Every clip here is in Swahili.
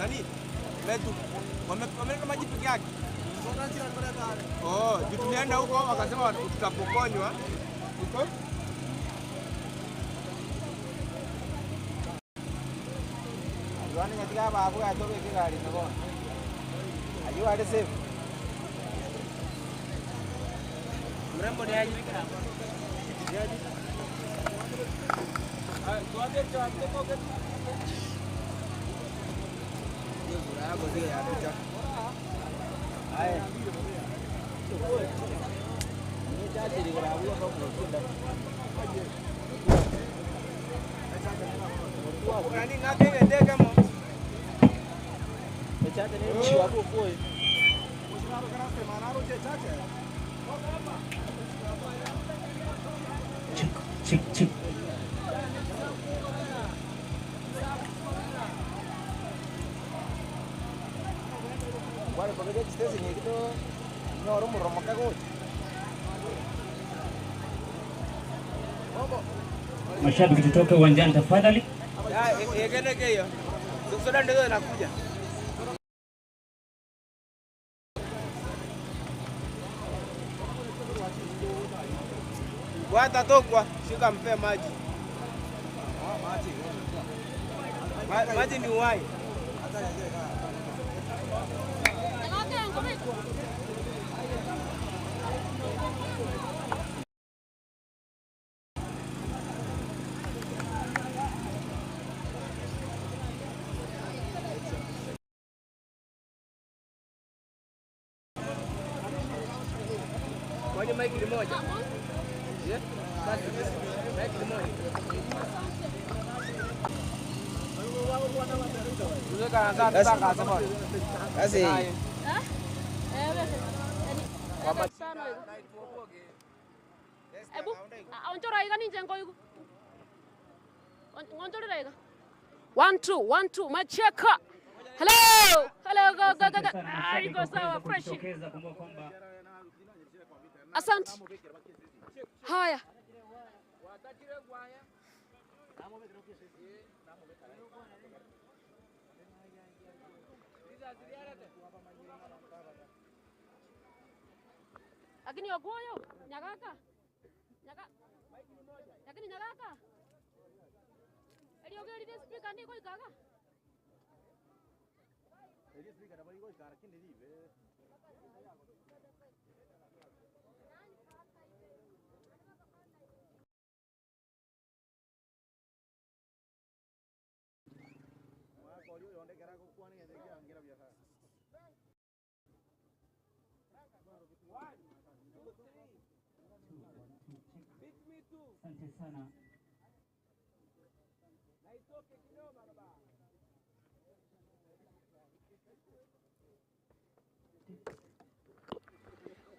Nani? Letu. Wameleta maji peke yake. Oh, tulienda huko wakasema tutapokonywa. Huko? Juani katika babu atoke gari nako. Ayu are safe. Mrembo ni aje? Check, check. Mashabiki tutoke uwanjani tafadhali. Watatokwa, shika mpe maji. Maji ni uhai. Kwani mic ni moja? Yeah? Mic ni moja. Kasi. Ebu, onchora iga ninje ngoigu. Onchora iga. 1 2 1 2 macheka. Hello. Hello go go go. Ah, iko sawa fresh. Asante. Haya. Lakini wagoyo nyagaka. Nyaga. Lakini nyagaka. Eliogeli de speaker ndiko ikaga. Eli speaker ndiko ikara kindi live. Asante sana.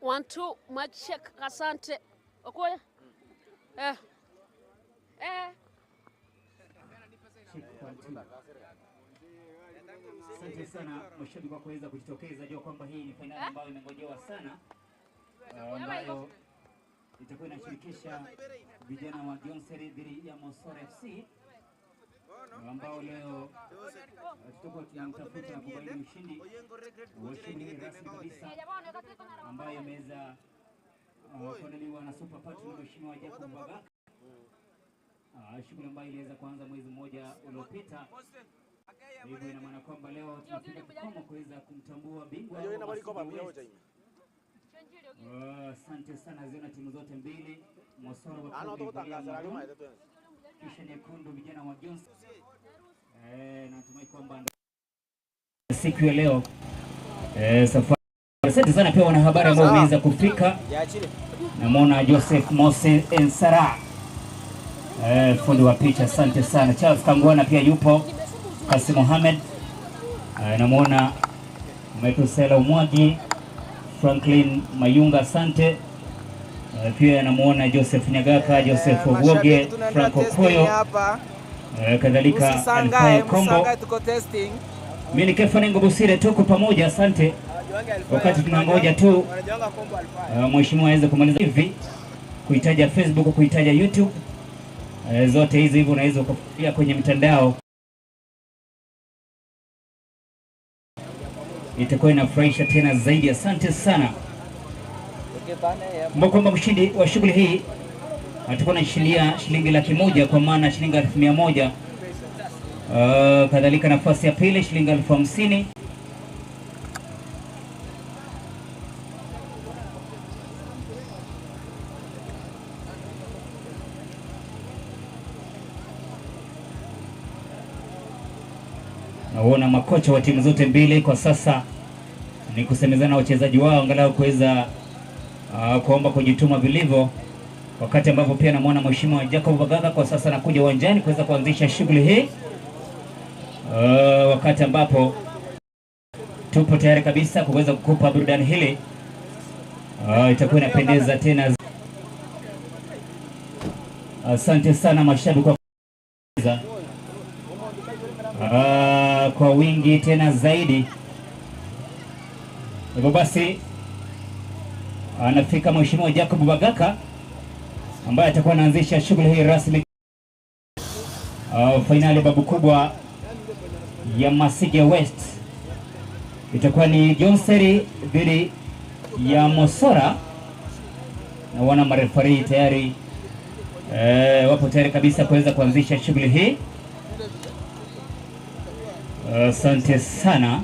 One two machek, asante. Okoya. Eh. Eh. Asante sana mashabiki kwa kuweza kujitokeza. Jua kwamba hii ni finali ambayo imengojewa sana, ambayo itakuwa inashirikisha vijana wa Gionseri dhidi ya Mosori FC, ambao leo tutakuwa tunamtafuta na kubaini mshindi wa shughuli rasmi kabisa ambayo imeweza kuandaliwa na Super Patron Mheshimiwa Jacob Bagaka. Shughuli ambayo iliweza kuanza mwezi mmoja uliopita. Hivyo ina maana kwamba leo tunafika kikomo kuweza kumtambua bingwa. Asante sana ziona timu zote mbili, Mosoro wa kisha nyekundu vijana wa Johnson. Natumai kwamba siku ya leo safari. Asante sana pia wanahabari ambao wameweza kufika. Namuona Joseph Mose Ensara, fundi wa picha, asante sana. Charles Kangwana pia yupo, Kasim Mohamed, namuona Metusela Umwagi, Franklin Mayunga, asante. Pia namuona Joseph Nyagaka, Joseph Ogoge, Franco Koyo, kadhalika Alfayo Kombo. Mimi ni Kefa Nengo Busire, tuko pamoja, asante. Wakati tunangoja tu mheshimiwa aweze kumaliza hivi kuitaja Facebook, kuitaja YouTube, zote hizi hivyo unaweza kufuatilia kwenye mitandao. itakuwa inafurahisha tena zaidi. Asante sana. Kumbuka kwamba mshindi wa shughuli hii atakuwa anashindia shilingi 100,000 kwa maana shilingi 100,000. Kadhalika nafasi ya pili shilingi 50,000. Naona makocha wa timu zote mbili kwa sasa ni kusemezana wachezaji wao angalau kuweza kuomba kujituma vilivyo, wakati ambapo pia namuona Mheshimiwa Jacob Bagaka kwa sasa anakuja uwanjani kuweza kuanzisha shughuli hii, wakati ambapo tupo tayari kabisa kuweza kukupa burudani hili. Itakuwa inapendeza tena. Asante sana mashabiki kwa kwa wingi tena zaidi. Hivyo basi anafika Mheshimiwa Jacob Bagaka ambaye atakuwa anaanzisha shughuli hii rasmi, finali babu kubwa ya Masige West. Itakuwa ni Jonseri dhidi ya Mosora, na wana marefari tayari wapo tayari kabisa kuweza kuanzisha shughuli hii. Asante sana.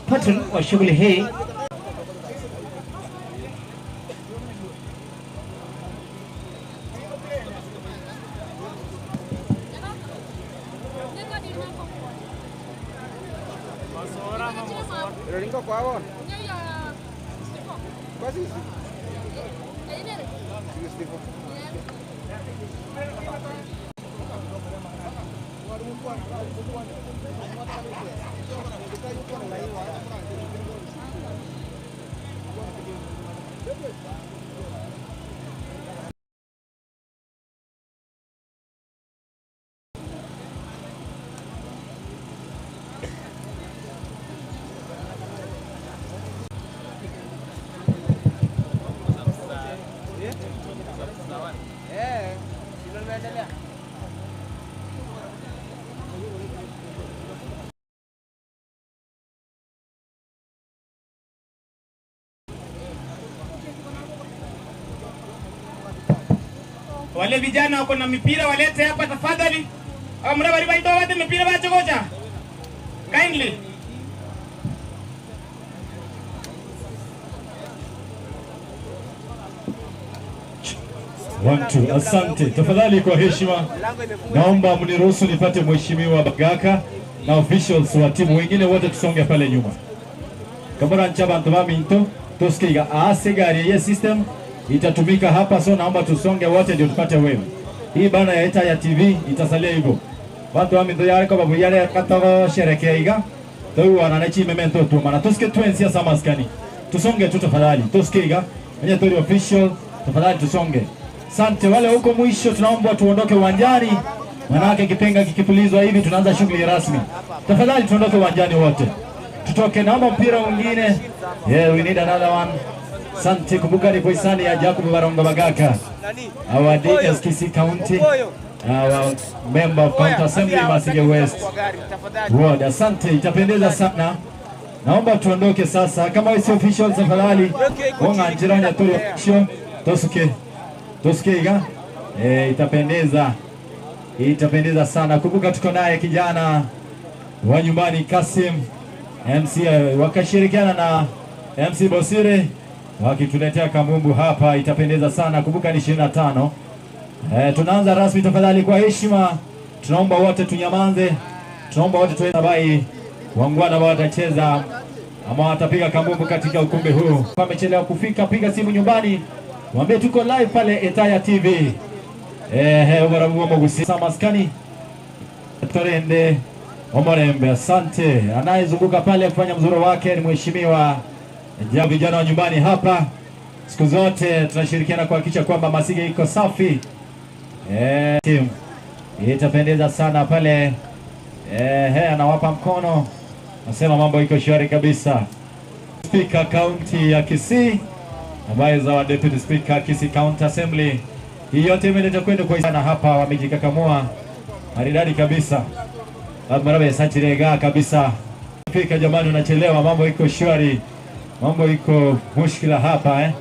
Patron wa shughuli hii Wale vijana wako na mipira walete hapa tafadhali. Amra bali baito wate mipira bachokocha. Kindly. One, two. Asante. Tafadhali kwa heshima naomba mniruhusu nipate Mheshimiwa Bagaka na officials wa timu wengine wote tusonge pale nyuma. Kabora nchaba ntoba tusikiga aase gari ye system itatumika hapa, so naomba tusonge wote ndio tupate wewe. Hii bana ya Etaya TV itasalia hivyo. Watu wa mindo yale kwa babu yale katoka sherekea iga. Toyu wananchi memento tu maana tusike tuensia samaskani. Tusonge tu tafadhali. Tusike iga. Mwenye tori official tafadhali tusonge. Sante wale huko mwisho tunaomba tuondoke uwanjani. Manake kipenga kikipulizwa hivi tunaanza shughuli rasmi. Tafadhali tuondoke uwanjani wote. Tutoke, naomba mpira mwingine. Yeah, we need another one. Sante, kumbuka ni poisani ya Jacob Barongo Bagaka, our DSKC County, our member of County Assembly Masige West Ward. Asante, itapendeza sana. Naomba tuondoke sasa. Kama wewe si official tafadhali, wonga njirani tori official, tosuke. Tosuke iga. Itapendeza. Itapendeza sana. Kumbuka tuko naye kijana wa nyumbani Kasim MC, wakashirikiana na MC Bosire wakituletea kambumbu hapa, itapendeza sana. Kumbuka ni 25. Tunaanza rasmi tafadhali kwa heshima. Tunaomba wote tunyamanze. Tunaomba wote tuwe bai. Wangwana ambao watacheza ama watapiga kambumbu katika ukumbi huu. Wamechelewa kufika, piga simu nyumbani. Waambie tuko live pale Etaya TV. Ubarabu wa Mogusi maskani. Torende Omorembe, asante. Anayezunguka pale kufanya mzuro wake ni mheshimiwa vijana wa nyumbani hapa. Siku zote tunashirikiana kuhakikisha kwamba Masige iko safi. Team itapendeza sana pale. Anawapa mkono. Nasema mambo iko shwari kabisa. Speaker County ya Kisii ambaye is our Deputy Speaker Kisii County Assembly. Hii yote imeleta kwenu kwa sana hapa, wamejikakamua maridadi kabisa. Marabe sachirega kabisa. Fika jamani, unachelewa, mambo iko shwari, mambo iko mushkila hapa eh.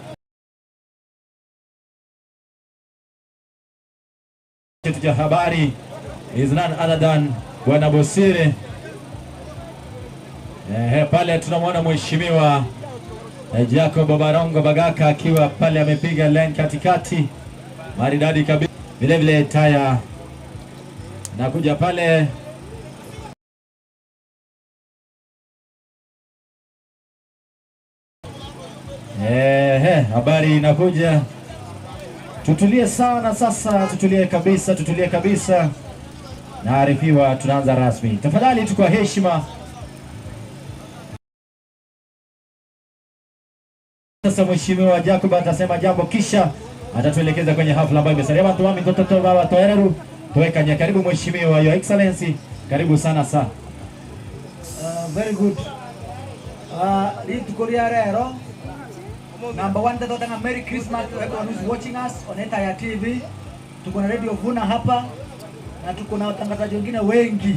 Chetu cha habari is none other than Bwana Bosire. Pale tunamwona Mheshimiwa Jacob Barongo Bagaka akiwa pale amepiga line katikati maridadi kabisa. Vile vile taya nakuja pale habari inakuja. Tutulie sana sasa, tutulie kabisa, tutulie kabisa. Naarifiwa tunaanza rasmi. Tafadhali tu kwa heshima. Sasa Mheshimiwa Jacob atasema jambo kisha atatuelekeza kwenye hafla ambayo imesalia. Watu wa mtoto baba toereru tuweka nya. Karibu Mheshimiwa, Your Excellency, karibu sana sa. Very good. Ritukoria rero. Number one, tatotanga Merry Christmas to everyone who's watching us on Etaya TV. Tuko na Radio Vuna hapa na tuko na watangazaji wengine wengi.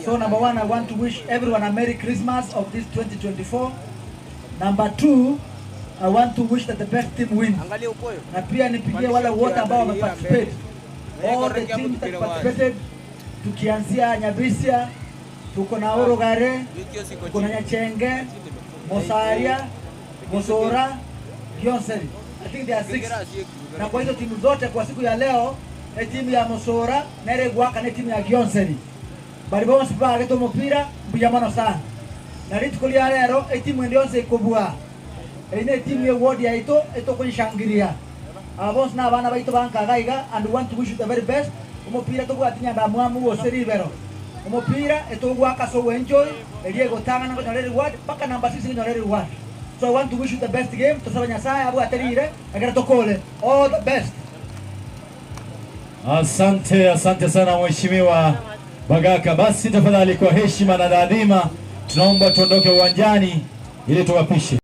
So number one, I want to wish everyone a Merry Christmas of this 2024. Number two, I want to wish that the best team wins. Na pia nipigie wale wote ambao wameparticipate. All the teams that participated, tukianzia Nyabisia, tuko na Orogare, tuko na Nyachenge, Mosaria, Mosora, Gionseri. I think there are 6. Na kwa hizo timu zote kwa siku ya leo, ni timu ya Mosora, Neregwaka na timu ya Gionseri. Bali bonse bageto mupira mbuyamano sana. Na ritukulia lero timu ndionse ikobua. Ine timu ya ward ya ito etokunishangiria. Abonse na abana baito bankagaiga and want to wish you the very best. Umupira tobwatinya ndamwamu wose ribero. Umupira etogwaka so enjoy eliego tanga na konyore reward paka number 6 nyore reward. So I want to wish you the best game. Tosaba Nyasaye abu aterire agera tokole. All the best. Asante, asante sana Mheshimiwa Bagaka. Basi tafadhali kwa heshima na taadhima tunaomba tuondoke uwanjani ili tuwapishe.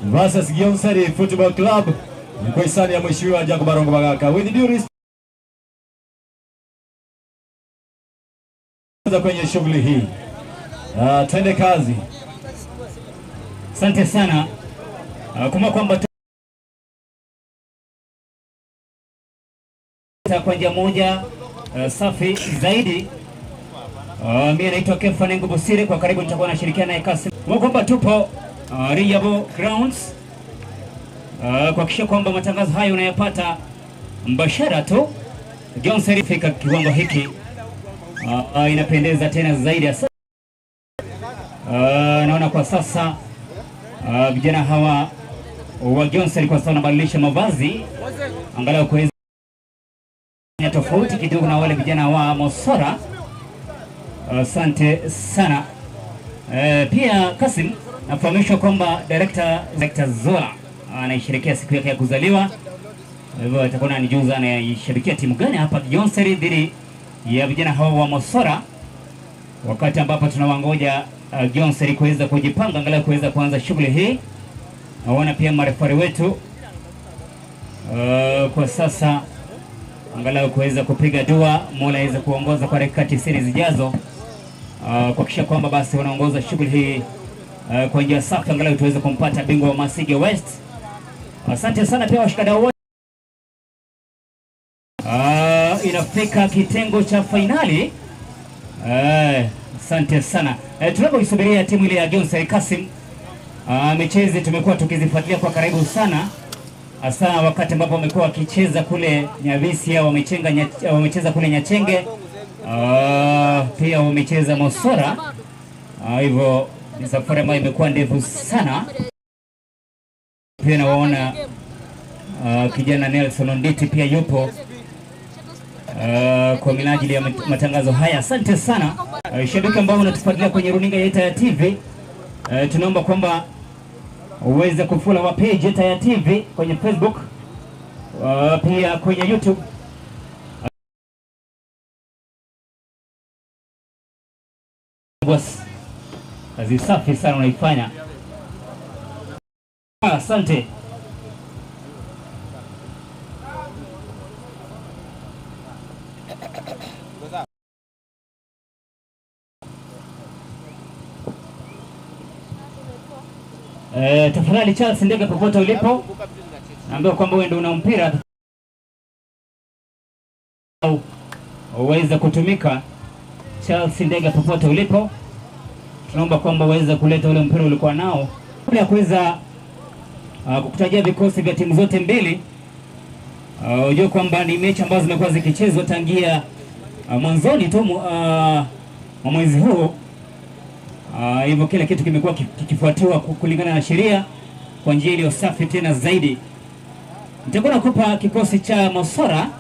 Versus Gionseri Football Club kwa hisani ya Mheshimiwa Jacob Barongo Bagaka. With due respect kwenye shughuli hii. Twende kazi. Asante sana. Kumbuka kwamba kwa njia moja safi zaidi. Mimi naitwa Kefa Nengo Bosire, kwa karibu nitakuwa nashirikiana naye Kasim. Kumbuka kwamba tupo Riyabo Grounds kuhakikisha kwamba matangazo hayo unayapata mbashara tu. Gionseri fika kiwango hiki inapendeza tena zaidi. Naona kwa sasa vijana hawa wa Gionseri kwa sasa wanabadilisha mavazi angalau kuweza tofauti kidogo na wale vijana wa Mosora. Asante sana. Pia Kasim, nafahamishwa kwamba Director Zola anaisherehekea siku yake ya kuzaliwa. Hivyo atakuwa ananijuza anaishabikia timu gani hapa Gionseri dhidi ya vijana hawa wa Mosora, wakati ambapo tunawangoja Gionseri kuweza kujipanga angalau kuweza kuanza shughuli hii. Naona pia marefari wetu kwa sasa angalau kuweza kupiga dua Mola aweze kuongoza kwa dakika 90 zijazo, kuhakikisha kwamba basi wanaongoza shughuli hii kwa njia safi angalau tuweze kumpata bingwa wa Masige West. Asante sana pia washikadau wote. Inafika kitengo cha fainali. Asante sana. Tunapoisubiria timu ile ya Gionseri Kasim, michezo tumekuwa tukizifuatilia kwa karibu sana, hasa wakati ambapo wamekuwa wakicheza kule Nyabisia, wamecheza kule Nyachenge, pia wamecheza Mosora. Hivyo ni safari ambayo imekuwa ndefu sana. Pia nawaona kijana Nelson Onditi pia yupo kwa minajili ya matangazo haya. Asante sana shabiki ambao unatufuatilia kwenye runinga ya Etaya TV. Tunaomba kwamba uweze kufollow page Etaya TV kwenye Facebook, pia kwenye YouTube. Boss, kazi safi sana unaifanya. Asante. Tafadhali Charles Ndege, popote ulipo, naambiwa kwamba wewe ndio una mpira uweze kutumika. Charles Ndege, popote ulipo, tunaomba kwamba uweze kuleta ule mpira ulikuwa nao kabla ya kuweza kukutajia vikosi vya timu zote mbili. Unajua kwamba ni mechi ambazo zimekuwa zikichezwa tangia mwanzoni tu mwa mwezi huu. Hivyo kila kitu kimekuwa kikifuatiwa kulingana na sheria kwa njia iliyo safi tena zaidi. Nitakuwa nakupa kikosi cha Mosora.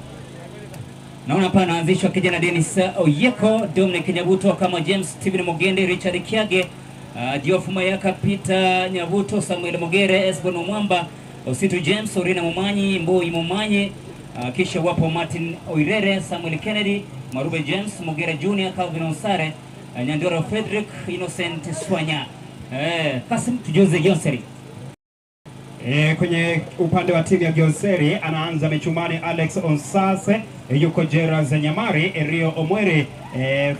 Naona hapa anaanzishwa kijana Dennis Oyeko, Dominic Nyabuto kama James, Steven Mogende, Richard Kiage, Geoff Mayaka, Peter Nyabuto, Samuel Mogere, Esbon Mwamba, Ositu James, Orina Mumanyi, Mboi Mumanyi, kisha wapo Martin Oirere, Samuel Kennedy, Marube James, Mogere Junior, Calvin Onsare, Nyandoro Frederick, Innocent Swanya. Kasim, tujuze Gionseri. Kwenye upande wa timu ya Gionseri anaanza michumani Alex Onsase, yuko Gerard Nyamari, Rio Omwere,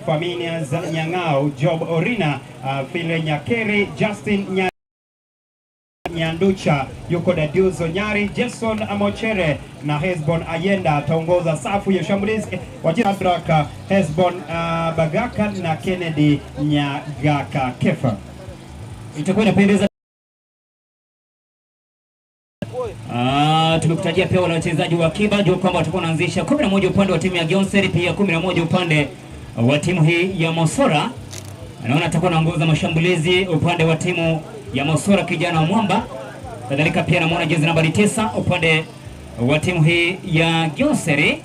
Faminias Nyang'ao, Job Orina, Phile Nyakeri, Justin Nyanducha, yuko Dadiuzo Nyari, Jason Amochere na Hesbon Ayenda ataongoza safu ya shambulizi wa Adraka, Hesbon Bagaka na Kennedy Nyagaka Kefa. Itakuwa inapendeza. Tumekutajia pia wale wachezaji wa akiba, jua kwamba watakuwa wanaanzisha 11 upande wa timu ya Gionseri, pia 11 upande wa timu hii ya Mosora. Naona atakuwa anaongoza mashambulizi upande wa timu ya Mosora kijana wa Mwamba. Kadhalika pia namuona jezi nambari 9 upande wa timu hii ya Gionseri.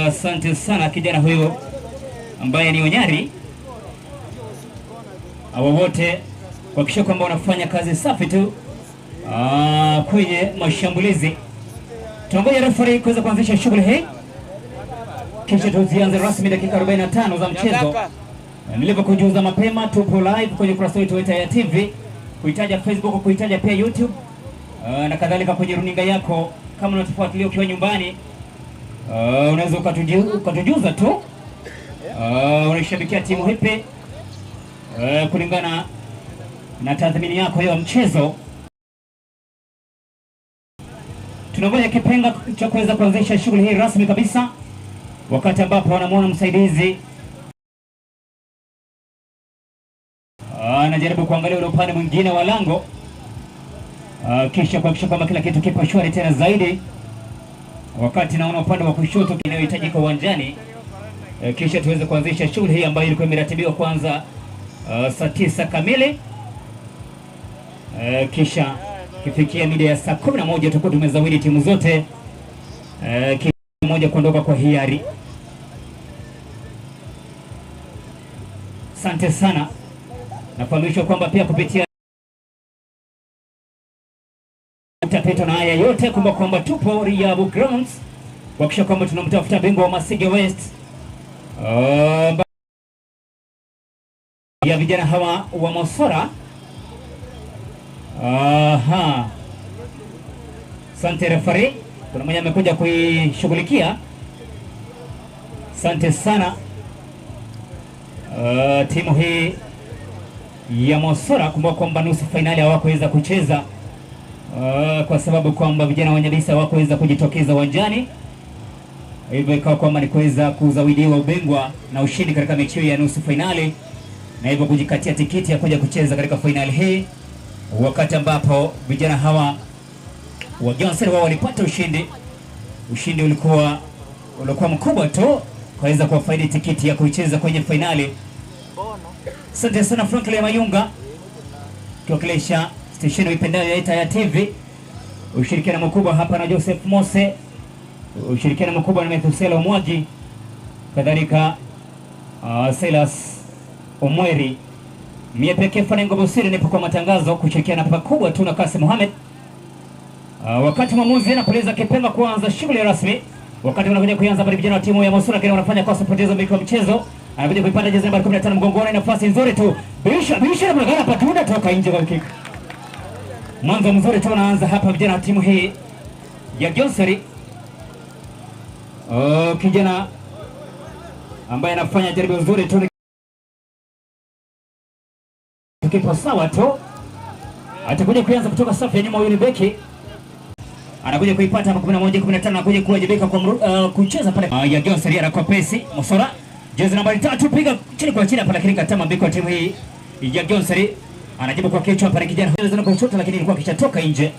Asante sana kijana huyo ambaye ni Onyari. Hawa wote kuhakikisha kwamba wanafanya kazi safi tu kwenye mashambulizi. Tunangoja referee kuweza kuanzisha shughuli hii, kisha tuzianze rasmi dakika 45 za mchezo. Nilivyokujuza mapema, tupo live kwenye ukurasa wetu wa Ita TV, kuitaja Facebook, kuitaja pia YouTube, na kadhalika kwenye runinga yako. Kama unatufuatilia ukiwa nyumbani, unaweza ukatujuza tu unaishabikia timu ipi kulingana na tathmini yako ya mchezo. Tunangoja kipenga cha kuweza kuanzisha shughuli hii rasmi kabisa, wakati ambapo wanamuona msaidizi anajaribu kuangalia ule upande mwingine wa lango, kisha kuhakikisha kwamba kila kitu kipo shwari tena zaidi, wakati naona upande wa kushoto kinayohitajika uwanjani, kisha tuweze kuanzisha shughuli hii ambayo ilikuwa imeratibiwa kwanza saa 9 kamili, kisha kifikia mida ya saa 11 tutakuwa tumezawidi timu zote kila mmoja kuondoka kwa hiari. Asante sana. Nafahamishwa kwamba pia kupitia utapita na haya yote, kumbuka kwamba tupo Riabu Grounds kuhakikisha kwamba tunamtafuta bingwa wa Masige West ya vijana hawa wa Mosora. Aha. Asante referee, kuna mmoja amekuja kuishughulikia. Asante sana. Timu hii ya Mosora, kumbuka kwamba nusu fainali hawakuweza kucheza kwa sababu kwamba vijana wa Nyabisa hawakuweza kujitokeza uwanjani, hivyo ikawa kwamba ni kuweza kuzawidiwa ubingwa na ushindi katika mechi ya nusu fainali, na hivyo kujikatia tikiti ya kuja kucheza katika fainali hii, wakati ambapo vijana hawa wa Gionseri wao walipata ushindi. Ushindi ulikuwa mkubwa tu kuweza kuwafaidi tikiti ya kuicheza kwenye fainali. Asante sana Franklin Mayunga kiwakilisha stesheni uipendayo ya Ita ya TV. Ushirikiano mkubwa hapa na Joseph Mose, ushirikiano mkubwa na Methusela Omwagi, kadhalika Silas Omweri. Mie pekee Fanengo Bosiri nipo kwa matangazo kushirikiana pakubwa tu na Kasim Mohamed. Wakati mwamuzi anapuliza kipenga kuanza shughuli rasmi, wakati wanakuja kuanza bali vijana wa timu ya Mosora kile wanafanya kosa, poteza mbiki wa mchezo. Anakuja kuipata jezi namba 15 mgongoni, nafasi nzuri tu. Bisha bisha mlagana patunda toka nje kwa kick. Mwanzo mzuri tu unaanza hapa vijana wa timu hii ya Gyonseri. Kijana ambaye anafanya jaribio nzuri tu, kipo sawa tu. Atakuja kuanza kutoka safu ya nyuma, huyu ni beki. Anakuja kuipata hapa 11 15, anakuja kuwajibika kwa kucheza pale ya Gyonseri anakuwa pesi Mosora. Jezi nambari 3 piga chini kwa chini hapa, lakini katama beki wa timu hii ya Gyonseri anajibu kwa kichwa pale kijana huyo kwa kushoto, lakini ilikuwa kishatoka nje.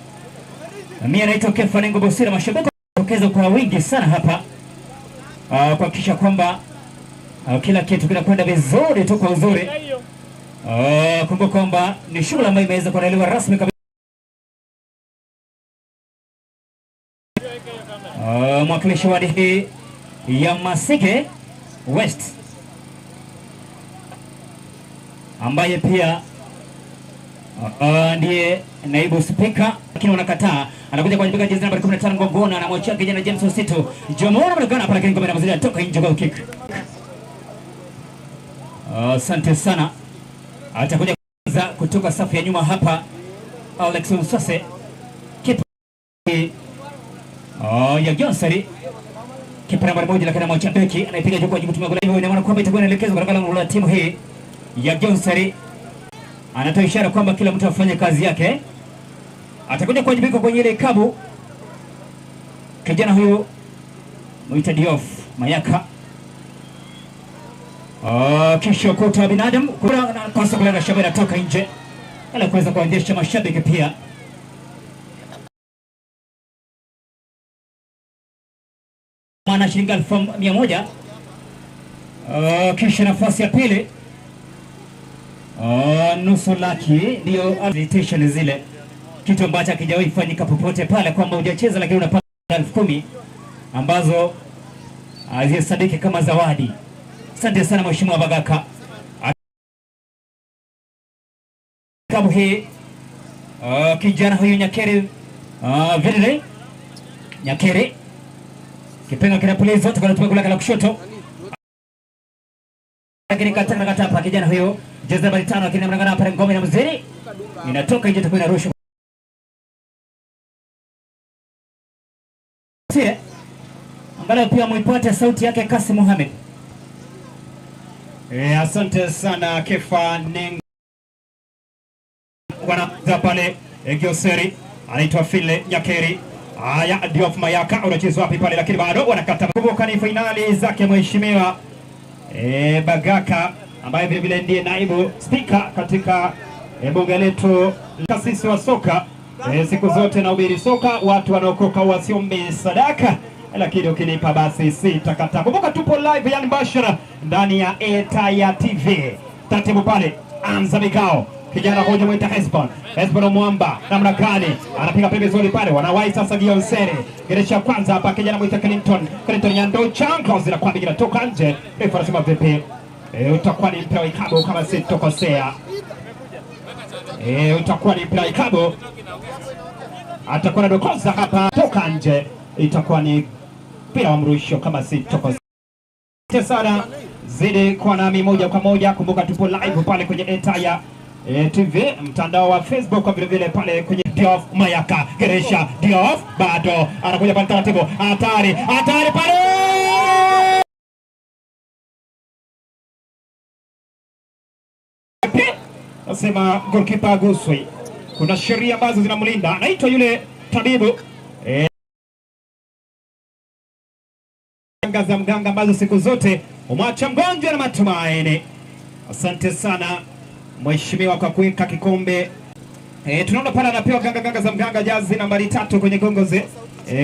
Mimi anaitwa Kefa Nengo Bosira, mashabiki tokeza kwa wingi sana hapa kuhakikisha kwamba kila kitu kinakwenda vizuri tu kwa uzuri. Kumbuka kwamba ni shughuli ambayo imeweza kuandaliwa rasmi kabisa. Mwakilishi wadi hii ya Masike West ambaye pia ndiye naibu spika, lakini wanakataa. Anakuja kuwajibika jezi nambari 15 mgongoni, anamwachia kijana James Osito. Jomona mlogana hapa, lakini ngome na mzee toka nje kwa kick. Asante sana. Atakuja kuanza kutoka safu ya nyuma hapa Alex Msase, kipa ya Gyonseri, kipa nambari 1, lakini anamwachia beki anaipiga juu kwa jibu tumia goli. Ina maana kwamba itakuwa inaelekezwa katika lango la timu hii ya Gyonseri. Anatoa ishara kwamba kila mtu afanye kazi yake. Atakuja kuwajibika kwenye ile kabu kijana huyu muita Diof Mayaka. Kisha ukuta wa binadamu kosa kule na shabiki anatoka nje ala kuweza kuonyesha mashabiki pia. Maana shilingi 1100. Kisha nafasi ya pili nusu laki ndio invitation zile, kitu ambacho hakijawahi fanyika popote pale, kwamba hujacheza lakini unapata 10,000 ambazo hazisadiki kama zawadi. Asante sana Mheshimiwa Bagaka. Kabu hii kijana huyu Nyakeri vile Nyakeri kipenga kinapulizwa tunatumia kula la kushoto, lakini kata hapa kijana huyo jezi nambari 5, lakini mlangana hapa ngome na mzuri inatoka nje, itakuwa inarusha. Angalau pia muipate sauti yake Kasim Mohamed. Asante sana Kefa Nengo. Wanaanza pale Gyonseri, anaitwa File Nyakeri. Haya, Diof Mayaka unachezwa wapi pale, lakini bado wanakata. Kumbuka ni finali zake Mheshimiwa Bagaka ambaye vile vile ndiye naibu spika katika bunge letu, kasisi wa soka. Siku zote nahubiri soka, watu wanaokoka wasiombe sadaka, lakini ukinipa basi sitakataa. Kumbuka tupo live yani mbashara ndani ya Etaya TV. Taratibu pale, anza mikao. Kijana hoja mwita Hesbon. Hesbon Mwamba namna gani anapiga pembezoni pale, wanawahi sasa Gyonseri. Geresha kwanza hapa kijana mwita Clinton. Clinton Nyando Chanko zinakuwa inatoka nje. Refa anasema vipi? Utakuwa ni mpira wa ikabu kama sitokosea. Utakuwa ni mpira wa ikabu. Atakuwa anadokoza hapa toka nje. Itakuwa ni mpira wa mrusho kama sitokosea. Sana zidi kwa nami moja kwa moja. Kumbuka tupo live pale kwenye Etaya TV, mtandao wa Facebook, kwa vile vile pale kwenye Diof Mayaka. Geresha Diof bado anakuja pale taratibu, hatari hatari pale nasema goalkeeper aguswi. Kuna sheria ambazo zinamlinda, anaitwa yule tabibu za mganga ambazo siku zote umwacha mgonjwa na matumaini. Asante sana Mheshimiwa kwa kuweka kikombe. Tunaona pale anapewa ganga ganga za mganga jazi nambari 3 kwenye gongoze.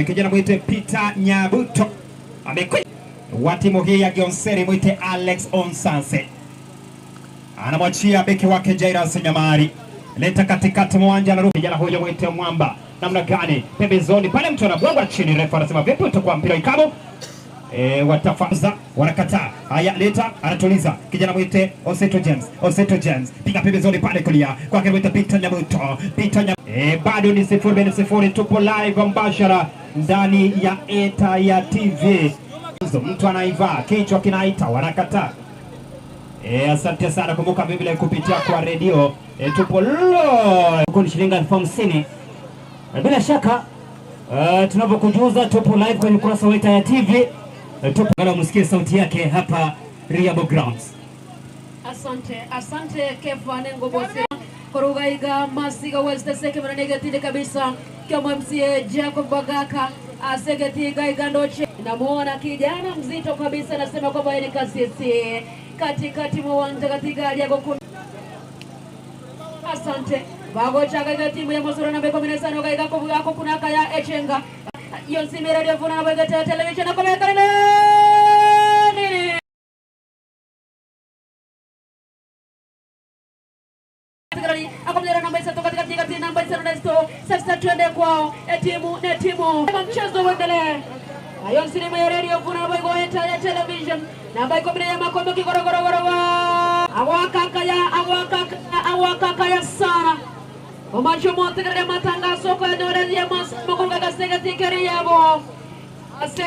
Kijana mwite Peter Nyabuto amekuja wa timu hii ya Gyonseri, mwite Alex Onsanse. Anamwachia beki wake Jairus Nyamari. Leta katikati mwanja na kijana huyo mwite Mwamba. Namna gani pembezoni pale mtu anabwagwa chini, refa anasema vipi, utakuwa mpira ikabu. Watafaza wanakataa. Haya, leta anatuliza kijana mwite Oseto James. Oseto James piga pembezoni pale kulia kwake mwite Peter Nyabuto. Peter Nyabuto. Bado ni 0-0, tupo live mbashara ndani ya Etaya TV. Mtu anaivaa kichwa kinaita, wanakataa. Asante sana. Kumbuka vile kupitia kwa redio tupo huko ni shilingi 1050. Bila shaka tunapokujuza tupo live kwenye ukurasa wa ya TV. Tupo angalau msikie sauti yake hapa Riabo Grounds. Asante, asante Kefa Nengo Bose. Korugaiga Masiga West Seke mnanegatile kabisa. Kama MCA Jacob Bagaka asegeti Gaigandoche. Namuona kijana mzito kabisa anasema kwamba yeye ni kasisi katikati mwa uwanja katika hali ya goku. Asante. Bagocha katika timu ya Mosoro namba 15 kaika kwa kuna kaya Echenga. Yonsi Radio Vuna na Bagata Television na kwa nini? Akamjera namba 3 katika namba 7 sasa tuende kwao timu na timu mchezo uendelee. Ayo sinema ya Radio Vuna na ya Television namba 10 ya Makombe kigorogoro awakaka ya sana omacho mote katika matangazo kwa dora ya masomo kwa kasega tikeri yabo ase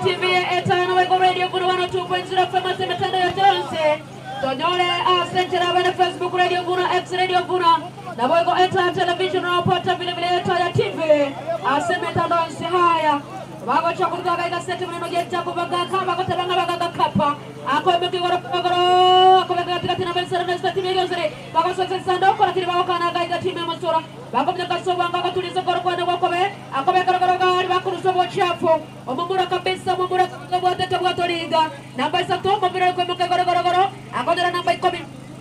TV etano wa Radio Vuna 102.0 FM mitandao ya Jonse Tonyole asenchera wana Facebook Radio Vuna, X Radio Vuna na boygo eta television unapata vile vile eta ya TV aseme mitandao haya bago chakuruka kaika seti maneno jeta kubagaka bago tabanga bagaka kapa akombe kigoro kigoro akombe katika tina mbele na seti milioni zile bago sasa sandoko lakini bago kana kaika timu ya Mosora bago mjaka soba ngaka tulizo goro kwa na kwabe akombe kigoro gari bakuruso bochafu omumura kabisa omumura kabwate kabwatoliga namba 3 mobira kwa kigoro goro akodera namba 10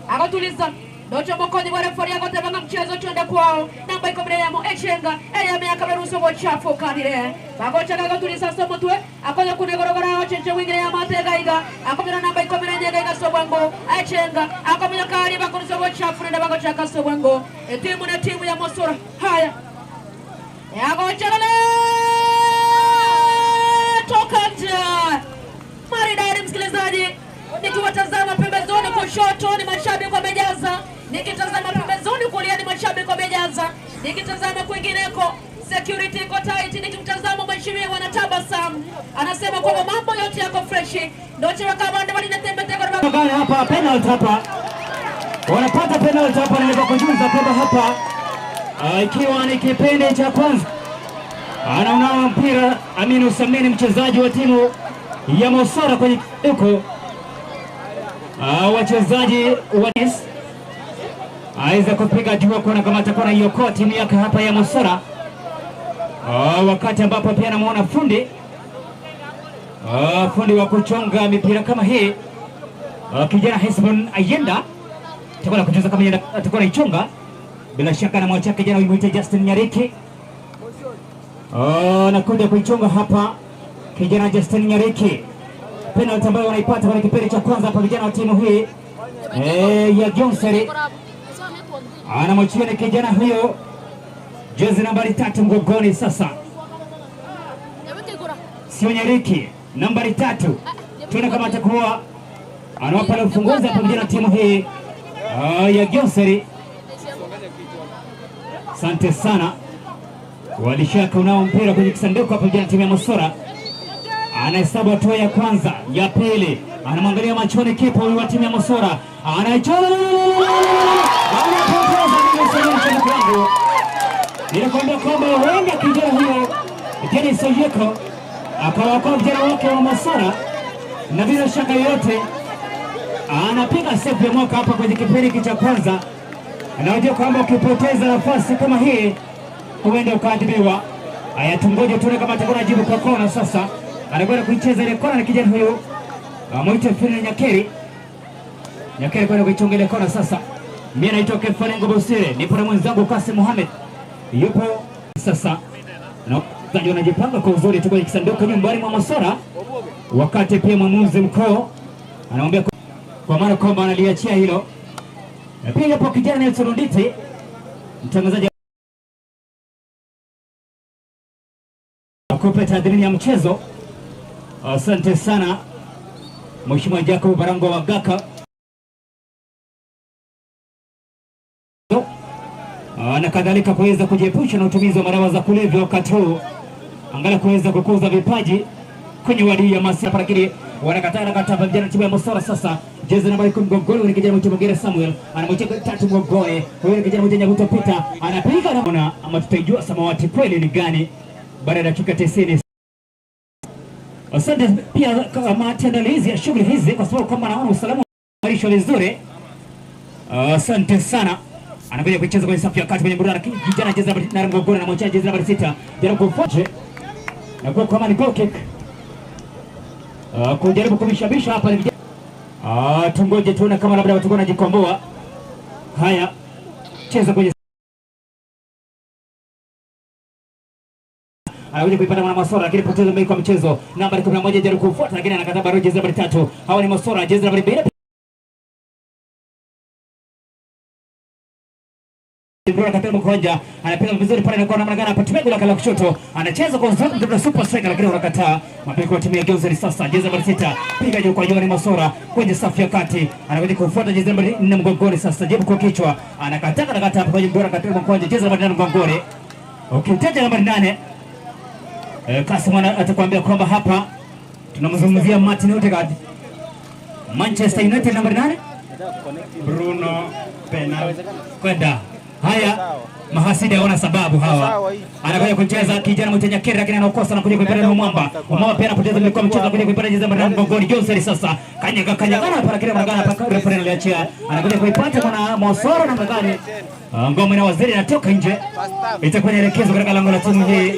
akotuliza Docho mokoni wa refori akotabanga mchezo chonde kwao namba 10 ya mo Echenga eya miaka beruso bochafu kanire bagocha kakotuliza somo twe akonya kunegorogora ochenche wingine ya matega iga akomera namba 10 nyega iga sobwango Echenga akomenya kali bakuruso bochafu nenda bagocha kasobwango timu na timu ya Mosora haya yagocha le toka nje maridadi msikilizaji. Nikiwatazama pembezoni kushoto ni mashabiki wamejaza, nikitazama pembezoni kulia ni mashabiki wamejaza, nikitazama kwingineko security iko tight, nikimtazama mheshimiwa anatabasamu anasema kwamba mambo yote yako fresh. Ndoche wakabande bali natembea kwa hapa penalty hapa. Wanapata penalty hapa nilipokujuza kwamba hapa ikiwa ni kipindi cha kwanza anaona mpira Aminu Samini mchezaji wa timu ya Mosora kwenye huko. Wachezaji wa aweza kupiga juu kona kama atakuwa na iokoa timu yake hapa ya Mosora. Wakati ambapo pia namuona fundi fundi wa kuchonga mipira kama hii kijana Hesbon Ayenda atakuwa anakucheza kama yenda atakuwa anaichonga bila shaka na mwacha kijana huyu Justin Nyariki. Anakuja kuichonga hapa kijana Justin Nyariki. Penalty ambayo wanaipata kwenye kipindi cha kwanza hapa vijana wa timu hii ya Jonseri. Anamwachia ni kijana huyo jezi nambari 3 mgongoni sasa. Sio Nyariki nambari 3. Tuone kama atakuwa anawapa ufunguzi hapa vijana wa timu hii ya Jonseri. Asante sana. Walishaka unao mpira kwenye kisanduku hapa vijana timu ya Mosora. Anahesabu hatua ya kwanza, ya pili. Anamwangalia machoni kipa huyu wa timu ya Mosora. Anaichora, anapoteza mchezo. Nilikwambia kwamba huenda kijana huyo Dennis Oyeko akawaokoa vijana wake wa Mosora, na bila shaka yoyote anapiga save ya mwaka hapa kwenye kipindi cha kwanza. Anajua kwamba ukipoteza nafasi kama hii huenda ukaadhibiwa. Haya, tungoje tuone kama atakuwa anajibu kwa kona sasa. Anakwenda kuicheza ile kona na kijana huyo amuite Fili Nyakeri. Nyakeri kwenda kuichonga ile kona sasa. Mimi naitwa Kefarengo Bosire, nipo na mwenzangu Kasim Mohamed. Yupo sasa. Na wachezaji wanajipanga kwa uzuri tu kwenye kisanduku nyumbani mwa Mosora. Wakati pia mwamuzi mkuu anamwambia kwa maana kwamba analiachia hilo. Na pia yupo kijana Nelson Nditi, mtangazaji akupe tathmini ya mchezo. Asante sana Mheshimiwa Jacob Barango Wagaka. Na kadhalika kuweza kujiepusha na utumizi wa madawa za kulevya wakati huu, angalau kuweza kukuza vipaji kwenye wadi ya Masira, lakini wanakataa na kataa vijana timu ya Mosora sasa. Jezi nambari 10 mgongoni ni kijana Mgere Samuel, anamwachia 3 mgongoni. Huyu ni kijana Nyaguto Peter, anapiga na ama tutaijua samawati kweli ni gani baada ya dakika 90. Asante pia kamati andalizi ya shughuli hizi kwa sababu kama naona usalama umarishwa vizuri. Asante sana. Anakuja kucheza kwenye safu ya kati kwenye burudani kijana jezi nambari 8 mgongoni na mwacha jezi nambari 6. Jaribu kufoje. Na kwa kama ni goal kick. Kujaribu kumishabisha hapa ni tungoje tuone kama labda watakuwa wanajikomboa. Haya, cheza kwenye anakuja kuipata mwana Masora lakini poteza mbele kwa mchezo. Nambari 11 jaribu kufuata lakini anakataa bado jezi nambari 3. Hawa ni Masora jezi nambari 2. Katika mkonja anapiga vizuri pale na kwa namna gani hapa tumego la kushoto anacheza kwa uzuri ndio super striker lakini unakataa. Mapiko ya timu ya Geuze sasa jezi nambari 6 piga juu kwa John Masora kwenye safu ya kati anakuja kufuata jezi nambari 4 mgongoni sasa jibu kwa kichwa anakataa anakataa kwa bora katika mkonja jezi nambari 8 mgongoni. Ukitaja nambari 8 Kasim atakwambia kwamba hapa tunamzungumzia Martin Odegaard Manchester United nambari 8 Bruno Fernandes kwenda. Haya, mahasidi hawana sababu hawa. Anakuja kucheza kijana Mtenya Keri lakini anakosa na kuja kuipata na Mwamba. Mwamba pia anapoteza mikono mchezo kuja kuipata jezi nambari 8 mgongoni. Johnson sasa kanyaga kanyaga hapa lakini mnagana hapa referee aliachia. Anakuja kuipata mwana Mosoro na mgani. Ngoma na waziri anatoka nje. Itakuwa inaelekezwa katika lango la timu hii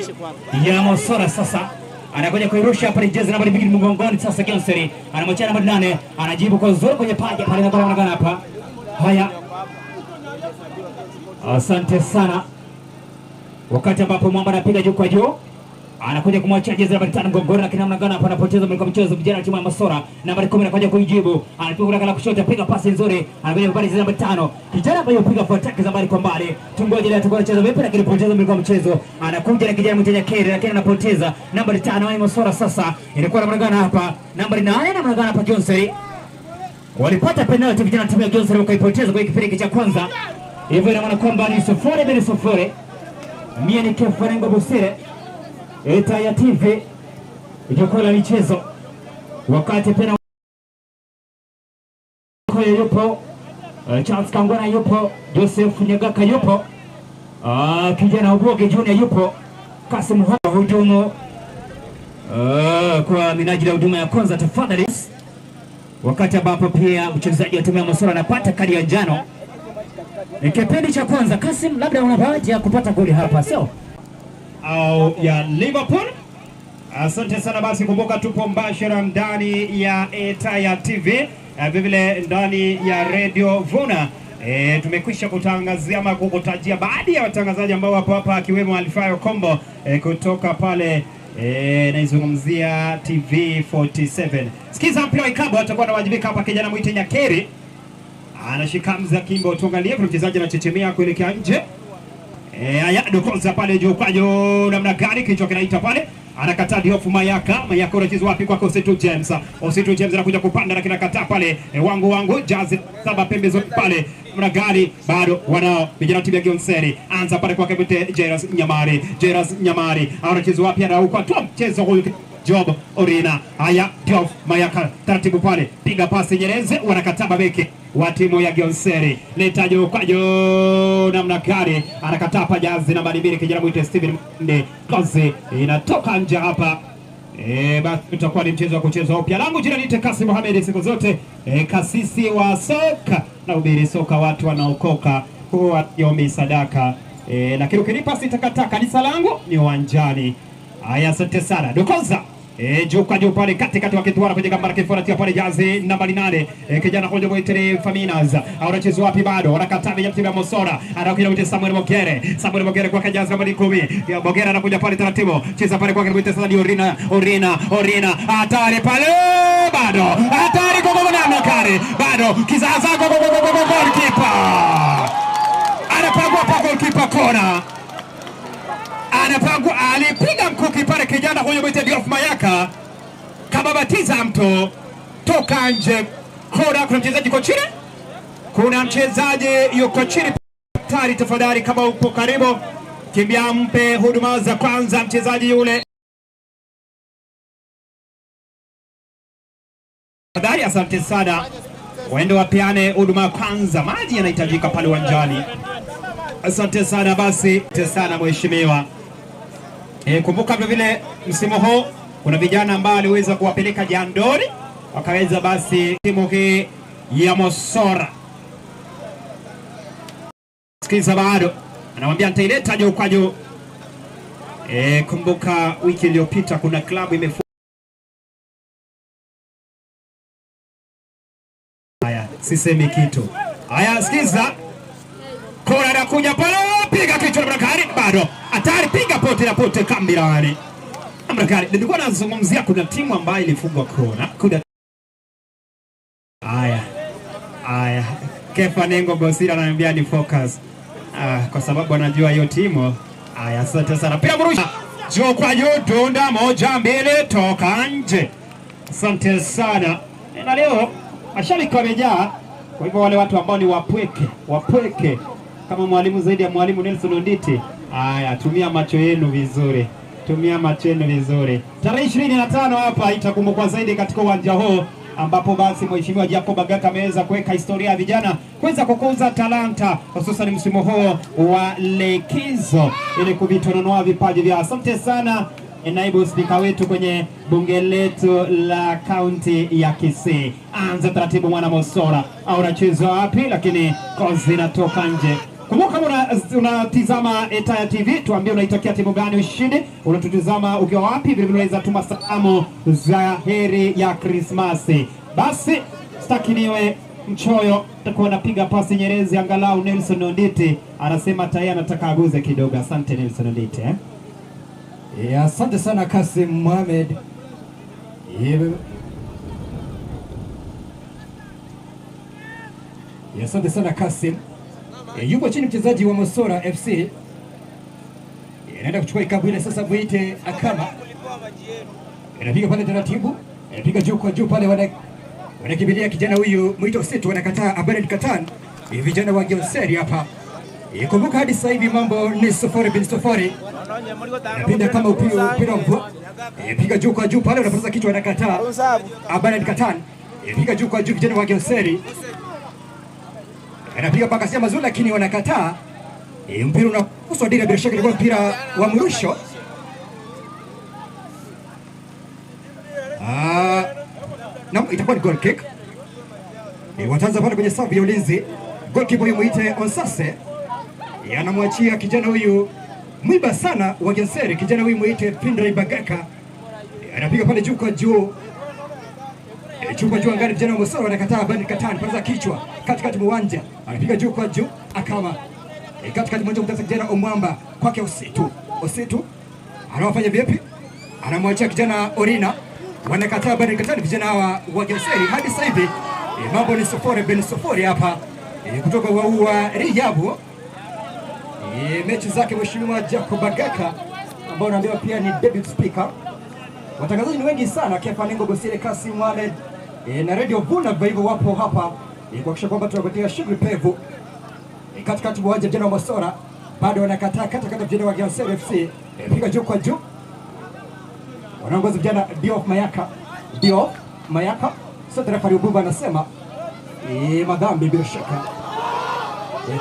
ya Mosoro sasa. Anakuja kuirusha hapa jezi nambari 2 mgongoni sasa Johnson. Anamwachia nambari 8 anajibu kwa uzuri kwenye paja pale na kwa mnagana hapa. Haya. Asante sana. Wakati ambapo Mwamba anapiga juu kwa juu anakuja kumwachia jezi nambari 5 mgongoni lakini namna gani hapa anapoteza mliko mchezo vijana wa timu ya Masora. Nambari 10 anakuja kuijibu. Anapiga kule la kushoto piga pasi nzuri. Anakuja kupata jezi nambari 5. Kijana ambaye yupiga for attack za mbali kwa mbali. Tungoje leo atakuwa anacheza vipi lakini poteza mliko mchezo. Anakuja na kijana Mtenya Keri lakini anapoteza. Nambari 5 wa Masora sasa. Ilikuwa namna gani hapa? Nambari 8 namna gani hapa Johnson. Walipata penalty vijana wa timu ya Johnson wakaipoteza kwa kipindi cha kwanza. Hivyo ina maana kwamba ni 0-0. Mie ni Kefarengo Busire Eta ya TV jukwaa la michezo. Wakati pena yupo Charles Kangwana yupo, Joseph Nyagaka yupo, kijana Oboge Junior yupo, Kasim hudumu kwa minajili ya huduma ya kwanza tafadhali. Wakati ambapo pia mchezaji wa timu ya Masora anapata kadi ya njano. Kipindi cha kwanza Kasim, labda una bahati ya kupata goli hapa sio? Au ya Liverpool. Asante sana basi, kumbuka tupo mbashara ndani ya Etaya TV, vile ndani ya Radio Vuna. Tumekwisha kutangazia ama kukutajia baadhi ya watangazaji ambao wapo hapa akiwemo Alfayo Kombo kutoka pale naizungumzia TV47. Sikiza mpira wa ikabu atakuwa anawajibika hapa kijana mwite Nyakeri. Anashika mza kimbo, tuangalie kuna mchezaji anachechemea kuelekea nje. Haya dokoza pale juu kwa juu namna gani kichwa kinaita pale. Anakataa Diofu Mayaka. Mayaka anacheza wapi kwa Ositu James. Ositu James anakuja kupanda lakini anakataa pale. Wangu Jazz saba pembe zote pale. Namna gani bado wanao vijana timu ya Gionseri. Anza pale kwa Kebute Jairus Nyamari. Jairus Nyamari anacheza wapi anauka tu mchezo huyu Job Orina. Haya Diof Mayaka taratibu pale. Piga pasi Nyereze wanakataa babeke wa timu ya Gionseri. Leta juu kwa juu namna gani anakataa pa jazi nambari 2 kijana mwite Steven Mnde. Kazi inatoka nje hapa. Basi itakuwa ni mchezo wa kuchezwa upya. Langu jina niite Kasim Mohamed siku zote. Kasisi wa soka na ubiri soka watu wanaokoka huwa yomi sadaka. Lakini ukinipa sitakataa, kanisa langu ni uwanjani. Haya asante sana. Dokoza. Juu kwa juu pale katikati wakituara kwenye gamba la kifua pale jazi nambari 8 kijana hojo Boitere Faminas anacheza wapi bado anakataa ya timu ya Mosora anakuja mwite Samuel Bogere. Samuel Bogere kwa jazi nambari 10 Bogere anakuja pale taratibu cheza pale kwa mwite sasa Orina Orina Orina hatari pale bado hatari kwa namna kare bado kizaza kwa goalkeeper anapangwa kwa goalkeeper kona anapangwa alipiga mkuki pale kijana huyo mwite Diof Mayaka kababatiza mto toka nje kona. Kuna mchezaji yuko chini, kuna mchezaji yuko chini. Daktari tafadhali, kama upo karibu kimbia mpe huduma za kwanza mchezaji yule. Tafadhali, asante sana. Waende wapeane huduma kwanza, maji yanahitajika pale uwanjani. Asante sana basi, asante sana mheshimiwa. Kumbuka vile vile msimu huu kuna vijana ambao aliweza kuwapeleka jandoni, wakaweza basi timu hii ya Mosora. Sikiza bado anamwambia nitaileta juu kwa juu. Kumbuka wiki iliyopita kuna klabu imefu. Haya, sisemi kitu. Haya, sikiza. Kona anakuja pale, piga kichwa Mrakari, bado hatari, piga pote na pote kambirani. Mrakari, nilikuwa nazungumzia kuna timu ambayo ilifungwa kona. Kuna haya. Haya, Kefa Nengo Gosira ananiambia ni focus. Kwa sababu anajua hiyo timu. Haya, asante sana. Pia mrusha. Juu kwa juu, dunda 1 2 toka nje. Asante sana. Na leo mashabiki wamejaa. Kwa hivyo wale watu ambao ni wapweke kama mwalimu zaidi ya mwalimu Nelson Onditi. Haya, tumia macho yenu vizuri. Tumia macho yenu vizuri. Tarehe 25 hapa itakumbukwa zaidi katika uwanja huu, ambapo basi mheshimiwa Jacob Bagaka ameweza kuweka historia ya vijana kuweza kukuza talanta hususan msimu huu wa likizo ili kuvitononua vipaji vya. Asante sana naibu spika wetu kwenye bunge letu la kaunti ya Kisii. Anza taratibu mwana Mosora, au unacheza wapi, lakini kozi inatoka nje. Kumbuka unatizama Etaya TV, tuambie unaitakia timu gani ushindi, unatutizama ukiwa wapi, vile vile unaweza tuma salamu za heri ya Krismasi. Basi sitaki niwe mchoyo, nitakuwa napiga pasi nyerezi angalau. Nelson Onditi anasema tayari anataka aguze kidogo. Asante Nelson Onditi. Asante sana Kasim Mohamed. Asante sana Kasim. Yupo chini mchezaji wa Mosora FC. Anaenda kuchukua ikabu ile sasa, muite Akama. Anapiga pale taratibu, anapiga juu kwa juu pale, wanakimbilia kijana huyu mwito Usitu, wanakataa Abel Katan. Vijana wa Gionseri hapa. Kumbuka hadi sasa hivi mambo ni 0-0. Anapinda kama upira mvua. Piga juu kwa juu pale, unapoteza kichwa, wanakataa Abel Katan. Piga juu kwa juu vijana wa Gionseri. Anapiga paka mazuri lakini wanakataa. Mpira unakuswa dira, bila shaka ilikuwa mpira wa mrusho. Na itakuwa ni goal kick. Wataanza pale kwenye safu ya ulinzi. Goalkeeper huyu muite Onsase. Anamwachia kijana huyu mwiba sana wa Genseri, kijana huyu muite Pindra Bagaka. Anapiga pale juu kwa juu. Juu kwa juu angani, vijana wa Mosoro wanakataa. Bani Katani pale kichwa katikati uwanja, anapiga juu kwa juu Akama. Katikati mmoja mtasa kijana Omwamba kwake Ositu. Ositu anawafanya vipi? Anamwachia kijana Orina. Wanakataa Bani Katani vijana hawa wa Genseri. Hadi sasa hivi mambo ni 0-0 hapa kutoka wa Riyabu. Mechi zake mheshimiwa Jacob Bagaka ambao naambiwa pia ni deputy speaker. Watangazaji ni wengi sana, Kefa Nengo Gosire, Kasim Mohamed na Radio Vuna hivyo wapo hapa kuhakikisha kwamba tunakuletea shughuli pevu. Katikati uwanja vijana wa Mosora bado wanakataa katikati vijana wa Gionseri FC. Piga juu kwa juu. Wanaongoza vijana Diof Mayaka. Diof Mayaka. Sasa refa Ububa anasema madhambi bila shaka.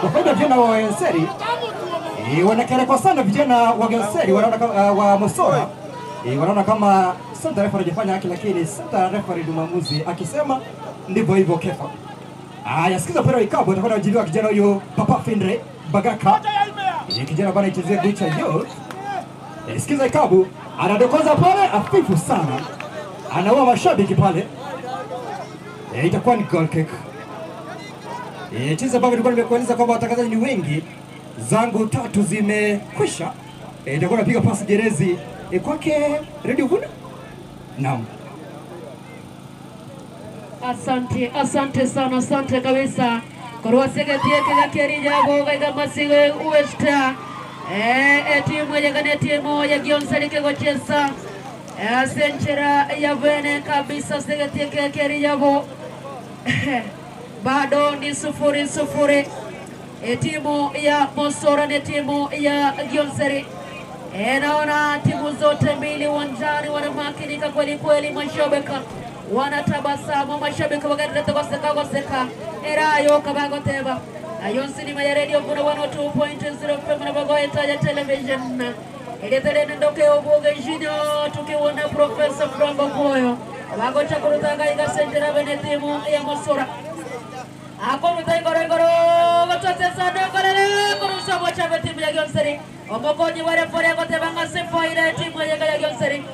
Kwa faida vijana wa Gionseri wanakerekwa sana vijana wa Gionseri, wanaona wa Mosora. Wanaona kama center referee hajafanya haki, lakini center referee ni mwamuzi akisema ndivyo hivyo Kefa. Haya, sikiza mpira ikabu atakuwa anajiliwa kijana huyo Papa Findre Bagaka. Ni kijana bana ichezea Gucha yo. Sikiza ikabu anadokoza pale afifu sana. Anaua mashabiki pale. Itakuwa ni goal kick. Jinsi ambavyo nilikuwa nimekueleza kwamba watangazaji ni wengi, zangu tatu zimekwisha. Nitakuwa napiga pasi jerezi kwake Radio Vuna. Naam. Asante, asante sana, asante kabisa. Korwasegetie kigakeri jago gaiga masigo uesta. Timu ya gane timu ya Gionseri kegocheza. Senchera ya vene kabisa segetie kigakeri jago. Bado ni 0-0. Timu ya Mosora ni timu ya Gionseri. Naona timu zote mbili uwanjani wanamakinika kweli kweli, mashabiki wanatabasamu, mashabiki wakaendelea. Goseka Erayo Kabagoteba Ayonsi ni ya Radio Vuna 102.0 FM na Bagoeta ya television Eletere ndoke obuga injinyo tukiwona Professor Franco Koyo Bagocha kurutanga igasentera bene timu ya Mosora Akoruta igorogoro gototesa ndokorere kurusa bocha timu ya Gyonseri Omokonyi wa refori gotebanga sifa ile timu ya Gyonseri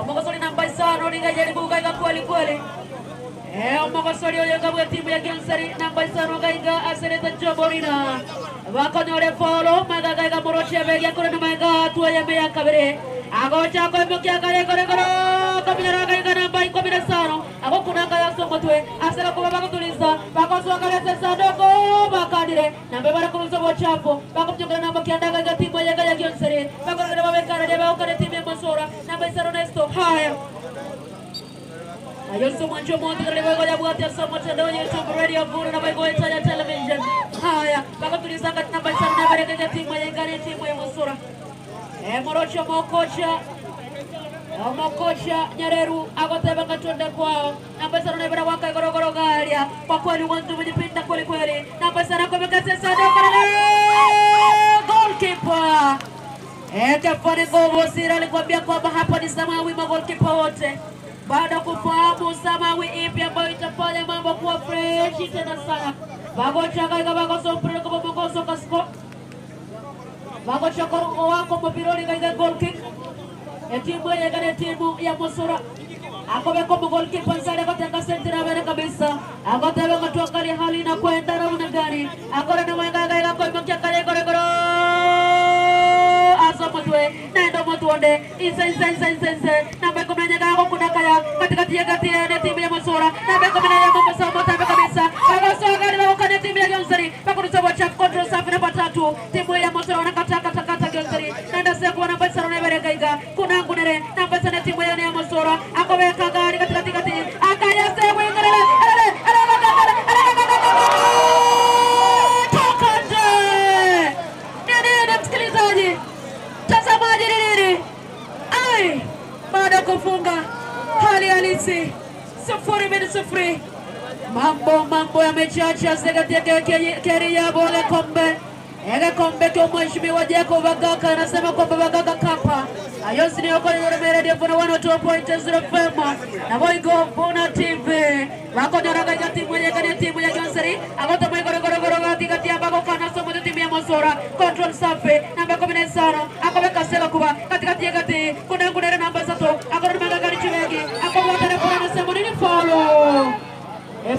Omokosoli namba 5 ningajaribu kaiga kweli kweli Omokosoli oyo kwa timu ya Gyonseri namba 5 kaiga asereta Joborina Wakonyore folo magagaiga moroche begia kore maiga tuye meya kabere agocha ko mbukia kare kore kore kamina kaiga namba 15 agokunanga ya somotwe asera kuba bakutuliza bakoswa kare sandoko bakadire nambe barakuruza bochapo bakupjongera namba kiandaga ga timu ya ya Gyonseri bakorera babekara de bakore timu ya Mosora namba 5 Nesto haya Ayonso mwancho mwancho kare bago ya bwati somo tendo YouTube Radio Vuna na bago ya television haya bakutuliza kati namba 5 na baraka timu ya ngare timu ya Mosora Morocho mokocha Nyareru agoteba ngatonde kwao namba 5 na waka gorogoro galia kwa kweli wantu mjipinda kweli kweli namba 5 kwa mkate sana goalkeeper Kefani Gobosira alikwambia kwamba hapa ni Samawi magolkipa wote baada kufahamu Samawi ipi ambayo itafanya mambo kuwa fresh tena sana bagocha kaiga bagoso mpira kwa mongoso kasko bagocha korongo wako mpiroli kaiga goal kick timu ya gane timu ya Mosora akobe kwa goalkeeper nsare kwa tanga sentira bere kabisa agotebe ngatuangalia hali na kwenda namna gani akora na mwenga kaiga kwa mkia kale kore kore asomotwe nendo motwonde inse inse inse inse inse namba 11 kako kunakaya katikati ya kati ya timu ya Mosora namba 11 Mombasa motabe kabisa bagosoga ni bakane timu ya Gyonseri bakurusa bocha control safi namba 3 timu ya Mosora wanakata kata kata Gyonseri nenda seko namba 5 na bereka kuna ngunere namba 7 timu ya Mosora akobeka gari katikati kati akaya seko ingerere toka nje nini msikilizaji tazamaji nini ai baada kufunga hali halisi 0-0 mambo yamechacha zegatia keri ya bole kombe ega kombe kwa mheshimiwa Jacob Bagaka anasema kwamba Bagaka kapa ayosi ni okoni Radio Vuna 102.0 FM na Boigo Vuna TV wako nyoraga ya timu ya kani timu ya Gyonseri agoto mwego goro goro katikati ya bako kana somo timu ya Mosora control safi namba 15 akobeka sela kuba katikati ya kati kuna ngunere namba 3 akoro magaga ni chimegi akobota na kuna sema nini follow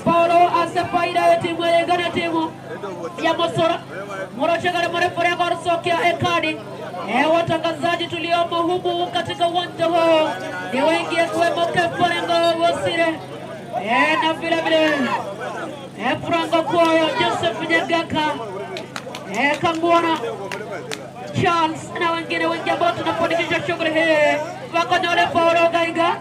Paulo asefaida ya timu ya gana timu ya Mosora Morochegare morefore kwa sokia ekadi watangazaji tuliomo humu katika uwanja huu ni wengi akiwemo Keforengo Wosire na vile vile Franco Koyo Joseph Nyagaka Kangwana Charles na wengine wengi ambao tunafanikisha shughuli hii wakonyole Paulo Gaiga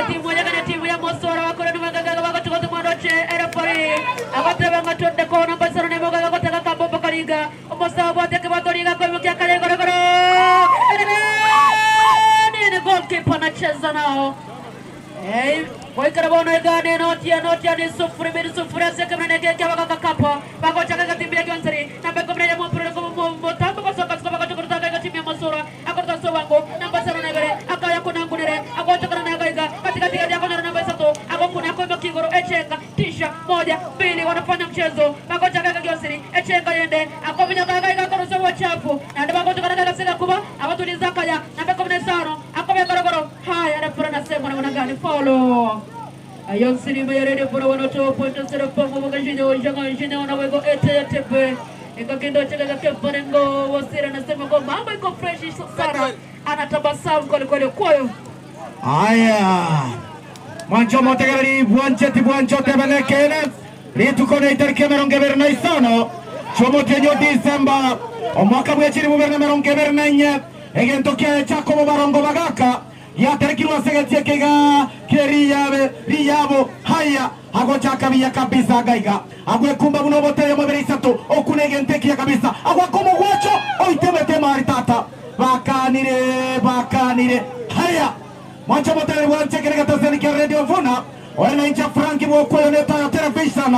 timu ya gana timu ya Mosora wakore numagaga wako mwandoche erefori abatebe ngatonde ko namba 0 ne moga gotega kabombo kaliga omosa bote ke batoriga ko mkia kale goro goro ni goalkeeper anacheza nao Boikara bona gane notia ni 0-0 seka mnene keke wakakapa bagocha kaka timu ya Gyonseri namba 11 mpira ko mtambo kwa soka soka bagocha kaka timu ya Mosora akorta so wango namba 7 na akaya kuna ngunere agocha kana na gaiga katikati ya kona namba 3 agokuna kwa kigoro echenga tisha 1 2 wanafanya mchezo bagocha kaka Gyonseri echenga yende akobinya kaka gaiga koruso wachafu na ndo bagocha kana seka kuba abatuliza kaya namba 15 akobe gorogoro haya refera nasema na gani follow Ayonsi ni Radio Vuna 102.0 FM mwagashinyo njanga na wego etetepe ikakindo cheka Keforengo Wosira anasema kwa mambo iko fresh sana anatabasamu kweli kweli kwayo haya mwancho motegereri bwancheti bwancho tebenekene rituko ne itariki 25 chomotenyo Disemba omwaka bwechiri 2024 egento kia Jacobo Barongo Bagaka yaterekirwa segetie kega keriyabe riyabo haya agochaka biya kabisa gaiga agwekumba buno botere mobere isatu okunegentekia kabisa agwakomugwacho oitemete mari tata bakanire haya mwancho motere bwanche kerega taseni kia Radio Vuna Ore incha Franki bwokoyo neta ya television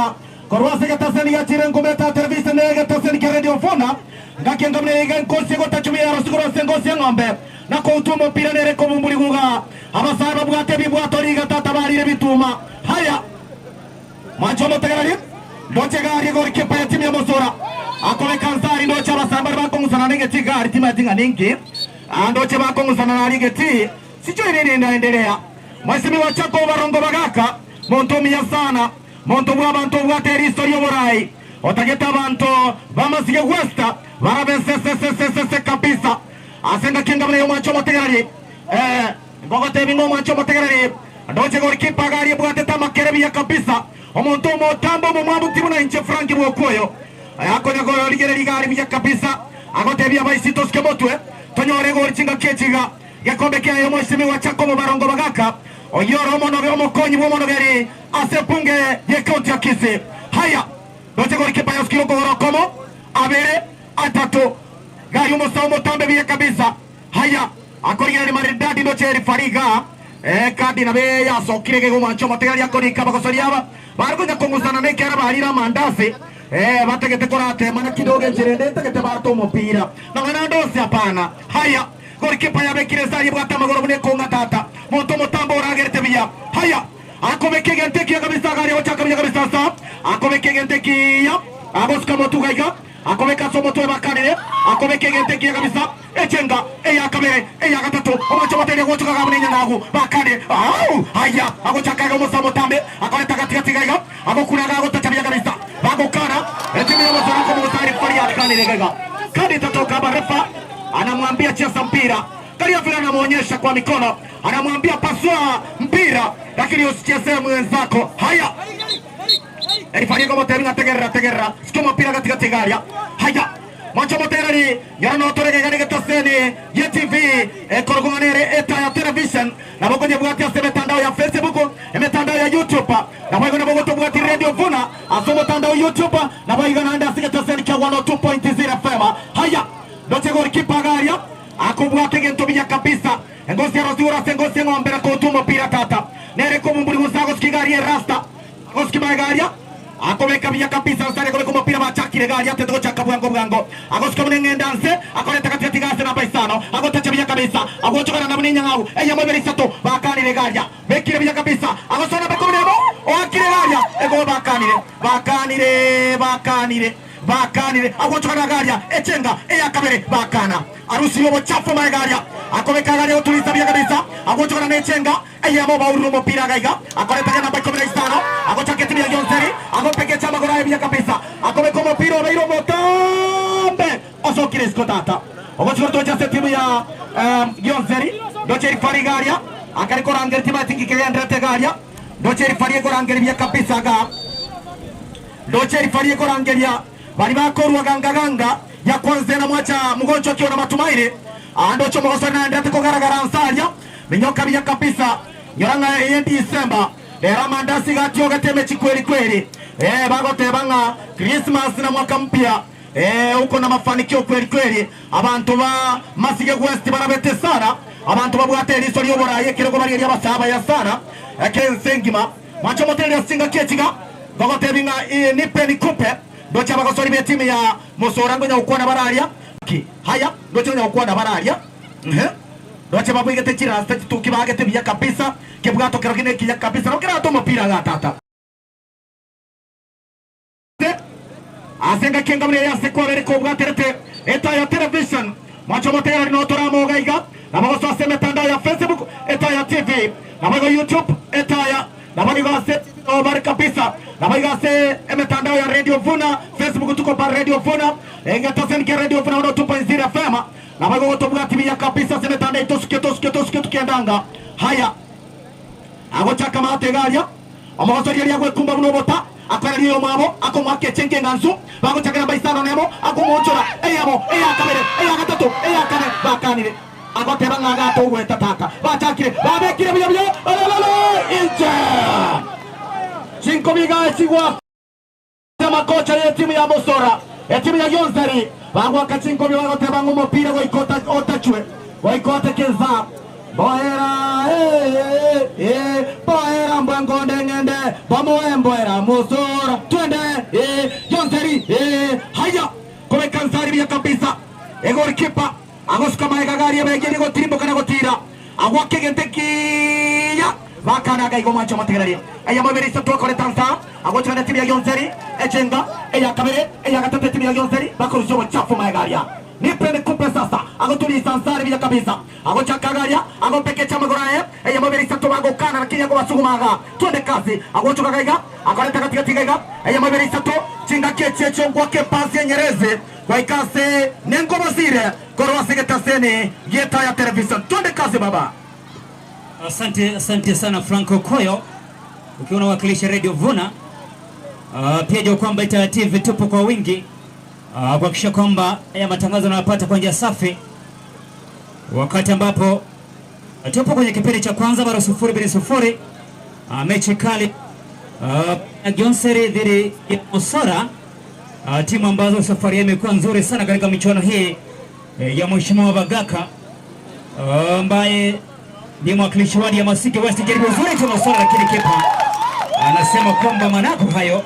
korwase gataseni ya chirengo meta television gataseni kia radio fona ngakenga mne nkosi gotachumia rosigoro sengosi ng'ombe na koutuma mpira nere komumburi guga abasaba bwate bibwato riga tatabarire bituma haya machomo tegarari ndoche gari gori kipa ya timu ya Mosora akole kansari ndoche abasamba bakongusana nenge tigari timu ya ningi ndoche bakongusana na ligeti sijui nini inaendelea. Mheshimiwa Chako Barongo Bagaka muntu mia sana muntu bwa bantu bwate historia borai otageta bantu bamasige westa barabesesesesese kabisa asenga kinga mne macho motegarari ngogote bingo macho motegarari ndoche gori kipa gari bwate tamakerebia kabisa omuntu motambo mumwambu timu na inche Franki bwokoyo akonya goro ligere ligari bia kabisa agotebia baisito skemotwe tonyore gori chinga kechiga gekombe kya mheshimiwa Chako Barongo Bagaka oyoro monoge omokonyi bwomonogeri asepunge ye kaunti ya Kisii. Haya ndoche gori kipa yoskiro goro komo abere atatu gari umusa umutambe bia kabisa. Haya akorigera ni maridadi ndoche rifariga kadi na be yasokire ge gomancho mategari akorika bakosoriaba barikunya kongusana nekera barira mandasi bategete korate mana kidoge njirende tegete bato mupira na ngana ndose hapana. Haya gori kipa ya bekire sari bwata magoro mune konga tata moto mutambo oragerete bia. Haya akomeke gente kia kabisa gari ochaka bia kabisa sa akomeke gente kia aboska motu gaiga akomeka somo to bakanire akomeke gente kia kabisa echenga eya kabere eya gatatu omacho batere gochuka gabune nyangagu bakane au haya agochaka ga musa mutambe akoreta katikati gaiga agokuraga agotachabia kabisa bagokana etimu ya Mosora ko mutari pari akanire gaiga kadi tatoka barefa anamwambia cheza mpira Karia vile anamuonyesha kwa mikono anamwambia pasua mpira lakini usichezee mwenzako. Haya Erifari ko moteringa tegerra tegerra sikoma mpira katikati garia. Haya macho moterari yarano torege gari taseni ye TV ekorogonere eta ya television na bokonye bwati ase mitandao ya Facebook mitandao ya YouTube na bogo na bogo bwati radio vuna asomo tandao YouTube na bogo na anda asike taseni kia 102.0 FM. Haya ndoche gori kipa garia akubwate gento biya kabisa ngosi ya rozura ngosi ng'ombe na kotumo pira tata nere komumburi gusago skigari rasta ngosi magaria akomeka biya kabisa sare kole kumupira bachakire gari ate tochaka bwango bwango agosika munenge dance akoleta katikati gase na paisano agotacha biya kabisa agochokana na munenya ngau eya mobere isato bakanire garia bekire biya kabisa agosona bakomunemo oakire garia ego bakanire bakanire bakanire bakanire agochokana garia echenga eya kabere bakana arusi yobo chafu magaria akomeka garia otulisa biya kabisa agochokana nechenga eya mo bauru mupira gaiga akoleta na bakomera isano agochaka timu ya Gyonseri agopeke chama gora biya kabisa akomeka mupira obeiro motambe osokire skotata ogochoko tocha timu ya Gyonseri doche rifari garia akari koranger timu tingi kele andrete garia doche rifari koranger biya kabisa ga doche rifari korangeria bali bakorwa ganga ganga ya kwanza na mwacha mgonjwa akiwa na matumaini andocho mgoso na andrete kogaragara ansaria minyoka biya kabisa yoranga ye December era mandasi gatioga temechi kweli kweli bagote banga Christmas na mwaka mpya uko na mafanikio kweli kweli abantu ba Masige West barabete sana abantu babwate lisori yoboraye kirego bari ya basaba ya sana ekensengima macho motele singa kechiga bagote binga nipe nikupe ndocha bagosori be timu ya Mosora ngonya ukona bararia haya ndocha nya ukona bararia ndocha babwigete chirasta tukibagete biya kabisa kebwato kero kine kiya kabisa nokira to mupira gatata asenga kenga mune yase kwa reko bwaterete eta ya television macho motera no toramo gaiga na bagoso ase mitandao ya Facebook eta ya TV na bago YouTube eta ya na bago ase obar kabisa na bago ase mitandao ya Radio Vuna Facebook tuko pa Radio Vuna engatasen ke Radio Vuna 2.0 FM na bago to TV ya kabisa se mitandao tosuke tosuke tosuke tukiendanga. Haya agochaka mate garia omogosoria ya gwekumba buno bota akorari yo mabo akomwake chenke ngansu bagochaka na baisano nemo akomochora eyabo eyakabere eyagatatu eyakane bakanire agoteba ngagato gweta tata bachakire babekire byo byo olololo inje cinco biga sigwa makocha ya timu ya Mosora ya timu ya Gyonseri bagwaka cinco biga bagoteba ngumupira goikota otachwe goikota kenza Boera boera mbwangonde ngende bamoe mboera mosora twende Jonseri haya komekansari bya kabisa goalkeeper agosuka maega gari abegeri gotirimboka na gotira agwake gentekiya bakanaga igoma cyo mategereria aya mabiri isatu akore tansa agochana timu ya Jonseri echenga eya kabere eya gatatu timu ya Jonseri bakorusho chafu maegaria nipe nikupe sasa agotuli sansari bila kabisa agochakagaria agopekecha magorae eya mabiri isatu bagokana lakini agobasugumaga twende kazi agochoka gaiga akoreta katika gaiga eya mabiri isatu chinga keche ngwake pasi nyereze waikase nengo basire korwasigetaseni geta ya television twende kazi baba. Asante, asante sana Franco Koyo ukiwa unawakilisha Radio Vuna. Pia jua kwamba Itaya TV tupo kwa wingi kuhakikisha kwamba haya matangazo unayopata kwa njia safi, wakati ambapo tupo kwenye kipindi cha kwanza bado 0-0, mechi kali Jonseri dhidi ya Mosora, timu ambazo safari yao imekuwa nzuri sana katika michuano hii ya Mheshimiwa Bagaka ambaye ni mwakilishi wadi ya Masike West. Jaribu nzuri tu Mosora, lakini kipa anasema kwamba manako hayo.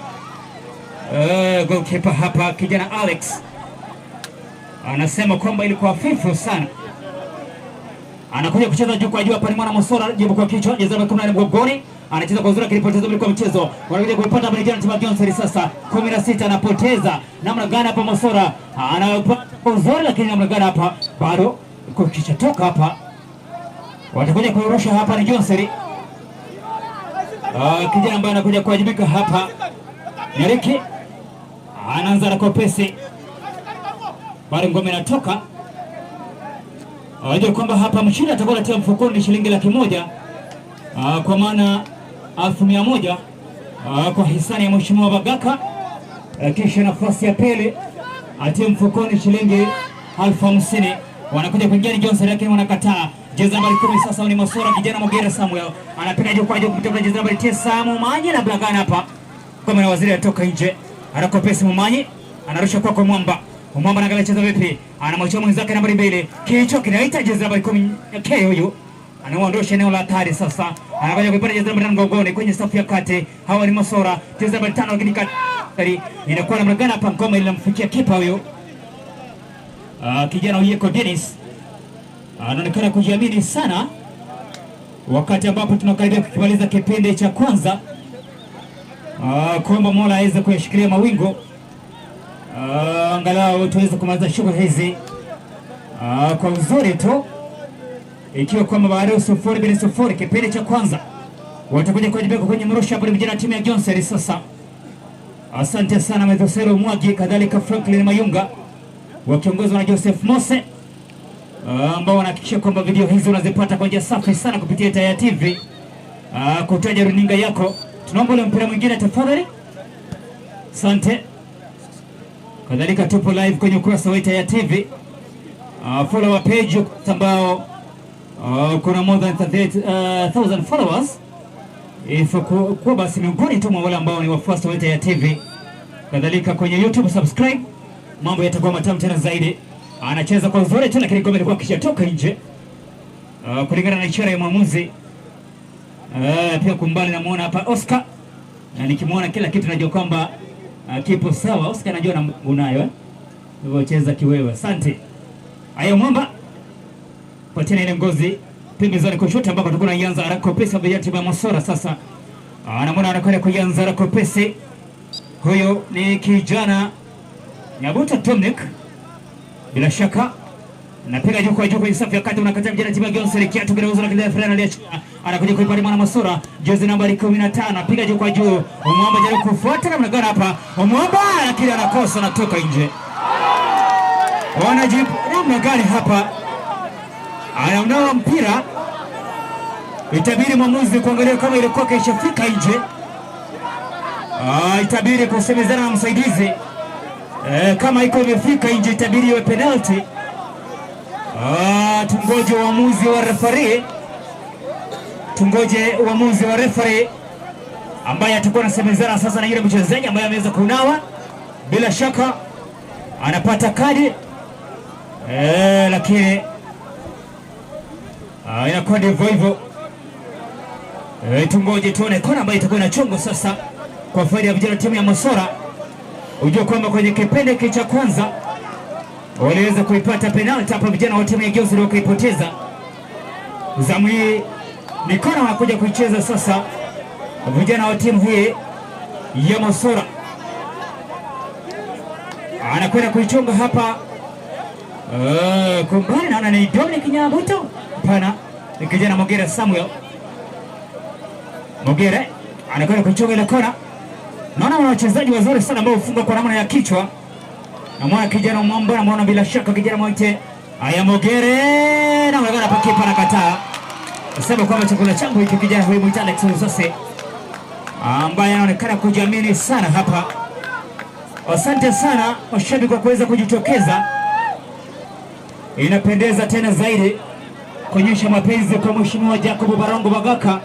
Goalkeeper hapa kijana Alex anasema kwamba ilikuwa hafifu sana. Anakuja kucheza juu kwa juu hapa ni mwana Mosora, jibu kwa kichwa, jezi namba 18 mgongoni, anacheza kwa uzuri akilipoteza kwa mchezo. Wanakuja kuipata hapa kijana timu ya Jonseri sasa 16 anapoteza. Namna gani hapa Mosora anapata kwa uzuri, lakini namna gani hapa bado kwa toka hapa. Watakuja kuirusha hapa ni Jonseri. Kijana ambaye anakuja kuwajibika hapa Nyariki anaanza na kopesi. Bado ngome inatoka. Wajua kwamba hapa mshindi atakuwa anatia mfukoni shilingi 100,000, kwa maana 1,100 kwa hisani ya Mheshimiwa Bagaka. Kisha nafasi ya pili atie mfukoni shilingi 50,000. Wanakuja kuingia ni Johnson lakini wanakataa. Jezi nambari 10 sasa ni Mosora kijana Mogera Samuel anapiga juu kwa juu kutoka jezi nambari 9 Mumanyi na Blagana hapa. Kama na waziri atoka nje. Anakopesi Mumanyi anarusha kwa Mwamba. Mwamba anaangalia cheza vipi? Anamwachia mwenzake nambari 2. Kichwa kinaita jezi nambari 10 K huyu. Anaondosha eneo la hatari sasa. Anakuja kuipata jezi nambari 5 mgongoni kwenye safu ya kati. Hawa ni Mosora. Jezi nambari 5 lakini kati inakuwa namna gani hapa ngoma ilimfikia kipa huyu. Kijana Uyeko Dennis anaonekana kujiamini sana wakati ambapo tunakaribia kukimaliza kipindi cha kwanza. Kuomba Mola aweze kuyashikilia mawingu, angalau tuweze kumaliza shughuli hizi kwa uzuri tu, ikiwa kwamba bado 0-0 kipindi cha kwanza. Watakuja kuwajibika kwenye mrusha hapo vijana timu ya Jonseri sasa. Asante sana Methosero Mwagi, kadhalika Franklin Mayunga wakiongozwa na Joseph Mose ambao wanahakikisha kwamba video hizi unazipata kwa njia safi sana kupitia Itaya TV. Kutaja runinga yako. Tunaomba ule mpira mwingine tafadhali. Asante. Kadhalika tupo live kwenye ukurasa wa Itaya TV. Follow our page ambao kuna more than 38,000 followers. If kwa basi miongoni tu mwa wale ambao ni wafuasi wa Itaya TV. Kadhalika kwenye YouTube subscribe, mambo yatakuwa matamu tena zaidi. Anacheza kwa uzuri tena lakini goli ilikuwa kishatoka nje. Kulingana na ishara ya mwamuzi. Pia kumbali namuona hapa Oscar. Na nikimuona kila kitu najua kwamba kipo sawa. Oscar anajua na unayo Hivyo cheza kiwewe. Asante. Ayo Mwamba. Patena ile ngozi pembezoni kushoto ambako tulikuwa tunaanza haraka pesa ya timu ya Mosora sasa. Anamuona anakwenda kuanza haraka pesa. Huyo ni kijana Nyabuta Dominic. Bila shaka napiga juu kwa juu kwenye safu ya kati, unakataa mjana timu ya Jonseri kiatu kinauza na kile Fred aliachia. Anakuja kuipata mwana Mosora jezi nambari 15, piga juu kwa juu. Mwamba jaribu kufuata namna gani hapa? Mwamba lakini anakosa na toka nje. Wanajibu namna gani hapa? Anaondoa mpira. Itabidi mwamuzi kuangalia kama ilikuwa kaishafika nje. Itabidi kusemezana na msaidizi. Kama iko imefika nje itabidi iwe penalty. Tungoje uamuzi wa referee. Tungoje uamuzi wa referee ambaye atakuwa anasemezana sasa na yule mchezaji ambaye ameweza kunawa. Bila shaka anapata kadi. Lakini Inakuwa ndivyo hivyo. Tungoje tuone kona ambayo itakuwa inachongwa sasa kwa faida ya vijana timu ya Mosora. Ujue kwamba kwenye kipindi hiki cha kwanza waliweza kuipata penalti hapa vijana wa timu ya Geuze wakaipoteza. Zamu hii ni kona wanakuja kuicheza sasa vijana wa timu hii ya Mosora. Anakwenda kuichonga hapa. Kumbani naona ni Dominic Nyabuto. Hapana, ni kijana Mogere Samuel. Mogere anakwenda kuichonga ile kona. Naona wana wachezaji wazuri sana ambao hufunga kwa namna ya kichwa. Namuona kijana Mwamba, namuona bila shaka kijana Mwite. Aya Mogere na anakwenda pakipa na kataa. Nasema kwamba chakula changu hiki kijana huyu Mwite Alex Uzose ambaye anaonekana kujiamini sana hapa. Asante sana mashabiki kwa kuweza kujitokeza. Inapendeza tena zaidi kuonyesha mapenzi kwa Mheshimiwa Jacob Barongo Bagaka.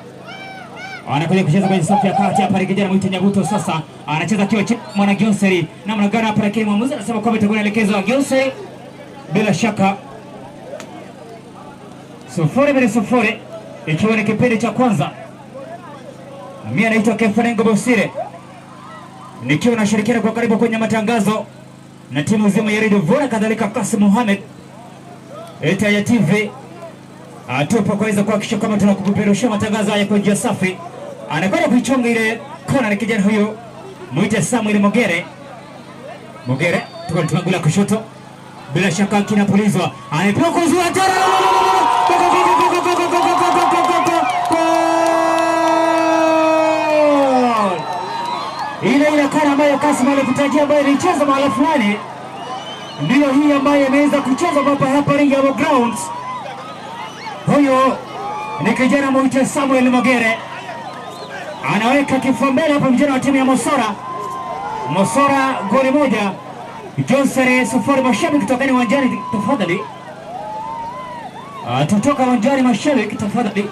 Anakuja kucheza kwenye safu ya kati hapa kijana Mwite Nyabuto sasa anacheza kiwa chini mwana Gionseri. Namna gani hapa, lakini mwamuzi anasema kwamba itakuwa inaelekezwa Gionseri. Bila shaka 0-0 ikiwa ni kipindi cha kwanza. Mimi naitwa Kefarengo Bosire nikiwa nashirikiana kwa karibu kwenye matangazo na timu nzima ya Radio Vora, kadhalika Kasim Mohamed Eta ya TV. Tupo kuweza kuhakikisha kwamba tunakupeperushia matangazo haya kwa njia safi. Anakwenda kuichonga ile kona na kijana huyo Mwite Samuel Mogere. Mogere tuko tumagula kushoto, bila shaka kinapulizwa, anapewa kuzuia tena. Ile kona ambayo Kasim alikutajia ambayo ilicheza mahali fulani ndiyo hii ambayo imeweza kucheza hapa hapa Ringabo Grounds. Huyo ni kijana Mwite Samuel Mogere, anaweka kifua mbele hapa vijana wa timu ya Mosora. Mosora goli 1, Jonsere 0. Mashabiki kutokani uwanjani tafadhali. Tutoka uwanjani mashabiki tafadhali.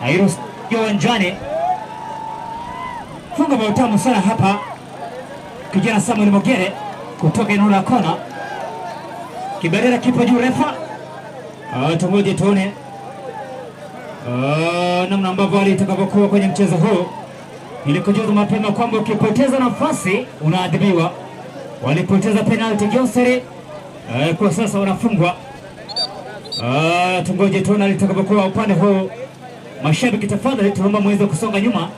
Airu uwanjani. Funga bao tamu sana hapa kijana Samuel Mogere kutoka eneo la kona. Kibendera kipo juu refa. Tungoje tuone namna ambavyo hali itakavyokuwa kwenye mchezo huu. Nilikujuza mapema kwamba ukipoteza nafasi unaadhibiwa. Walipoteza penalty Jonsere, kwa sasa wanafungwa. Tungoje tuone hali itakavyokuwa upande huu. Mashabiki tafadhali tunaomba muweze kusonga nyuma,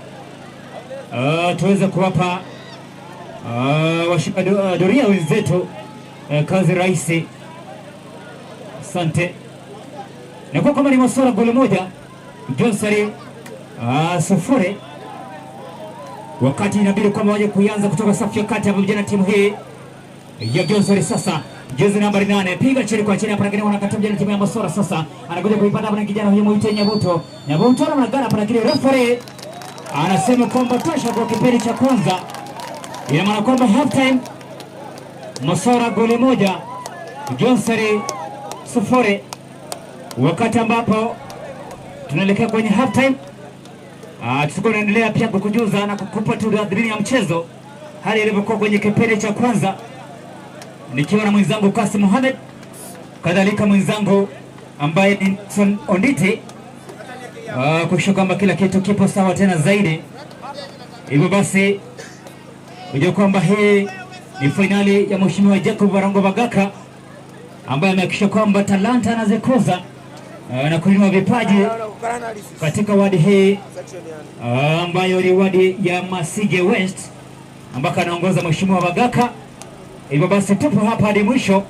tuweze kuwapa washika doria wenzetu kazi rahisi. Asante. Na kwa kama ni Mosora goli 1, Jonseri 0. Wakati inabidi kwamba waje kuanza kutoka safu ya kati hapo vijana timu hii ya Jonseri sasa. Jezi nambari 8 piga chini kwa chini hapa, lakini wanakataa vijana timu ya Mosora sasa. Anakuja kuipata hapa na kijana huyu Mwite Nyabuto. Nyabuto anagana hapa, lakini referee anasema kwamba tosha kwa kipindi cha kwanza. Ina maana kwamba half time Mosora goli 1, Jonseri 0. Wakati ambapo tunaelekea kwenye half time, tutakuwa tunaendelea pia kukujuza na kukupa tu tathmini ya mchezo hali ilivyokuwa kwenye kipindi cha kwanza, nikiwa na mwenzangu Kasim Mohamed, kadhalika mwenzangu ambaye ni Nelson Onditi, kuhakikisha kwamba kila kitu kipo sawa tena zaidi. Hivyo basi unajua kwamba hii ni finali ya Mheshimiwa Jacob Barongo Bagaka ambaye amehakikisha kwamba talanta anazikuza na kuinua vipaji katika wadi hii ambayo ni wadi ya Masige West ambako anaongoza Mheshimiwa Bagaka. Hivyo basi tupo hapa hadi mwisho.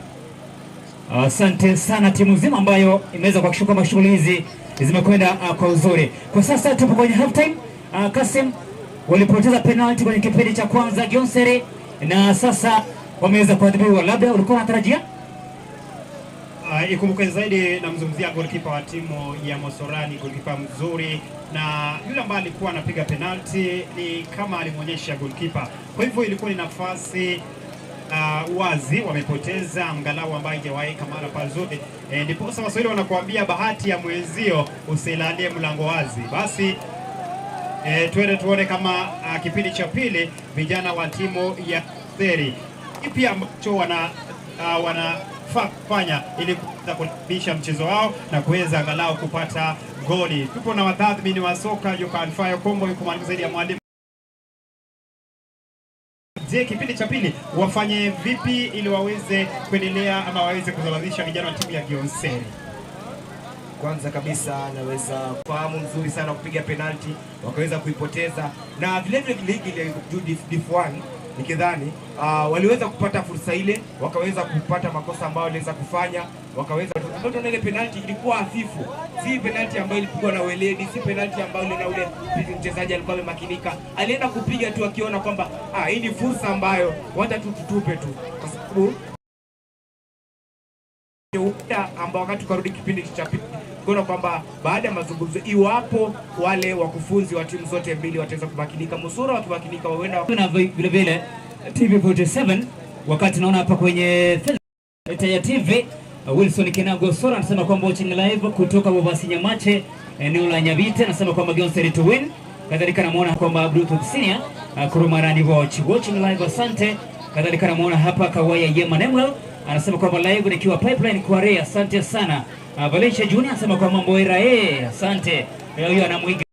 Asante sana timu nzima ambayo imeweza kuhakikisha kwamba shughuli hizi zimekwenda kwa uzuri. Kwa sasa tupo kwenye half time. Kasim walipoteza penalty kwenye kipindi cha kwanza Gionseri, na sasa wameweza kuadhibiwa. Labda ulikuwa unatarajia? Ikumbuke zaidi namzungumzia goalkeeper wa timu ya Mosorani, goalkeeper mzuri, na yule ambaye alikuwa anapiga penalty ni kama alimuonyesha goalkeeper. Kwa hivyo ilikuwa ni nafasi wazi, wamepoteza angalau ambaye haijawahi mara pazuri. Ndipo sasa Waswahili wanakuambia bahati ya mwenzio usilalie mlango wazi. Basi tuende tuone kama kipindi cha pili vijana wa timu ya Seri kipi ambacho wanafanya wanafaa kufanya ili kuweza kurekebisha mchezo wao na kuweza angalau kupata goli. Tupo na wadhamini wa soka, yuko Alfayo Kombo, yuko mwalimu zaidi ya mwalimu. Je, kipindi cha pili wafanye vipi ili waweze kuendelea ama waweze kusababisha vijana wa timu ya Gionseri? Kwanza kabisa naweza fahamu mzuri sana kupiga penalti wakaweza kuipoteza, na vile vile ligi ile Div 1 nikidhani waliweza kupata fursa ile, wakaweza kupata makosa ambayo waliweza kufanya, wakaweza tunaona ile penalti ilikuwa hafifu, si penalti ambayo ilipigwa na weledi, si penalti ambayo ile na ule mchezaji alikuwa amemakinika, alienda kupiga tu akiona kwamba hii ni fursa ambayo wacha tu tutupe tu, kwa sababu ambao wakati tukarudi kipindi cha pili tukaona kwamba baada ya mazungumzo, iwapo wale wakufunzi wa timu zote mbili wataweza kumakinika, Mosora wakimakinika waenda na vile vile TV47. Wakati naona hapa kwenye Etaya TV Wilson Kinago Sora anasema kwamba watching live kutoka Bobasi Nyamache eneo la Nyabite, anasema kwamba Gionseri to win. Kadhalika namuona kwamba Bluetooth Senior Kurumarani watching live, asante. Kadhalika namuona hapa Kawaya Yema Nemwel anasema kwamba live nikiwa pipeline kwa Rea, asante sana. Valencia Junior anasema kwamba mambo era asante. Huyo anamuiga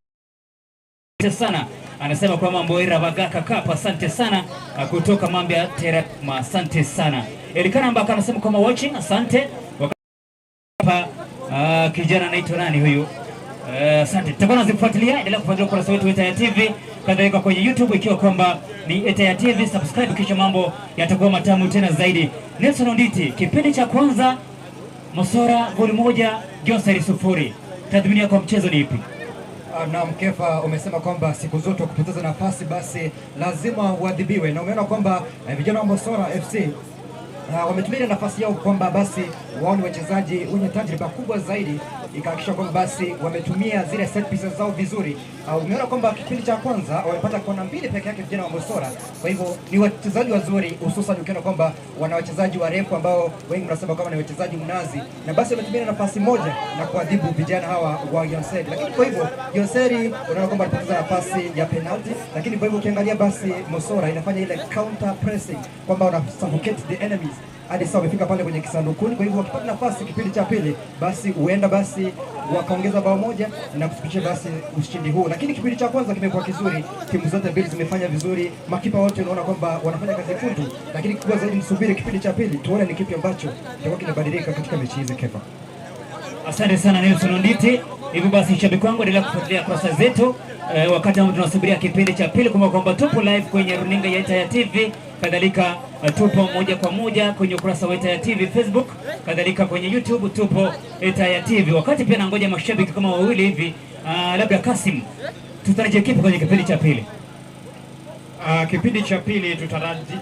sana. Anasema kwamba Mboira Bagaka Cup, asante sana kutoka Mambia Terema, asante sana. Elikana Mbaka anasema kwamba watching, asante. Hapa kijana anaitwa nani huyu? Asante. Tutakuwa tunazifuatilia, endelea kufuatilia ukurasa wetu Etaya TV, kadhalika kwenye YouTube ikiwa kwamba ni Etaya TV, subscribe kisha mambo yatakuwa matamu tena zaidi. Nelson Onditi, kipindi cha kwanza Mosora goli 1, Gionseri 0. Tathmini yako mchezo ni ipi? Na Mkefa, umesema kwamba siku zote kupoteza nafasi basi lazima uadhibiwe, na umeona kwamba vijana wa Mosora FC wametumia nafasi yao kwamba basi wao ni wachezaji wenye tajriba kubwa zaidi, ikahakikisha kwamba basi wametumia zile set pieces zao vizuri. Umeona kwamba kipindi cha kwanza wamepata kona 2 peke yake vijana wa Mosora. Kwa hivyo ni wachezaji wazuri, hususan ukiona kwamba wana wachezaji warefu ambao wengi mnasema kama ni wachezaji mnazi, na basi wametumia nafasi moja na kuadhibu vijana hawa wa Gionseri. Lakini kwa hivyo Gionseri unaona kwamba walipoteza nafasi ya penalty, lakini kwa hivyo ukiangalia basi Mosora inafanya ile counter pressing kwamba wana suffocate the enemies hadi sasa wamefika pale kwenye kisandukuni. Kwa hivyo wakipata nafasi kipindi cha pili basi huenda basi wakaongeza bao moja na kufikisha basi ushindi huu. Lakini kipindi cha kwanza kimekuwa kizuri, timu zote mbili zimefanya vizuri, makipa wote unaona kwamba wanafanya kazi kundu, lakini kikubwa zaidi msubiri kipindi cha pili tuone ni kipi ambacho kitakuwa kinabadilika katika mechi hizi. Kefa, asante sana Nelson Onditi. Hivyo basi shabiki wangu, endelea kufuatilia kurasa zetu wakati ambao tunasubiria kipindi cha pili. Kumbuka kwamba tupo live kwenye runinga ya Etaya TV, kadhalika tupo moja kwa moja kwenye ukurasa wa Etaya TV Facebook, kadhalika kwenye YouTube tupo Etaya TV. Wakati pia nangoja mashabiki kama wawili hivi, labda Kasim, tutarajia kipi kwenye kipindi cha pili? Kipindi cha pili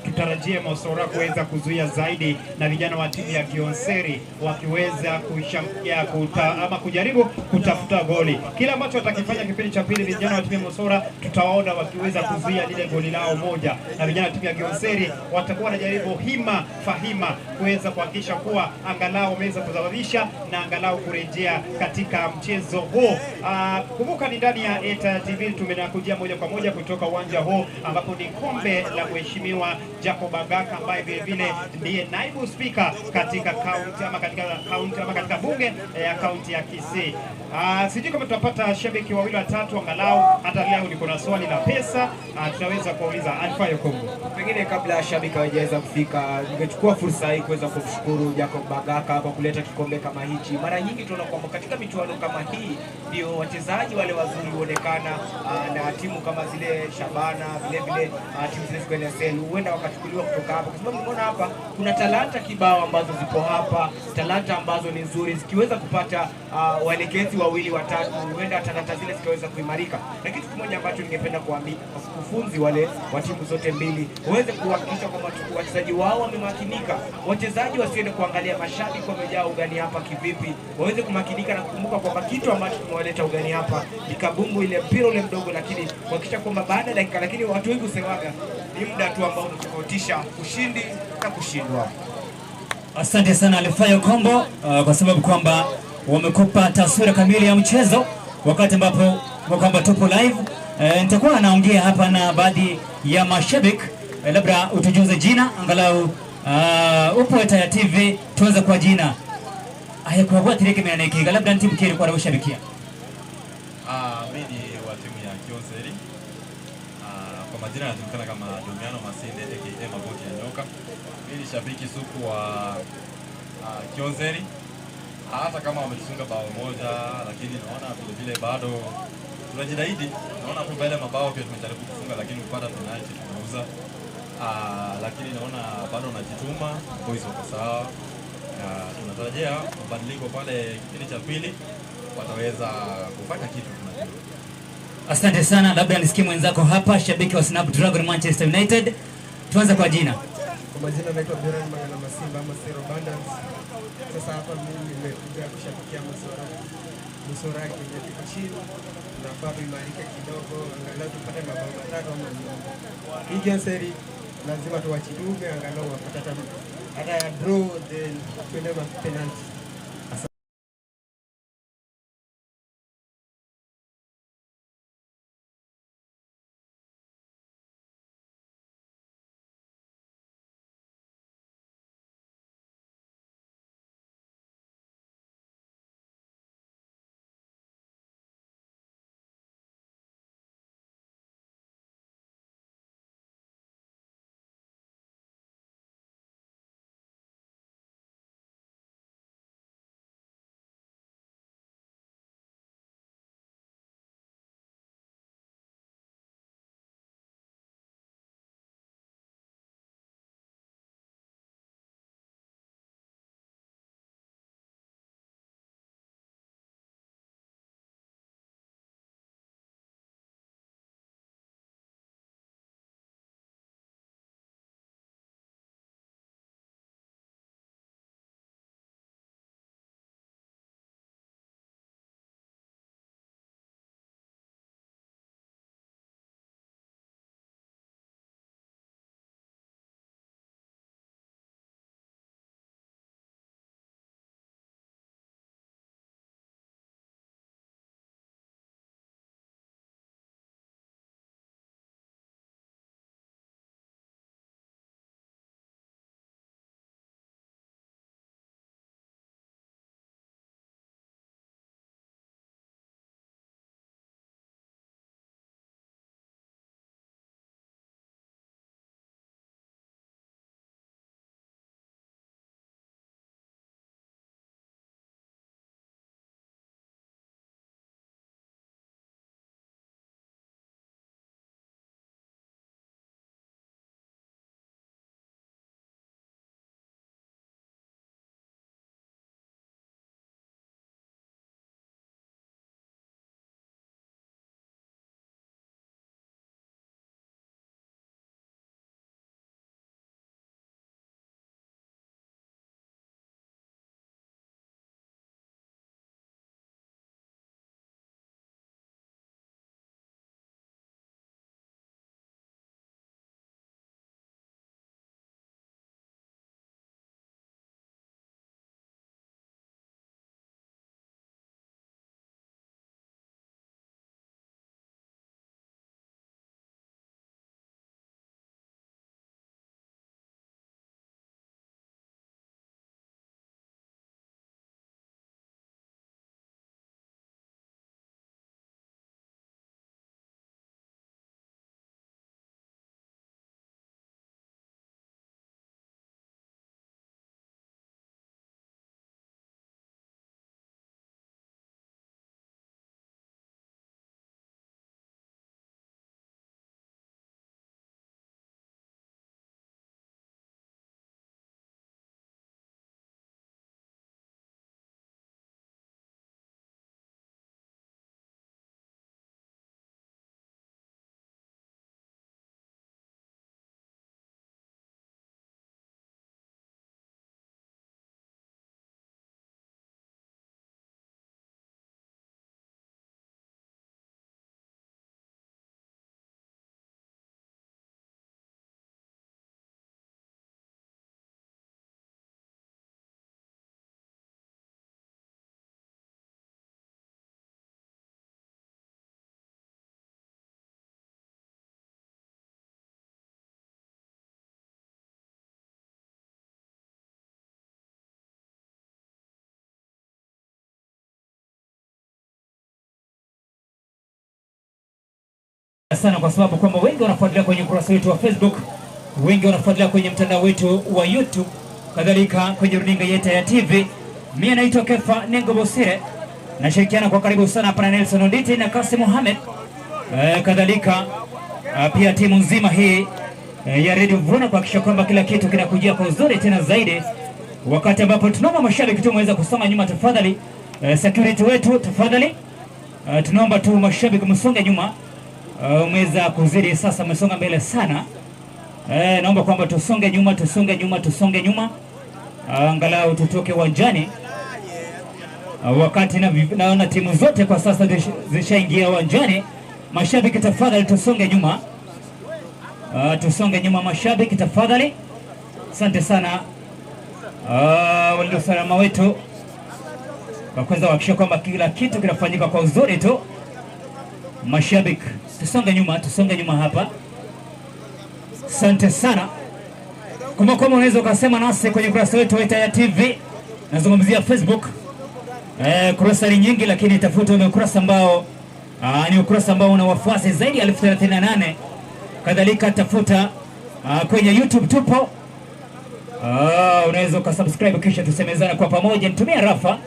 tutarajie Mosora kuweza kuzuia zaidi na vijana wa timu ya Gionseri wakiweza kushambulia ama kujaribu kutafuta goli. Kila ambacho watakifanya kipindi cha pili vijana wa timu ya Mosora tutawaona wakiweza kuzuia lile goli lao moja, na vijana wa timu ya Gionseri watakuwa wanajaribu hima fahima kuweza kuhakikisha kuwa angalau wameweza kusababisha na angalau kurejea katika mchezo huu. Kumbuka ni ndani ya Etaya TV, tumenakujia moja kwa moja kutoka uwanja huu ambapo ni kombe la Mheshimiwa Jacob Agaka ambaye vile vile ndiye naibu spika katika kaunti ama katika kaunti ama katika bunge ya kaunti ya Kisii. Sijui kama tutapata shabiki wawili watatu angalau. Hata leo niko na swali la pesa, tutaweza kuuliza Alfayo Kongo. Pengine kabla shabiki hawajaweza kufika, ningechukua fursa hii kuweza kumshukuru Jacob Bagaka kwa kuleta kikombe kama hichi. Mara nyingi tunaona kwamba katika michuano kama hii ndio wachezaji wale wazuri huonekana, na timu kama zile Shabana, vile vile timu zile ziko NSL huenda wakachukuliwa kutoka hapa, kwa sababu unaona hapa kuna talanta kibao ambazo zipo hapa, talanta ambazo ni nzuri, zikiweza kupata waelekezi wawili watatu, huenda talanta zile zikaweza kuimarika. Na kitu kimoja ambacho ningependa kuambia wakufunzi wale wa timu zote mbili waweze kuhakikisha kwamba wachezaji wao wamemakinika, wachezaji wasiende kuangalia mashabiki wamejaa ugani hapa kivipi, waweze kumakinika na kukumbuka kwamba kitu ambacho kimewaleta ugani hapa ni kabumbu, ile mpira ule mdogo, lakini kuhakikisha kwamba baada ya dakika, lakini watu wengi husemaga ni muda tu ambao unatofautisha ushindi na kushindwa. Asante sana Alfayo Kombo, kwa sababu kwamba wamekupa taswira kamili ya mchezo wakati ambapo kwamba tupo live. Nitakuwa naongea hapa na baadhi ya mashabiki, labda utujuze jina angalau Upo Etaya TV, tuanze kwa jina. Aya kwa kwa tireke mena nekiga labda ntimu kiri kwa rushabikia. Mimi ni wa timu ya Kyonseri. Kwa majina anajulikana kama Domiano Masinde aka Magoti ya Nyoka. Mimi ni shabiki suku wa Kyonseri. Hata kama wametufunga bao moja, lakini naona vile vile bado tunajitahidi. Naona hapo mbele mabao pia tumejaribu kufunga, lakini kupata penalty tumeuza. Lakini naona bado wanajituma, boys wako sawa. Tunatarajia mabadiliko pale kipindi cha pili wataweza kufanya kitu tunajua. Asante sana, labda nisikie mwenzako hapa, shabiki wa Snapdragon Manchester United. Tuanze kwa jina. Kwa majina naitwa Biran Magana Masimba ama Zero Bandits. Sasa hapa mimi nimekuja kushabikia Musora. Musora kwenye tuko chini, tunafaa tuimarike kidogo, angalau tupate mabao matatu ama nne. Hii Kyonseri lazima tuwachitume angalau wapate hata draw then tuende penalty. Sana kwa sababu kwamba wengi wanafuatilia kwenye ukurasa wetu wa Facebook, wengi wanafuatilia kwenye mtandao wetu wa YouTube, kadhalika kwenye runinga yetu ya TV. Mimi naitwa Kefa Nengo Bosire, nashirikiana kwa karibu sana hapa na Nelson Onditi na Kasim Mohamed, kadhalika pia timu nzima hii ya Radio Vuna kuhakikisha kwamba kila kitu kinakujia kwa uzuri tena zaidi, wakati ambapo tunaomba mashabiki tu muweze kusonga nyuma tafadhali. Security wetu tafadhali, tunaomba tu mashabiki msonge nyuma. Umeweza kuzidi sasa, umesonga mbele sana. Naomba kwamba tusonge nyuma, tusonge nyuma, tusonge nyuma, angalau tutoke uwanjani. Wakati naona timu zote kwa sasa zishaingia uwanjani. Mashabiki tafadhali tusonge nyuma. Tusonge nyuma mashabiki tafadhali. Asante sana walio salama wetu kwa kuweza kuhakikisha kwamba kila kitu kinafanyika kwa uzuri tu. Mashabiki tusonge nyuma, tusonge nyuma hapa. Asante sana. Kumbuka kama unaweza ukasema nasi kwenye kurasa wetu wa Etaya TV, nazungumzia Facebook. Kurasa ni nyingi, lakini tafuta ule ukurasa ambao ni ukurasa ambao una wafuasi zaidi ya 1038. Kadhalika tafuta kwenye YouTube tupo. Unaweza ukasubscribe kisha tusemezana kwa pamoja. Nitumia rafa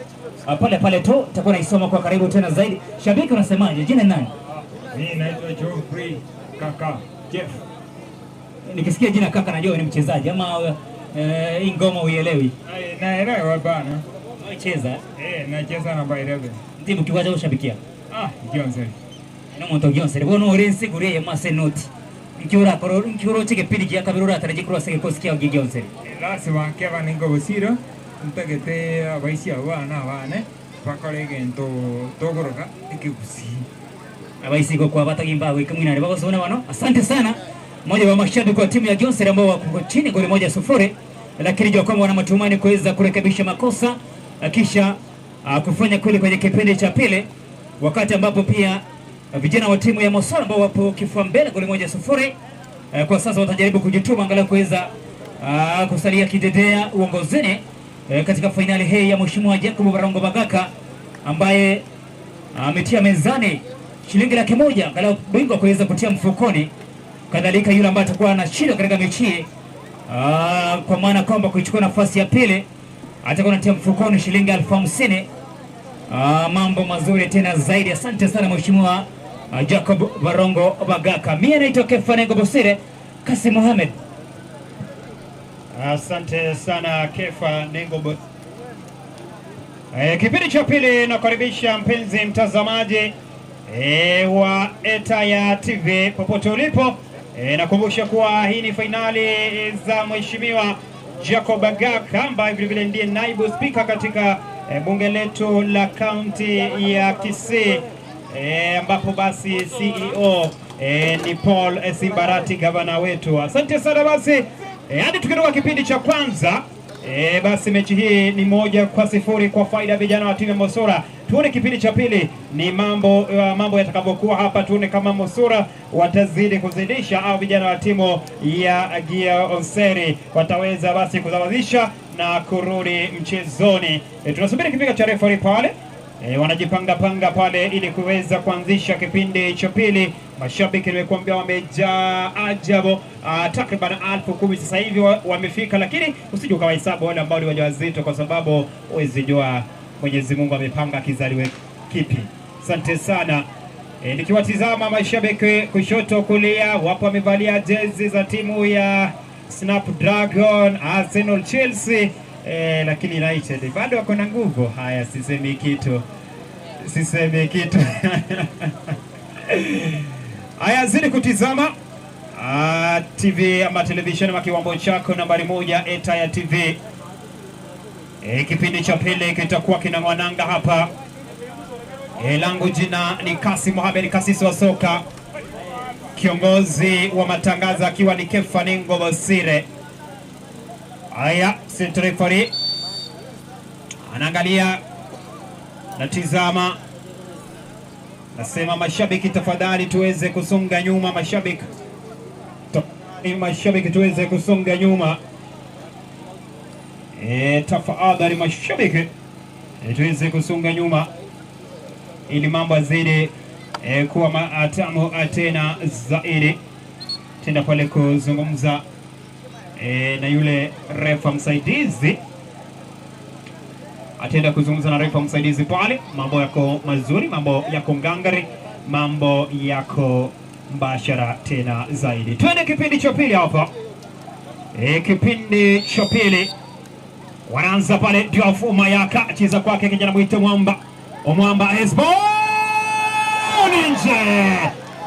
pale pale tu, nitakuwa naisoma kwa karibu tena zaidi. Shabiki unasemaje? Jina nani? Mimi naitwa Geoffrey Kaka Jeff. Nikisikia jina kaka najua ni mchezaji ama hii ngoma uielewi? Naelewa bana. Unacheza? Nacheza namba 11. Timu kiwaje ushabikia? Gionseri. No muntu Gionseri. Bono orense gure mase noti. Nkiura koro nkiuro chike pili kia kabirura ataraji kurwa sege kosikia Gionseri. Lazima keva ningo busiro ntagete abaisi abana bane bakore gento togoroka ikigusi. Abaisi kwa kwa batagimba we kumwina ni bagosona bano. Asante sana. Mmoja wa mashabiki wa timu ya Gionseri ambao wako chini goli 1-0, lakini jua kwamba wana matumaini kuweza kurekebisha makosa kisha kufanya kweli kwenye kipindi cha pili, wakati ambapo pia vijana wa timu ya Mosora ambao wapo kifua mbele goli 1-0 kwa sasa watajaribu kujituma angalau kuweza kusalia kidedea uongozini katika fainali hii ya Mheshimiwa Jacob Barongo Bagaka ambaye ametia mezani shilingi 100,000 angalau bingwa kuweza kutia mfukoni. Kadhalika yule ambaye atakuwa anashinda katika mechi kwa maana kwamba kuichukua nafasi ya pili atakuwa anatia mfukoni shilingi 50,000. Mambo mazuri tena zaidi. Asante sana Mheshimiwa Jacob Barongo Bagaka. Mimi naitwa Kefa Nengo Bosire, Kasim Mohamed. Asante sana Kefa Nengo Bosire. Kipindi cha pili nakaribisha mpenzi mtazamaji wa Etaya TV popote ulipo. Nakumbusha kuwa hii ni fainali za Mheshimiwa Jacob Bagaka ambaye vile vile ndiye naibu spika katika bunge letu la kaunti ya Kisii, ambapo basi CEO ni Paul Simbarati gavana wetu. Asante sana basi. Hadi tukitoka kipindi cha kwanza, basi mechi hii ni 1-0 kwa faida vijana wa timu ya Mosora. Tuone kipindi cha pili ni mambo yatakavyokuwa hapa. Tuone kama Mosora watazidi kuzidisha au vijana wa timu ya Gionseri wataweza basi kusawazisha na kurudi mchezoni. Tunasubiri kipindi cha referee pale. Wanajipanga panga pale ili kuweza kuanzisha kipindi cha pili. Mashabiki nimekuambia wamejaa ajabu, takriban 10,000 sasa hivi wamefika, lakini usije ukawahesabu wale ambao ni wajawazito kwa sababu huwezi jua Mwenyezi Mungu amepanga kizaliwe kipi. Asante sana. Nikiwatizama mashabiki kushoto kulia, wapo wamevalia jezi za timu ya Snapdragon, Arsenal, Chelsea, lakini United bado wako na nguvu. Haya, sisemi kitu. Sisemi kitu. Haya, zidi kutizama TV ama television ama kiwambo chako nambari 1 Etaya TV. Kipindi cha pili kitakuwa kinang'wananga hapa. Langu jina ni Kasim Mohamed, kasisi wa soka, kiongozi wa matangazo akiwa ni Kefa Nengo Bosire. Haya, center referee anaangalia, natizama, nasema mashabiki tafadhali tuweze kusonga nyuma, mashabiki tafadhali, mashabiki tuweze kusonga nyuma. Tafadhali mashabiki tuweze kusonga nyuma ili mambo yazidi kuwa matamu tena zaidi. Tenda pale kuzungumza na yule refa msaidizi, atenda kuzungumza na refa msaidizi pale. Mambo yako mazuri, mambo yako ngangari, mambo yako mbashara tena zaidi. Twende kipindi cha pili hapa. Kipindi cha pili wanaanza pale Diouf Mayaka, cheza kwake kijana mwite Mwamba. Mwamba Hezbon nje.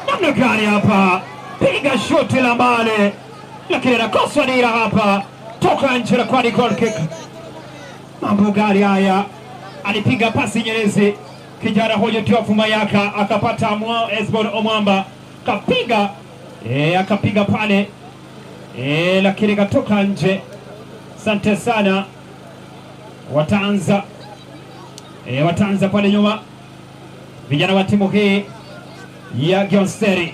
Namna gani hapa? Piga shoti la mbali, lakini anakosa dira hapa, toka nje na kwa goal kick. Mambo gani haya? Alipiga pasi nyerezi kijana huyo Diouf Mayaka, akapata Hezbon Omwamba, kapiga akapiga pale lakini katoka nje. Asante sana. Wataanza wataanza pale nyuma vijana wa timu hii ya Gionseri.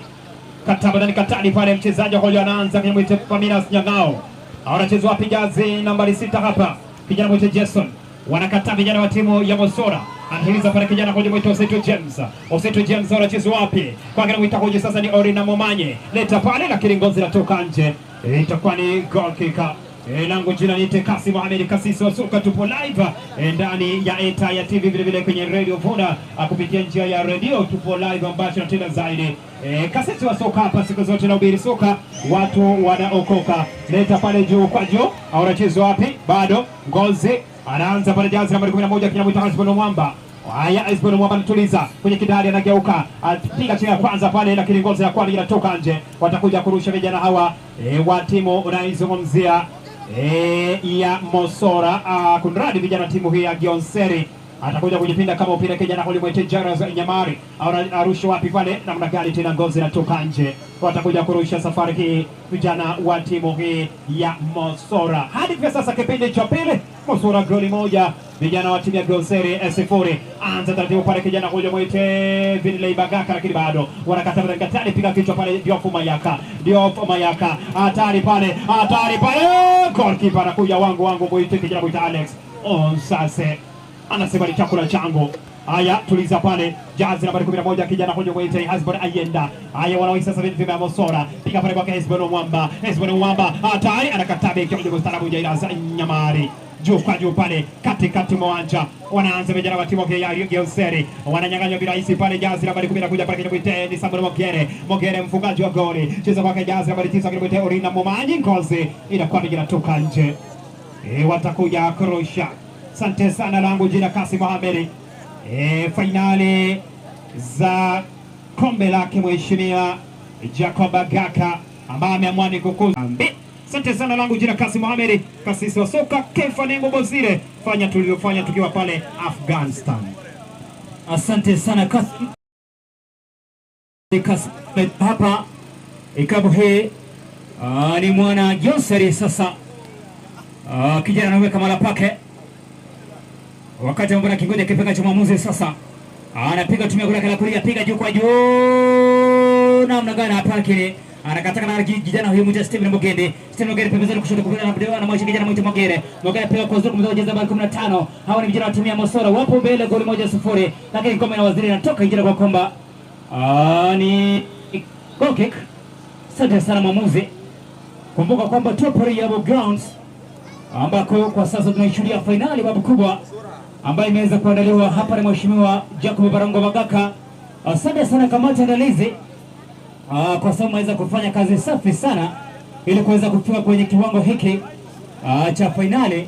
Kataba katali pale mchezaji huyo anaanza kwenye Paminas Nyangao. Anachezwa wapi jazi nambari 6 hapa. Kijana mwite Jason. Wanakataa vijana wa timu ya Mosora. Anatuliza pale kijana huyo mwite Oseto James. Oseto James anachezwa wapi? Kwa kile mwita huyo sasa ni Orina Momanye. Leta pale lakini ngozi inatoka nje. Itakuwa ni goal kick. Langu jina ni Kasi Mohamed Kasisi wa soka, tupo live ndani ya Eta ya TV, vile vile kwenye Radio Vuna kupitia njia ya radio, tupo live ambacho tena zaidi. Kasisi wa soka hapa siku zote na ubiri soka, watu wanaokoka. Leta pale juu kwa juu, anachezwa wapi? Bado Ngozi anaanza pale jazi nambari 11 kinamwita Hezbon Mwamba. Haya, Hezbon Mwamba anatuliza kwenye kidari, anageuka, apiga chini ya kwanza pale, lakini ngozi ya kwanza inatoka nje. Watakuja kurusha vijana hawa wa timu unaizungumzia ya Mosora. Kunradi vijana timu hii ya Gionseri atakuja kujipinda kama upira kijana huyu mwite Jairus Nyamari. Arusha wapi pale? Namna gani tena ngozi inatoka nje. Watakuja kurusha safari hii vijana wa timu hii ya Mosora. Hadi kwa sasa kipindi cha pili, Mosora goli 1, vijana wa timu ya Gionseri 0. Anza taratibu pale kijana huyu mwite Vinley Bagaka, lakini bado wanakata katali, piga kichwa pale Diouf Mayaka. Diouf Mayaka hatari pale, hatari pale. Goalkeeper anakuja wangu mwite kijana mwite Alex Onsase. Anasema ni chakula changu. Haya, tuliza pale jazi nambari 11 kijana huyo mwite Hezbon Ayenda. Haya, wanaoisa sasa hivi vya Mosora. Piga pale kwake Hezbon Mwamba. Hezbon Mwamba hatari, anakataa beki huyo mstaarabu Jairus Nyamari. Juu kwa juu pale katikati mwanja wanaanza vijana wa timu ya Gionseri, wananyang'anywa virahisi pale jazi nambari 10 kuja pale kijana mwite ni Samuel Mogere. Mogere mfungaji wa goli. Cheza kwake jazi nambari 9 kijana mwite Orina Momanyi. Ngozi inakuwa inatoka nje. Watakuja kurusha. Asante sana, langu jina Kasi Mohamed. Finali za kombe lake Mheshimiwa Jacob Bagaka ambaye ameamua ni kukuza. Asante sana, langu jina Kasi Mohamed, kasisi wa soka Kefa Nengo Bozire. Fanya tulivyofanya tukiwa pale Afghanistan. Asante sana Kasi. Hapa ikabu hii ni mwana Gionseri sasa. Kijana anaweka mara pake. Wakati ambapo anakingoja kipenga cha mwamuzi sasa. Anapiga tumia goli la kulia, piga juu kwa juu. Namna gani hapa lakini anakataka na kijana huyu mmoja Steven Mogende. Steven Mogende pembezoni kushoto kwa na anamwacha kijana mwite Mogere. Mogere piga kwa zuri kumtoa jeza nambari 15. Hawa ni vijana wa timu ya Mosora, wapo mbele goli 1-0. Lakini ngome na waziri anatoka injira kwa kwamba ni goal kick. Asante sana mwamuzi. Kumbuka kwamba tupo Riyabo Grounds ambako kwa sasa tunaishuhudia finali babu kubwa ambayo imeweza kuandaliwa hapa na Mheshimiwa Jacob Barongo Bagaka. Asante sana kamati andalizi kwa sababu mweza kufanya kazi safi sana ili kuweza kufika kwenye kiwango hiki cha finali.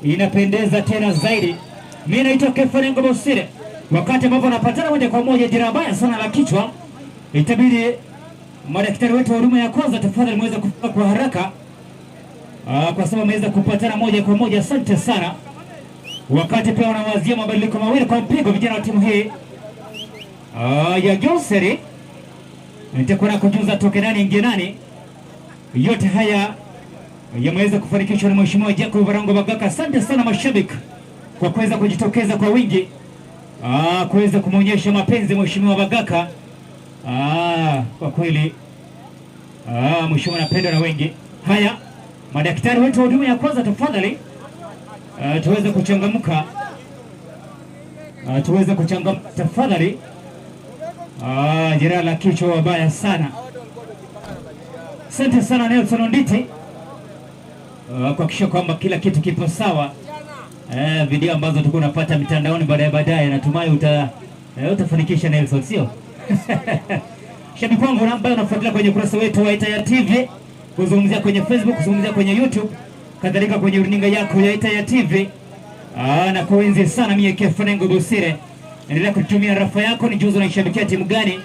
Inapendeza tena zaidi. Mimi naitwa Kefa Bosire. Wakati ambapo napatana moja kwa moja jeraha baya sana la kichwa, itabidi madaktari wetu wa huduma ya kwanza tafadhali muweze kufika kwa haraka kwa sababu ameweza kupatana moja kwa moja. Asante sana. Wakati pia wanawazia mabadiliko mawili kwa mpigo vijana wa timu hii ya Gionseri. Nitakuwa na kujuza toke nani ingie nani. Yote haya yameweza kufanikishwa na Mheshimiwa Jacob Barongo Bagaka. Asante sana mashabiki kwa kuweza kujitokeza kwa wingi kuweza kumuonyesha mapenzi Mheshimiwa Bagaka. Kwa kweli mheshimiwa anapendwa na wengi. Haya, madaktari wetu wa huduma ya kwanza tafadhali tuweze kuchangamka. Tuweze kuchangamka tafadhali. Jeraha la kichwa wabaya sana. Asante sana Nelson Onditi kuhakikisha kwamba kila kitu kipo sawa. Video ambazo tutakuwa tunapata mitandaoni baadaye, natumai utafanikisha Nelson, sio? Shabiki wangu ambaye unafuatilia kwenye ukurasa wetu wa Itaya TV, kuzungumzia kwenye Facebook, kuzungumzia kwenye YouTube, kadhalika kwenye runinga yako ya Itaya TV. Na kuenzi sana mie Kefanengo Bosire. Endelea kutumia rafa yako, ni juzo unaishabikia timu gani,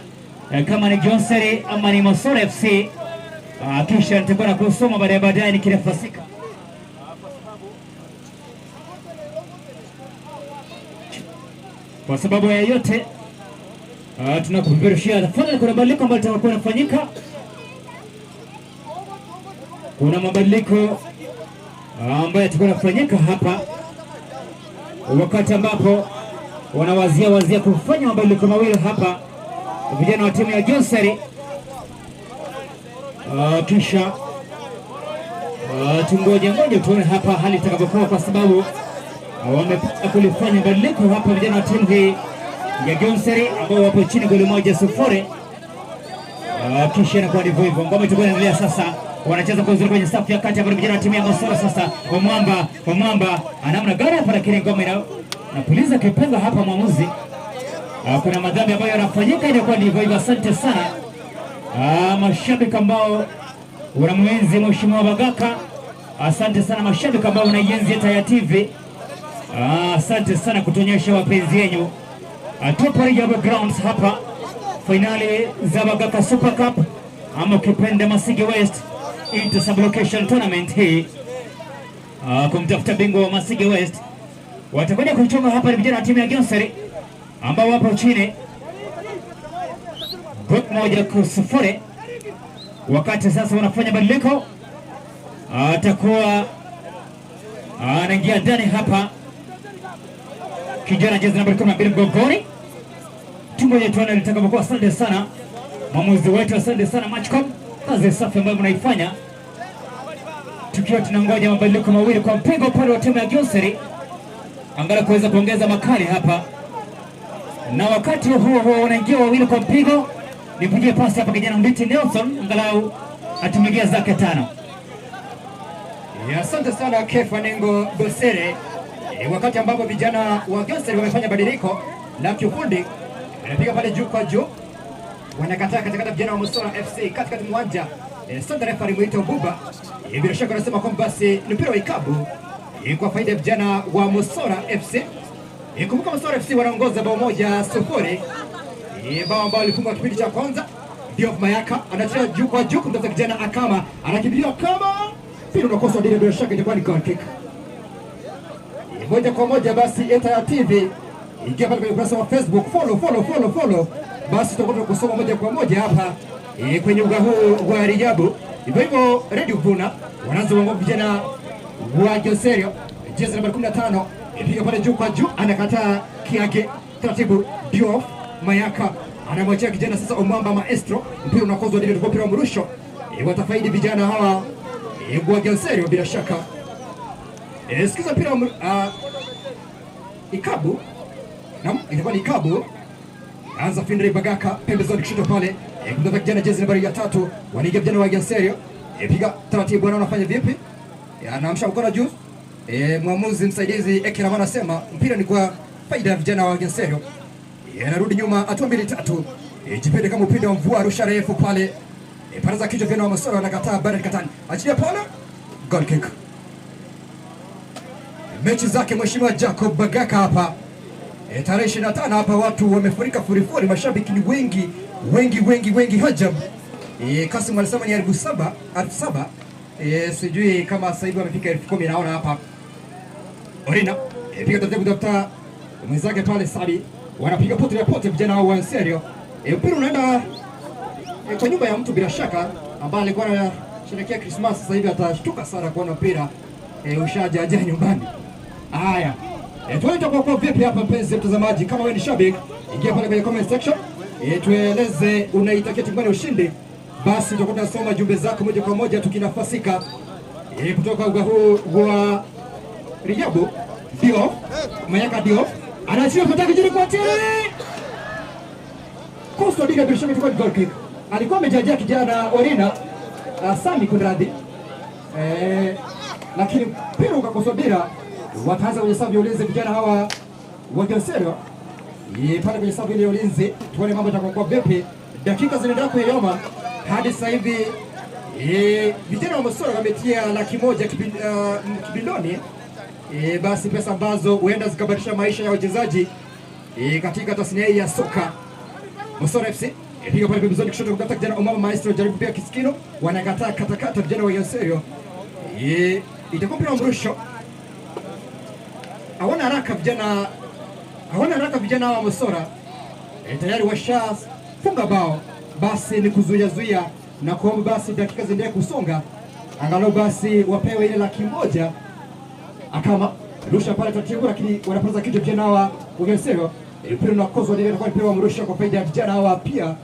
kama ni Jonseri ama ni Masora FC. Kisha nitakuwa na kusoma baadaye nikirafasika. Kwa sababu ya yote tunakupeperushia tafadhali. Kuna mabadiliko ambayo yatakuwa yanafanyika. Kuna mabadiliko ambayo yatakuwa yanafanyika hapa, wakati ambapo wanawazia kufanya mabadiliko mawili hapa vijana wa timu ya Jonseri. Kisha tungoje ngoja tuone hapa hali itakavyokuwa, kwa sababu wamepata kulifanya badiliko hapa vijana wa timu hii ya Jonseri ambao wapo chini goli 1-0. Kisha inakuwa ndivyo hivyo. Ngoma itakuwa inaendelea sasa. Wanacheza kwa uzuri kwenye safu ya kati hapa vijana wa timu ya Masora sasa. Omwamba anamna gari hapa, lakini ngoma inapuliza kipenga hapa mwamuzi. Kuna madhambi ambayo yanafanyika, inakuwa ndivyo hivyo. Asante sana mashabiki ambao wanamwenzi Mheshimiwa Bagaka. Asante sana mashabiki ambao wanaienzi Itaya TV. Asante sana kutuonyesha wapenzi yenu. Tupo Rijabu Grounds hapa, finali za Bagaka Super Cup ama ukipenda Masige West Inter Sublocation Tournament hii, kumtafuta bingwa wa Masige West. Watakwenda kuchonga hapa ni vijana wa timu ya Jonseri ambao wapo chini goli 1-0. Wakati sasa wanafanya badiliko, atakuwa anaingia ndani hapa kijana jezi namba 12 mgongoni. Tungoje tuone litakapokuwa. Asante sana mwamuzi wetu, asante sana Matchcom, kazi safi ambayo mnaifanya, tukiwa tunangoja mabadiliko mawili kwa mpigo upande wa timu ya Jonseri angalau kuweza kuongeza makali hapa, na wakati huo huo wanaingia wawili kwa mpigo. Nipigie pasi hapa kijana Mbiti Nelson angalau atumigia zake 5. Asante sana Kefanengo Bosere. Wakati ambapo vijana wa Jonseri wamefanya badiliko la kiufundi, anapiga pale juu kwa juu, wanakataa katikati vijana wa Musora FC katikati mwanja. Center referee Mwito Buba bila shaka anasema kwamba basi ni mpira wa ikabu kwa faida ya vijana wa Musora FC. Kumbuka Musora FC wanaongoza bao 1-0, bao ambao walifungwa kipindi cha kwanza. Diop Mayaka anacheza juu kwa juu kumtafuta kijana Akama, anakimbilia Akama, mpira unakosa dile, bila shaka itakuwa ni goal kick. Moja kwa moja basi Itaya TV, ingia pale kwenye ukurasa wa Facebook, follow follow follow follow, basi tutakuwa tunakusoma moja kwa moja hapa kwenye uga huu wa Rijabu. Hivyo hivyo Radio Vuna wanaanza uongozi vijana wa Joserio, jezi namba 15 ipiga pale juu kwa juu, anakataa Kiage taratibu. Diop Mayaka anamwachia kijana sasa Omwamba Maestro, mpira unakozwa dile, mpira wa mrusho. Watafaidi vijana hawa wa Joserio bila shaka. Sikiza mpira wa ikabu. Naam, ilikuwa ni ikabu. Anza Findre Bagaka pembezoni kushoto pale. Kumtafuta kijana jezi nambari ya 3, wanaingia vijana wa Joserio. Piga taratibu, bwana anafanya vipi? Anaamsha mkono juu. Mwamuzi msaidizi Ekirama anasema mpira ni kwa faida ya vijana wa Joserio. Anarudi nyuma hatua 2 3. Jipende kama upinde wa mvua, rusha refu pale. Paraza kichwa vijana wa Masora wanakataa, Bernard Katani. Achilia pale. Goal kick. Mechi zake Mheshimiwa Jacob Bagaka hapa. Tarehe 25 hapa watu wamefurika furifuri, mashabiki ni wengi wengi wengi wengi hajab. Kasim alisema ni 7,000. Sijui kama sasa hivi wamefika 10,000 naona hapa. Orina piga taratibu kutafuta mwenzake pale Sabi. Wanapiga pote ya pote vijana hao wa Serio. Mpira unaenda kwa nyumba ya mtu bila shaka ambaye alikuwa anasherehekea Christmas, sasa hivi atashtuka sana kuona mpira ushajaja nyumbani. Haya. Tuone itakuwa vipi hapa mpenzi mtazamaji. Kama wewe ni shabiki, ingia pale kwenye comment section, tueleze unaitakia timu gani ushindi. Basi tutakuwa tunasoma jumbe zako moja kwa moja tukinafasika kutoka uga huu wa Rijabu. Diop, Mayaka Diop anaachia kutaka kijini kwa tele. Costa Diga bila shaka ilikuwa goal kick. Alikuwa amejajia kijana Orina Sami kunradhi. Lakini mpira ukakosa dira. Wataanza kwenye safu ya ulinzi vijana hawa wa Gyonseri. Pale kwenye safu ya ulinzi tuone mambo yatakuwa vipi. Dakika zinaendelea kuyoma hadi sasa hivi vijana wa Mosora wametia 100,000 kibindoni. Basi pesa ambazo huenda zikabadilisha maisha ya wachezaji katika tasnia hii ya soka. Mosora FC piga pale pembezoni kushoto kumtafuta kijana Omama Maestro, jaribu pia kisikino, wanakataa katakata vijana wa Gyonseri. Itakuwa mpira wa mrusho. Hawana haraka vijana wa Mosora. Tayari washafunga bao, basi ni kuzuia zuia na kuomba basi dakika ziendelee kusonga, angalau basi wapewe ile 100,000. Akama rusha pale taratibu, lakini wanapoteza kitu vijana wa Gyonseri. Mpira unakozwa ndio kwa mpira wa mrusho kwa faida ya vijana hawa pia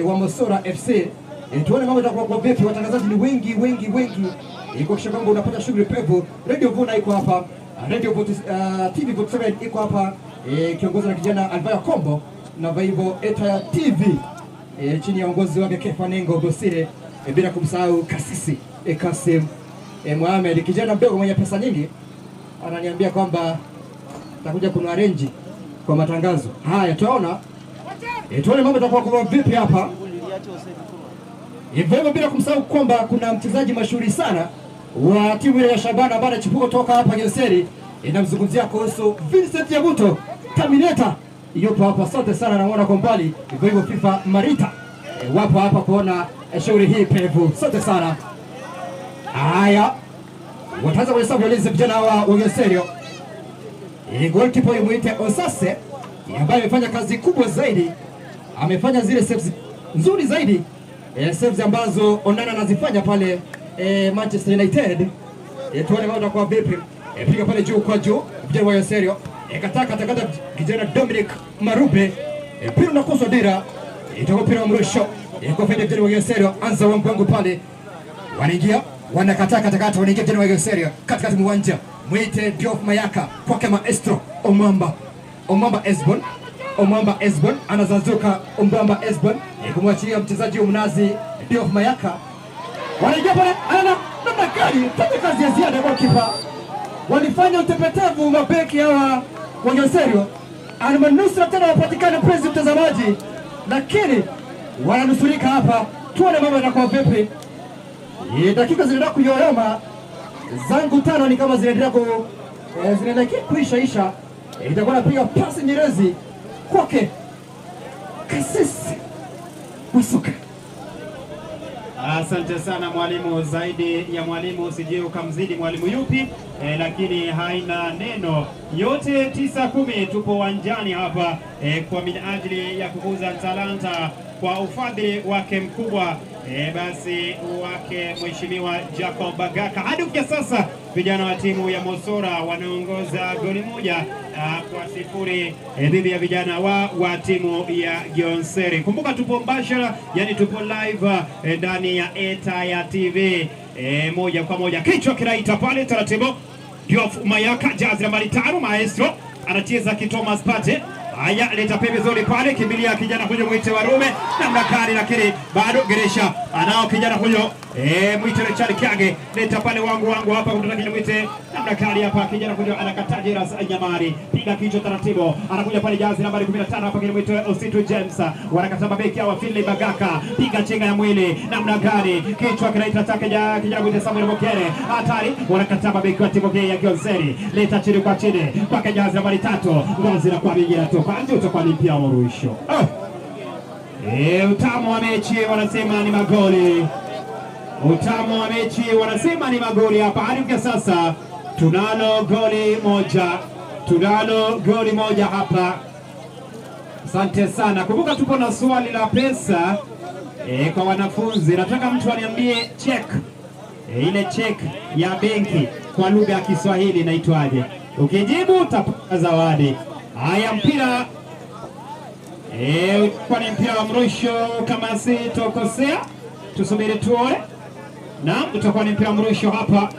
wa Mosora FC. Tuone mambo yatakuwa kwa vipi. Watangazaji ni wengi wengi wengi kuhakikisha kwamba unapata shughuli pevu. Radio Vuna iko hapa, Radio TV 47 iko hapa, kiongozi na kijana Alvaya Kombo na Vaivo Eta TV chini ya uongozi wake Kefa Nengo Bosire, bila kumsahau Kasisi Kasim Mohamed, kijana mdogo mwenye pesa nyingi, ananiambia kwamba atakuja kunuarrange kwa matangazo haya. Tunaona tuone mambo yatakuwa kwa vipi hapa. Hivyo bila kumsahau kwamba kuna mchezaji mashuhuri sana wa timu ya Shabana ambaye anachipuka kutoka hapa Gyonseri. Inamzungumzia kuhusu Vincent Yabuto Terminator, yupo hapa. Asante sana, namuona kwa mbali. Hivyo hivyo FIFA Marita wapo hapa kuona shughuli hii pevu. Asante sana. Haya, wataanza kwenye safu ya ulinzi vijana wa Gyonseri. Goalkeeper yumuite Osase ambaye amefanya kazi kubwa zaidi, amefanya zile saves nzuri zaidi, saves ambazo Onana anazifanya pale Manchester United. Tuone mambo yatakuwa vipi. Piga pale juu kwa juu vijana wa Gyonseri. Kataka takata kijana Dominic Marube. Mpira unakosa dira, itakuwa mpira wa mrusho kwa faida vijana wa Gyonseri. Anza wa mgongo pale, wanaingia wanakataa katakata, wanaingia vijana wa Gyonseri katikati mwanja. Mwite Diof Mayaka kwake Maestro Omamba. Omamba Esbon. Omamba Esbon anazazuka. Omamba Esbon kumwachia mchezaji Mnazi Diof Mayaka. Wanaingia pale, ana namna gani? Fanya kazi ya ziada kwa kipa. Walifanya utepetevu mabeki hawa wa Gyonseri. Almanusra tena wapatikane prezi mtazamaji, lakini wananusurika hapa. Tuone mambo yatakuwa vipi. Dakika zinaendelea kuyoyoma, zangu tano ni kama zinaendelea kuisha isha. Itakuwa napiga pasi nyerezi kwake Kasisi Wasuka. Asante sana mwalimu, zaidi ya mwalimu usije ukamzidi mwalimu yupi, lakini haina neno. Yote 9-10 tupo uwanjani hapa kwa minajili ya kukuza talanta kwa ufadhili wake mkubwa basi wake Mheshimiwa Jacob Bagaka. Hadi kufikia sasa vijana wa timu ya Mosora wanaongoza goli 1-0 dhidi ya vijana wa timu ya Gyonseri. Kumbuka tupo mbashara, yani tupo live ndani ya Eta ya TV moja kwa moja. Kichwa kinaita pale taratibu. Diof Mayaka, jazi nambari 5, Maestro anacheza ki Thomas Partey. Haya, leta pembezoni pale, kimbilia kijana huyo mwite Warume namna kali, lakini bado Geresha anao kijana huyo mwite Richard Kiage. Leta pale wangu hapa kutoka kijana mwite namna kali hapa, kijana huyo anakataa Jeras Nyamari, piga kichwa taratibu, anakuja pale jazi nambari 15 hapa kijana mwite Ositu James, wanakataa mabeki hawa Finley Bagaka, piga chenga ya mwili namna kali, kichwa kinaita chake kijana mwite Samuel Mokere, hatari, wanakataa mabeki wa timu ya Gyonseri. Leta chini kwa chini kwa jazi nambari 3, ngozi na kwa mingi toka nje utakuwa ni pia mrusho. Utamu wa mechi wanasema ni magoli. Utamu wa mechi wanasema ni magoli hapa. Hadi kwa sasa tunalo goli moja. Tunalo goli moja hapa. Asante sana. Kumbuka tupo na swali la pesa kwa wanafunzi. Nataka mtu aniambie check. Ile check ya benki kwa lugha ya Kiswahili inaitwaje? Ukijibu utapata zawadi. Haya, mpira kwa ni mpira wa mrusho kama sitokosea, tusubiri tuone. Naam, utakuwa ni mpira wa mrusho hapa.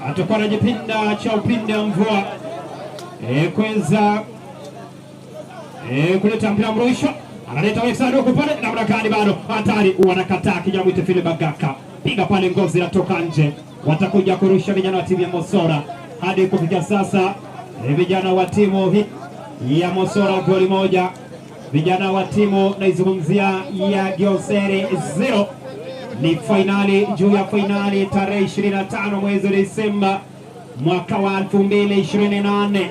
Atakuwa anajipinda cha upinde mvua kuweza kuleta mpira wa mrusho. Analeta website huko pale namna gani bado hatari, wanakataa kijana mwite Philip Bagaka. Piga pale ngozi inatoka nje. Watakuja kurusha vijana wa timu ya Mosora. Hadi kufikia sasa vijana wa timu hii ya Mosora goli moja. Vijana wa timu naizungumzia ya Gionseri 0. Ni fainali juu ya fainali tarehe 25 mwezi Desemba mwaka wa 2024.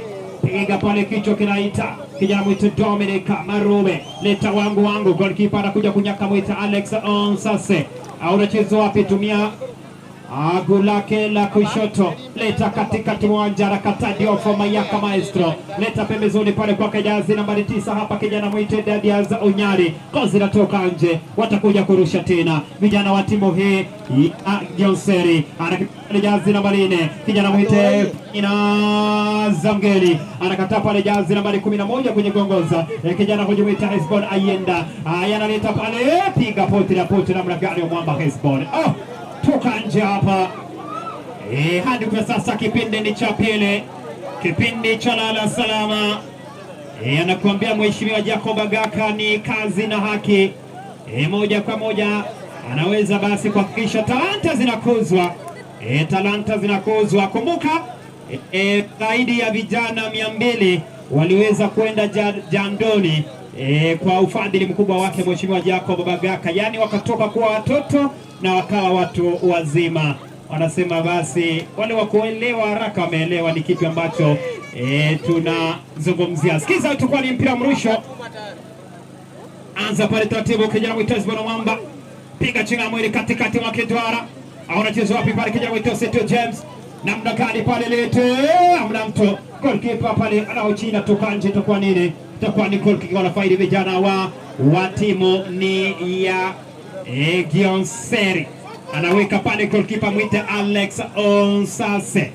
Piga pale kichwa kinaita kijana mwite Dominic Marube, leta wangu wangu. Goalkeeper anakuja kunyaka mwita Alex Onsase. Au unacheza wapi? Tumia agu lake la kushoto, leta katikati uwanja, rakata Diofo Mayaka Maestro, leta pembezoni pale kwa kajazi nambari 9 hapa kijana mwite Dadiaz Onyari, kozi natoka nje, watakuja kurusha tena vijana wa timu hii ya Gionseri. Anakipiga nambari 4 kijana mwite Ina Zangeli, anakataa pale jazi nambari 11 kwenye gongoza, kijana hujimuita Hesbon Ayenda. Haya, analeta pale, piga poti na poti namna gani mwamba Hesbon. Oh, toka nje hapa. Hadi kwa sasa kipindi ni cha pili, kipindi cha lala salama. Anakuambia Mheshimiwa Jacob Agaka ni kazi na haki. Moja kwa moja anaweza basi kuhakikisha talanta zinakuzwa. Talanta zinakuzwa. Kumbuka zaidi ya vijana 200 waliweza kwenda jandoni kwa ufadhili mkubwa wake Mheshimiwa Jacob Bagaka. Yani wakatoka kuwa watoto na wakawa watu wazima. Wanasema basi wale wakuelewa haraka wameelewa ni kipi ambacho tunazungumzia. Sikiza, utakuwa ni mpira mrusho. Anza pale taratibu kijana mwitezi Bwana Mwamba. Piga chinga mwili katikati mwa Kidwara. Anacheza wapi pale kijana mwitezi Seto James. Namna gani pale lete. Amna mtu. Goalkeeper pale anaochina toka nje, itakuwa nini? Itakuwa ni goal kick. Wanafaidi vijana wa timu ni ya Gionseri. Anaweka pale goalkeeper mwite Alex Onsase.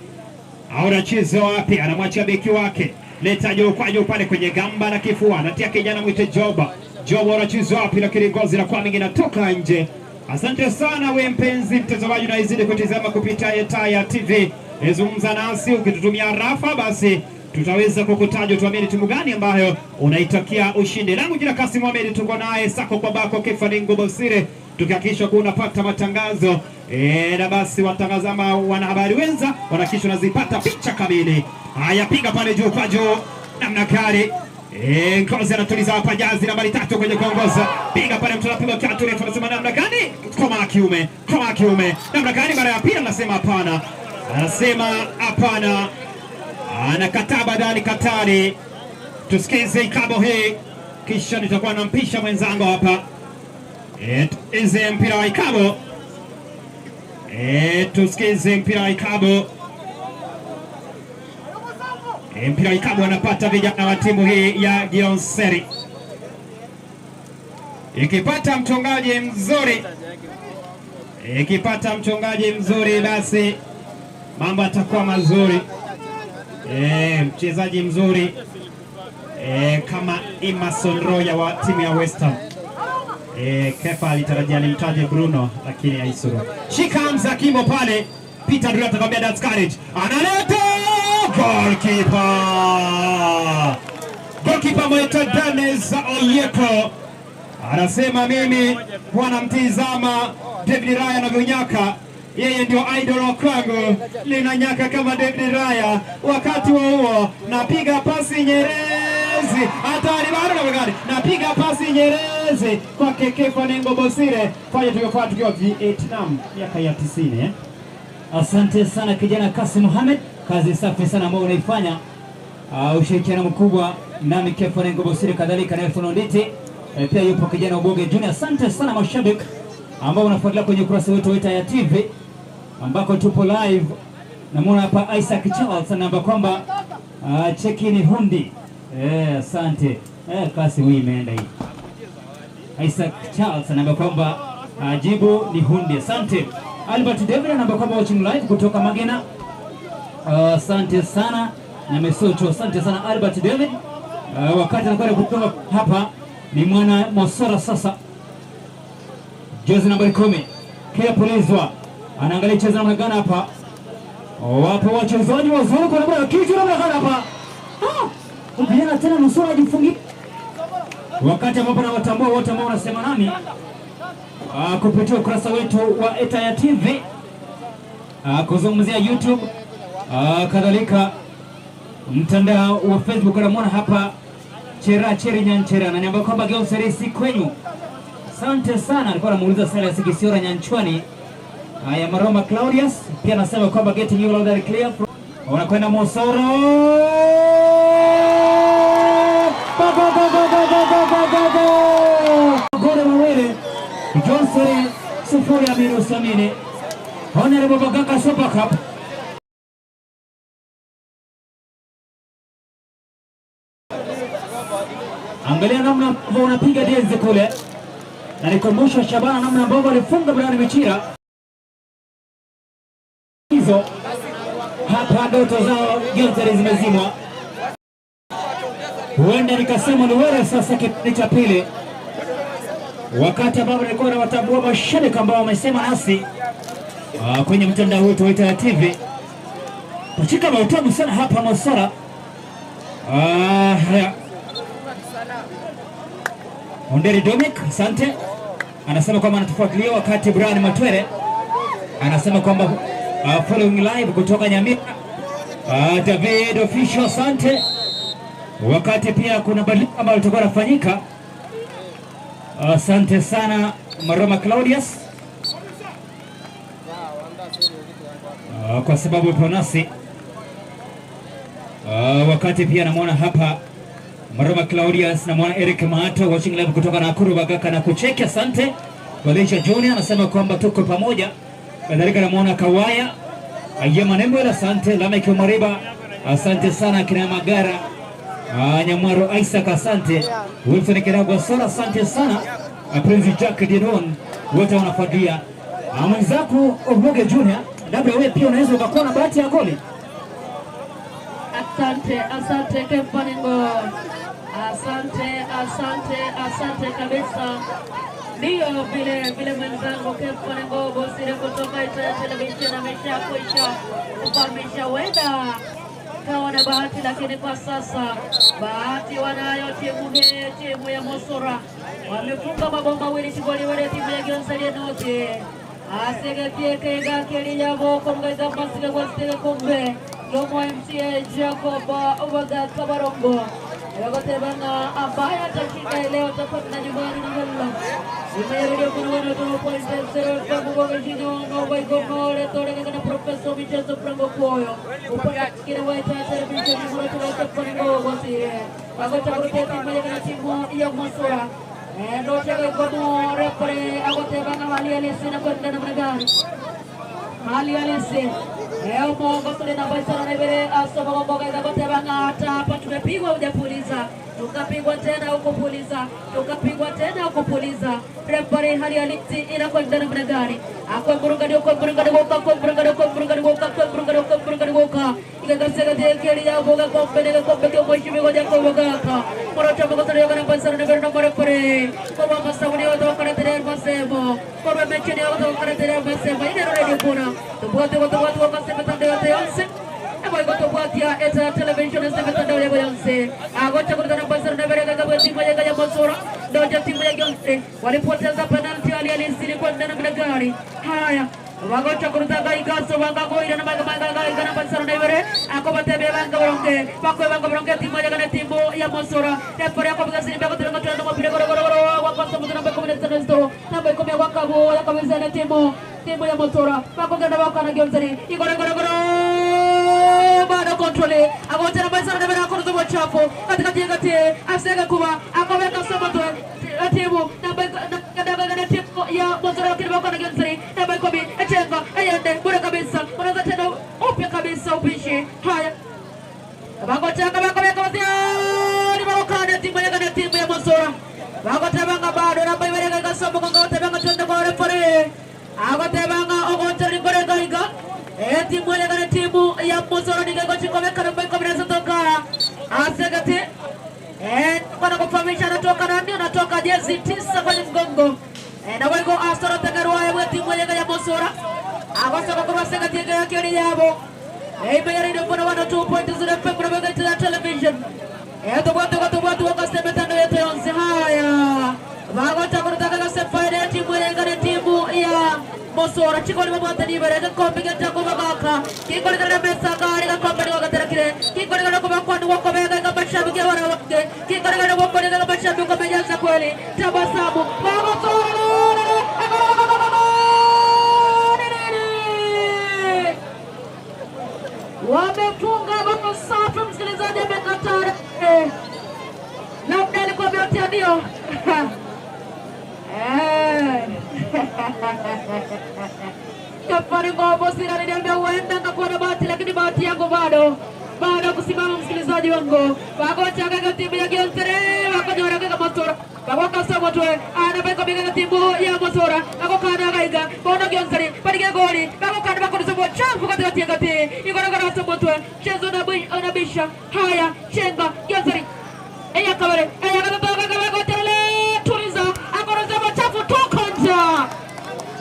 Anacheza wapi? Anamwachia beki wake. Leta juu kwa juu pale kwenye gamba na kifua. Anatia kijana mwite Joba. Joba anacheza wapi, lakini gozi la kwa mingi natoka nje. Asante sana we mpenzi mtazamaji unaizidi kutizama kupitia Etaya TV. Zungumza nasi ukitutumia rafa basi tutaweza kukutaja, tuamini timu gani ambayo unaitakia ushindi. Langu jina Kasim Mohamed, tuko naye sako kwa bako Kefaningo Bosire, tukihakikisha kuwa unapata matangazo na basi watangazama wanahabari wenza wanahakikisha unazipata picha kamili. Haya, piga pale juu kwa juu namna kali. Ngozi anatuliza hapa jazi nambari 3 kwenye kuongoza. Piga pale mtu anapiga kiatu refu, anasema namna gani? Koma kiume, koma kiume. Namna gani mara ya pili anasema hapana. Anasema hapana. Anakataa badali Katari. Tusikize ikabo hii kisha nitakuwa nampisha mwenzangu hapa. Tusikize mpira wa ikabo. Tusikize mpira wa ikabo. Mpira wa ikabu anapata vijana wa timu hii ya Gionseri. Ikipata mchungaji mzuri, ikipata mchungaji mzuri basi mambo yatakuwa mazuri. Mchezaji mzuri kama Emerson Roya wa timu ya West Ham. Kefa alitarajia nimtaje Bruno lakini haisuru. Shika Hamza Kimbo pale. Peter Dula atakwambia that's courage. Analeta goalkeeper. Goalkeeper mwetu Dennis Oyeko anasema mimi bwana mtizama David Raya anavyonyaka, yeye ndio idol wa kwangu, linanyaka kama David Raya. Wakati huo napiga pasi Nyerezi, hatari bado na gari, napiga pasi Nyerezi kwa Kekefa Nengo Bosire. Fanya tukiwa tukiwa Vietnam miaka ya 90. Asante sana kijana Kasim Mohamed, kazi safi sana ambayo unaifanya. Ushirikiano mkubwa nami Kefa Nengo Bosire, kadhalika na Nelson Onditi. Pia yupo kijana Uboge Junior. Asante sana mashabiki ambao unafuatilia kwenye ukurasa wetu wa Etaya TV ambako tupo live. Namuona hapa Isaac Charles anaomba kwamba cheki ni hundi. Asante. Kasi hii imeenda hii. Isaac Charles anaomba kwamba jibu ni hundi. Asante. Albert David anaomba kwamba watching live kutoka Magena. Asante sana na Mesocho. Asante sana Albert David. Wakati anakwenda kutoka hapa ni mwana Mosora sasa. Jezi nambari 10 Kea Polezwa anaangalia cheza namna gani hapa. Wapo wachezaji wazuri kwa nambari kichwa namna gani hapa. Vijana tena nusura ajifungi. Wakati ambapo nawatambua wote ambao wanasema nami kupitia ukurasa wetu wa Etaya TV, kuzungumzia YouTube, kadhalika mtandao wa Facebook. Unamwona hapa Chera Cheri Nyanchera ananiambia kwamba Gionseri si kwenyu. Asante sana, alikuwa anamuuliza Silas Kisiora Nyanchwani. Haya, Maroma Claudius pia anasema kwamba getting you loud and clear. Wanakwenda Mosoro. Goli mawili Johnson 0 Amiru Samini. Honorable Bagaka Super Cup. Angalia namna ambavyo unapiga denzi kule. Na nikumbusha Shabana namna ambavyo alifunga Brian Michira. Hizo hapa ndoto zao Johnson zimezimwa. Huenda nikasema ni wewe sasa kipindi cha pili. Wakati ambapo nilikuwa nawatambua mashabiki ambao wamesema nasi kwenye mtandao wetu wa Etaya TV. Pachika mautamu sana hapa Mosora. Haya. Onderi Dominic, asante. Anasema kwamba anatufuatilia, wakati Brian Matwere anasema kwamba following live kutoka Nyamira. David Official, asante. Wakati pia kuna badiliko ambayo litakuwa linafanyika. Asante sana Maroma Claudius kwa sababu upo nasi. Wakati pia namuona hapa Maroma Claudius, namuona Eric Mahato watching live kutoka Nakuru Bagaka na kucheki, asante. Valencia Junior anasema kwamba tuko pamoja. Kadhalika namuona Kawaya Ayema Nembwela, asante. Lamek Mariba, asante sana. Kina Magara Nyamwaro Isaac, asante. Wilson Kiragwa Sora, asante sana. Prince Jack Dinon, wote wanafuatilia. Mwenzako Oboge Junior, labda wewe pia unaweza ukakuwa na bahati ya goli. Asante, asante Kempaningo. Asante, asante, asante kabisa. Ndio vile vile mwenzangu Kempaningo Bosire kutoka Etaya Television ameshakwisha kufahamisha wenda kawa na bahati, lakini kwa sasa bahati wanayo timu hii, timu ya Mosora wamefunga mabao mawili goli wale timu ya Gionseri North. Asegetie kega keli yabo kombe masige kwa kombe Lomo MCA Jacob Bagaka Barongo Yakotebanga ambaye atashinda leo atakwenda nyumbani na hela. Imerudia kunuana 2.0 kwa Mboga Jino no Baigonore tore na Professor Michezo Franco Koyo. Upande mwingine wa Etaya Television mura tunaweza kwa Bosire. Bagocha kurudia timu ya timu ya Mosora. Ndio chega kwa repre agotebanga hali halisi na kwenda namna gani? Hali halisi. Leo Mungu tuna namba na ibere asoma mboga agotebanga hata hapa tumepigwa hujapuliza. Tukapigwa tena huko puliza, tukapigwa tena huko puliza. Repare hali halisi inakwenda namna gani? Akwa burunga ndio kwa burunga ndio kwa burunga ndio kwa burunga ndio kwa burunga ndio kwa burunga ndio kwa ikakasega tekeli ya boga kwa mbele kwa mbele kwa mheshimiwa Jacob Bagaka. Morocha boga tuna kana pasara na berna repare. Kwa mama sabuni watu kana tena masebo. Kwa mechi ni watu kana tena masebo. Ile ndio kuna. Tubwate watu watu wakasema tandao yote. Kwa Etaya Television na mitandao ya Yonse. Agocha kutana pasara na bereka kwa timu ya Mosora. Ndio timu ya Yonse walipoteza penalty hali halisi kwa namna gani? Haya Wagocha kurutaga ikaso wanga goira na maga maga ga na pasara na ibere akobatebe banga baronge bakwe banga baronge timu ya kana timu ya Mosora. Repore akobiga sinimba kutenga tena mpira goro goro goro wakosa mtu namba 15 namba 10 wakabo yakabeza na timu ya Mosora bakogenda bakana Gionseri igoro goro goro bado kontrole agocha na pasara na ibere akoruzo chafu katika kati asega kuba akoweka somo tu timu namba na timu ya Mosora bakana Gionseri namba 10 echenga ayende bure kabisa unaanza tena upya kabisa upishi. Haya bagochanga bakobeka baziani bakokana timu ya kana timu ya Mosora bagotebanga bado namba ibereka gasomo ngotebanga twende kwa refere agotebanga ogonteri ngorega iga timu ya kana timu ya Mosora nigego chikomeka namba 10 toka asegati kwa kufahamisha anatoka nani anatoka jezi 9 kwenye mgongo na wego asoro tegarwa ya timu ya Mosora agosoka kurwasega tiga yake yabo Imeya ndio kuna 102.0 FM na Television. Tobwate watu wakasema tano yetu yonse. Haya. Haya. Bagocha sefaida timu ya timu ya Mosora chikoli babwata nibere gakombe gatako bagaka kikoli kana mesa gari gakombe gatarakire kikoli kana kubakwani wakobega gamashabiki wanawange kikoli kana wakoli gamashabiki wamejaza kweli tabasamu Bagosora wamefunga bao safi, msikilizaji amekataa. Labda alikuwa ameotea ndio. Kafari Ngombo sina niliambia huenda nikakuwa na bahati, lakini bahati yangu bado kusimama msikilizaji wangu. Wakocha kaka timu ya Gionsere wakonyora kaka Mosora. Bagoka samotwe anabeka biga timu ya Mosora. Akokana gaiga bona Gionsere palige goli. Bagokana bakorusa chafu katikati kati. Igorogora samotwe mchezo unabisha. Haya chenga Gionsere. Eya kabare eya kabare kotele tuliza akoroza machafu toka nje.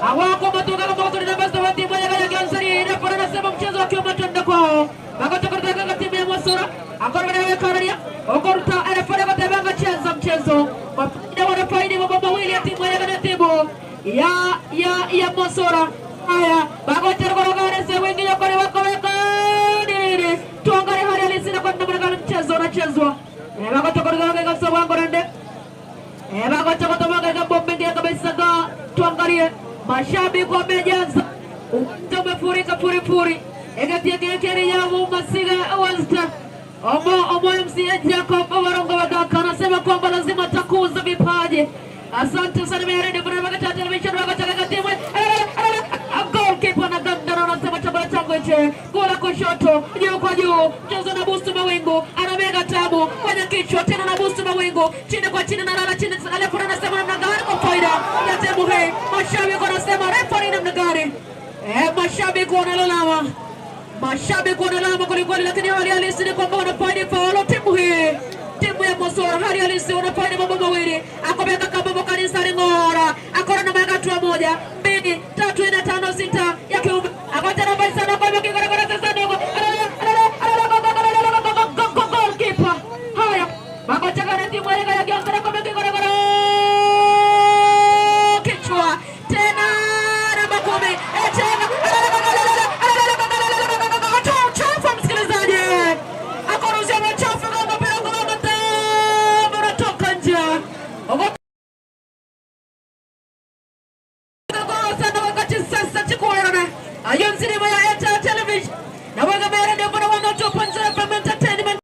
Awako matuka kwa moto na basi wa timu ya Gionsere na pora nasema mchezo wa kioma tenda kwao. Bagotoka timu ya Mosora akora na kararia okoruta anafanya kwa tabanga cheza mchezo. Mafaida wanafaidi mabao mawili ya timu ya timu ya Mosora. Haya bagotoka sasa wengine kwa wako wako nini tuangalie hali halisi na kwa namna gani mchezo unachezwa. Tuangalie mashabiki wamejaza, umefurika furifuri. Egatia ya Masiga Wasta Omo MC Jacob Warongo Wadaka anasema kwamba lazima takuza vipaji. Asante sana Mary kwa wakati television wakati timu goalkeeper na ganda anasema chabala changu che gola kushoto juu kwa juu mchezo na busu mawingu anamega tabu kwenye kichwa tena na busu mawingu chini kwa chini na lala chini alafu anasema namna gani kwa faida ya timu hii. Mashabiki wanasema referee namna gani? Mashabiki wanalalama. Mashabiki wanalalama kwa kweli, lakini hali halisi ni kwamba wanafaidi faulu timu hii. Timu ya Mosora hali halisi wanafaidi mabao mawili. Akobeka kama kanisa ringora. Akora na maka 1 2 3 4 5 6 ya kiume. Akota namba sana kwa kigora sasa dogo. Goalkeeper. Haya. Makocha na timu ya Gionsere kwa kigora kichwa. Tena namba 10. Tena chafu msikilizaji. Akorusha machafu kama mpira kwa unatoka nje. Wakati sasa chikuona ayo msinema ya Airtel Television na waga mere ndio bwana 102.0 FM Entertainment.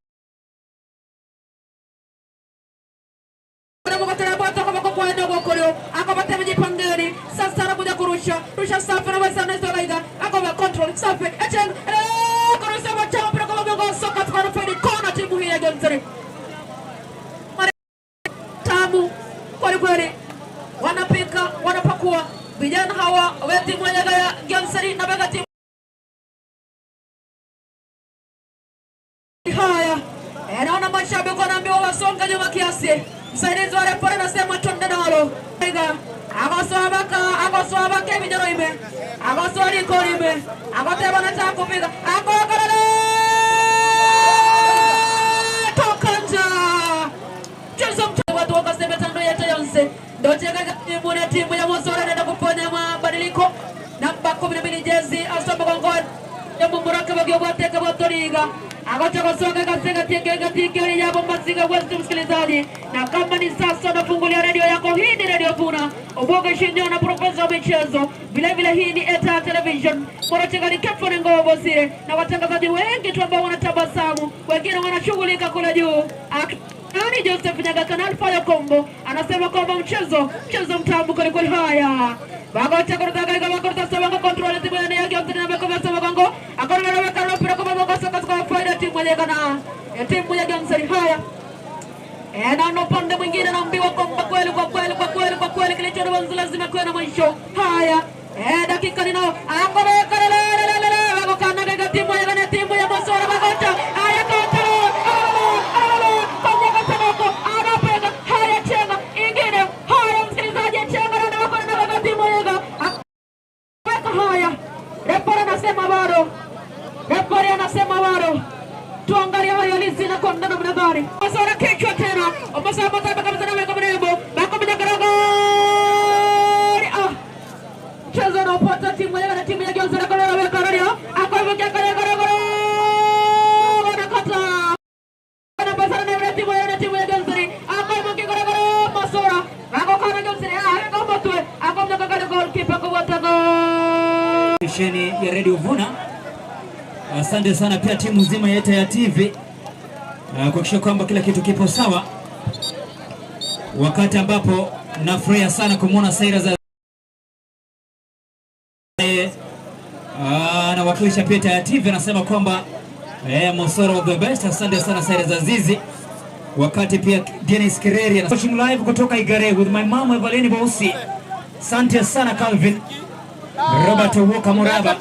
Sasa anakuja kurusha rusha safi na wasa na Zoraida akoma control safi achen kurusha machafu mpira kwa mgongo soka tukana kona timu hii ya Gionsere. Tamu kweli kweli wanapika wanapakua vijana hawa wa timu ya Gionsere na baga timu haya. Naona mashabiki wanaambiwa wasonge nyuma kiasi. Msaidizi wa refa anasema twende nalo. Agosoa baka vijana ime. Agosoa liko ime. Agoteba nataka kupiga. Agokorele toka nje. Mchezo watu wakasema tando ya Tayonse. Ndio cheka timu na timu ya Mosora inaenda kufanya mabadiliko. Namba 12 jezi Asomba Gongo ya Mumuraka bagiyobwateka botoriga. Agocha kasega tinge ya Masiga West msikilizaji. Na kama ni sasa unafungulia radio yako, hii ni Radio Vuna. Oboge Shinyo na profesa wa michezo. Vile vile hii ni Eta Television. Morochega ni Kefone Ngobo Sire na watangazaji wengi tu ambao wanatabasamu, wengine wanashughulika kule juu. Nani Joseph Nyaga na Alfa Kombo anasema kwamba mchezo mtamu kweli kweli. Haya. Bagocha kurutaka kama sababu control timu ya Gionsere na kwa sababu akona na weka mpira kwa bongo soka kwa faida timu ya kana timu ya Gionsere. Haya. Na upande mwingine naambiwa kwamba kweli kwa kweli kwa kweli kwa kweli kilicho lazima kuwe na mwisho. Haya. Dakika ni nao. Akona la bagokana katika timu ya kana timu ya Mosora bagocha. Haya control. Anapega. Haya chenga ingine. Haya msikilizaji chenga na wako na timu ya. Haya. Refa anasema bado. Refa anasema bado. Tuangalie hali halisi na kwa namna gani. Mosora kichwa tena. Mosora mataba kabisa na weka mrembo. Radio Vuna. Asante sana pia timu nzima yetu ya TV kuhakikisha kwamba kila kitu kipo sawa. Wakati ambapo nafurahia sana kumuona Saira za anawakilisha pia ya TV, anasema kwamba Mosoro of the best. Asante sana Saira za Zizi. Wakati pia Dennis Kereri watching live kutoka Igare with my mom Evelyn Bosi. Asante sana Calvin. Robert Walker Muraba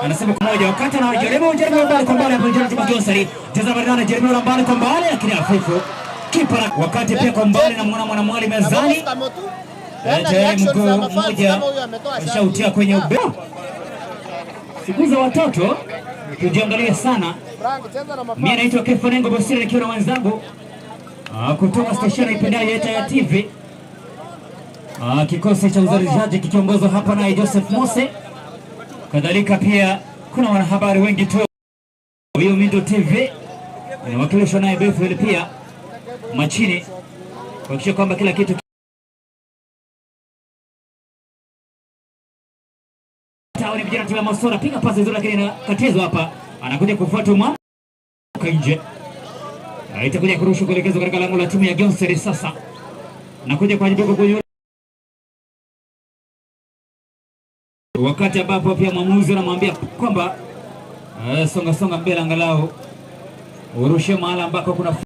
anasema kwa moja wakati anajaribu mbali kwa mbali hapo Jeremy Magonsari. Tazama ndani Jeremy mbali kwa mbali lakini hafifu. Kipa wakati pia kwa mbali na muona mwanamwali mezani. Tayari mguu mmoja shautia kwenye ubao. Siku za watoto tujiangalie sana. Mimi naitwa Kefa Nengo Bosire nikiwa na wenzangu kutoka stesheni ipendayo yetu ya TV. Kikosi cha uzalishaji kikiongozwa hapa na Joseph Mose. Kadhalika pia kuna wanahabari wengi tu. Hiyo Mindo TV inawakilishwa naye Bethel pia machini kuhakikisha kwamba kila kitu tauni vijana timu ya Mosora piga pasi nzuri lakini inakatizwa hapa. Anakuja kufuata mwa nje. Itakuja kurushwa kuelekezwa katika lango la timu ya Gionseri sasa. Anakuja kwa jibu kwa wakati ambapo pia mwamuzi anamwambia kwamba songa songa mbele angalau urushe mahala ambako kuna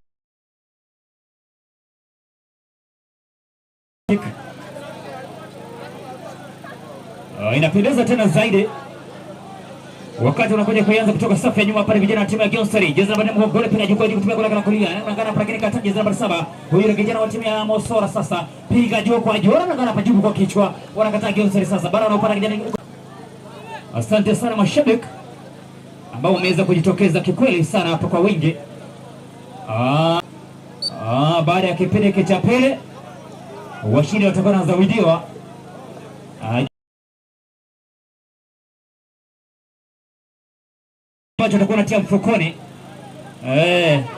inapendeza tena zaidi. Wakati unakuja kuanza kutoka safu ya nyuma pale vijana wa timu ya Gionseri. Jezi namba 4 gole pia jukwaa juu kutumia gola la kulia. Anaangana hapa lakini kata jezi namba 7. Huyu ni kijana wa timu ya Mosora sasa. Piga juu kwa juu. Anaangana hapa juu kwa kichwa. Wanakataa Gionseri sasa. Bado wanaupata kijana. Asante sana mashabiki ambao wameweza kujitokeza kikweli sana hapa kwa wingi. Baada ya kipindi hiki cha pili washindi watakuwa wanazawadiwa. Watakuwa natia mfukoni.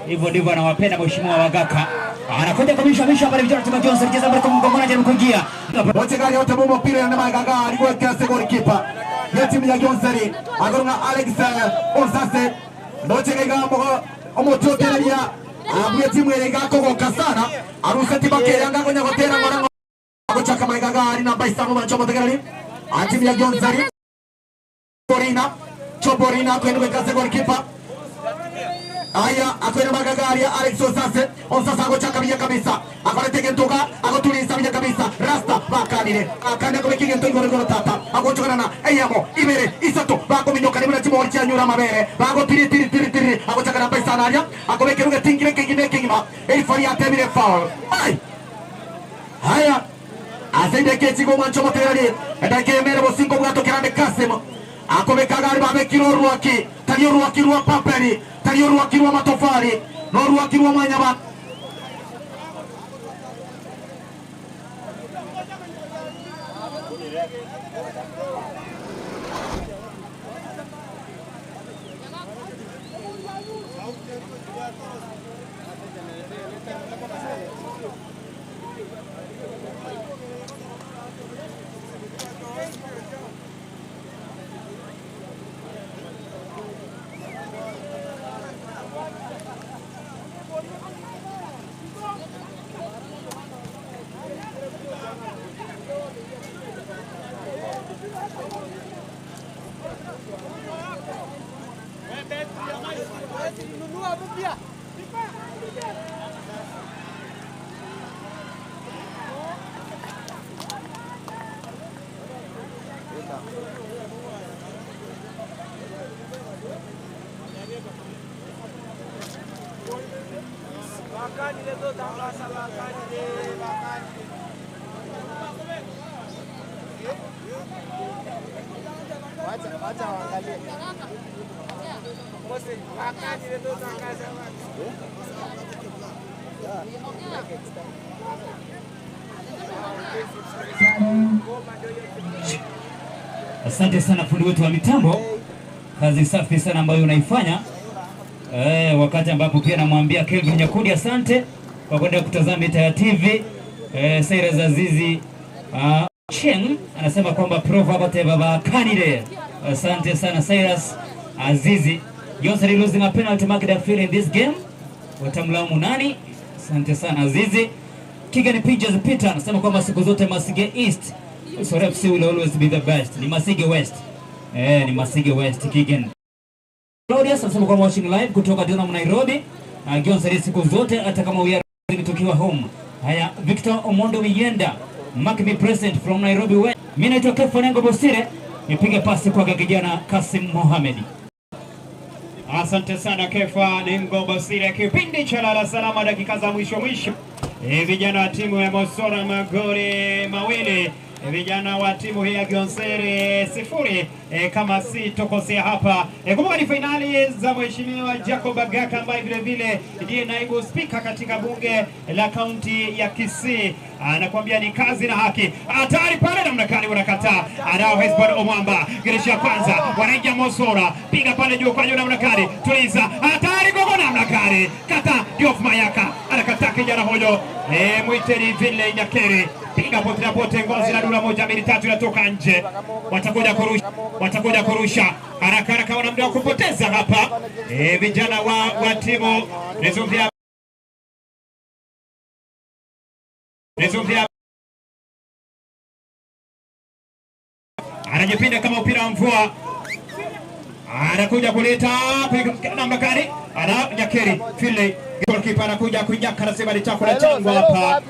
Hivyo ndivyo anawapenda mheshimiwa Wagaka. Anakuja kumisha misha pale vijana timu Johnson cheza mbele kwa mgongoni anajaribu kuingia. Wote gari yote bomo pira na Magaga alikuwa kiasi goalkeeper. Ya timu ya Johnson agonga Alex Onsase. Wote gari omoto teria abuye timu ile gakogoka sana. Aruseti bakera ngagonya gotera ngora gochaka Magaga ari namba 5 mancho motegari. Timu ya Johnson Borina Choborina kwenda kwa goalkeeper. Aya akwenda Magagari ya Alex Osase. Osase agochaka bila kabisa. Akorete gentoka agotuliza bila kabisa. Rasta bakanire. Akanda kwa kigento igoro goro tata. Agochokana na eyamo ibere isato bakominyoka nimuna timo orchia nyura mabere. Bago tiri tiri tiri tiri agochaka na paisa naria. Akobekeruga tingire kingine kingima. Elfari atemire foul. Ai. Haya. Asende kechigo mancho moterari. Edake mere bosinko bwato kerande Kasem. Akobekagari babekiro ruaki. Tariyo ruaki rwa paperi. Tariyo ruaki rwa matofali. No ruaki rwa manyaba. Asante sana fundi wetu wa mitambo, kazi safi sana ambayo unaifanya. Wakati ambapo pia namwambia Kelvin Nyakudi asante kwa kwenda kutazama Mita ya TV. Saira Zazizi Cheng anasema kwamba prof abate baba kanire. Asante sana Cyrus Azizi. Gionseri losing a penalty mark that fail in this game. Watamlaumu nani? Asante sana Azizi. Kigan Pictures Peter anasema kwamba siku zote Masige East Mosora FC will always be the best. Ni Masige West. Ni Masige West Kigan. Claudius anasema kwamba watching live kutoka Donam Nairobi. Gionseri siku zote hata kama we are tukiwa home. Haya, Victor Omondo Miyenda, mark me present from Nairobi West. Mimi naitwa Kefa Nengo Bosire, nipige pasi kwa kijana Kasim Mohamed. Asante sana Kefa Nengo Bosire. Kipindi cha Lala Salama, dakika za mwisho mwisho. Vijana wa timu ya Mosora magoli mawili, vijana wa timu hii ya Gionseri 0. Kama si tokosea hapa. Kumbuka ni finali za Mheshimiwa Jacob Bagaka ambaye vile vile ndiye naibu spika katika bunge la kaunti ya Kisii. Anakuambia ni kazi na haki. Hatari pale namna gani wanakataa. Anao Hesbon Omwamba. Gereshi ya kwanza wanaingia Mosora. Piga pale juu kwa juu namna gani. Tuliza. Hatari gogo namna gani. Kata Diof Mayaka. Anakataa kijana huyo. Mwiteri vile Nyakeri. Piga pote na pote, ngozi na dura 1 2 3 inatoka nje. Watakuja kurusha. Haraka haraka, wana muda wa kupoteza hapa. Vijana wa timu Nizumvia anajipinda kama mpira wa mvua. Anakuja kuleta namna gani? Ana Nyakeri Finley, goalkeeper anakuja kunyaka, anasema ni chakula changu hapa.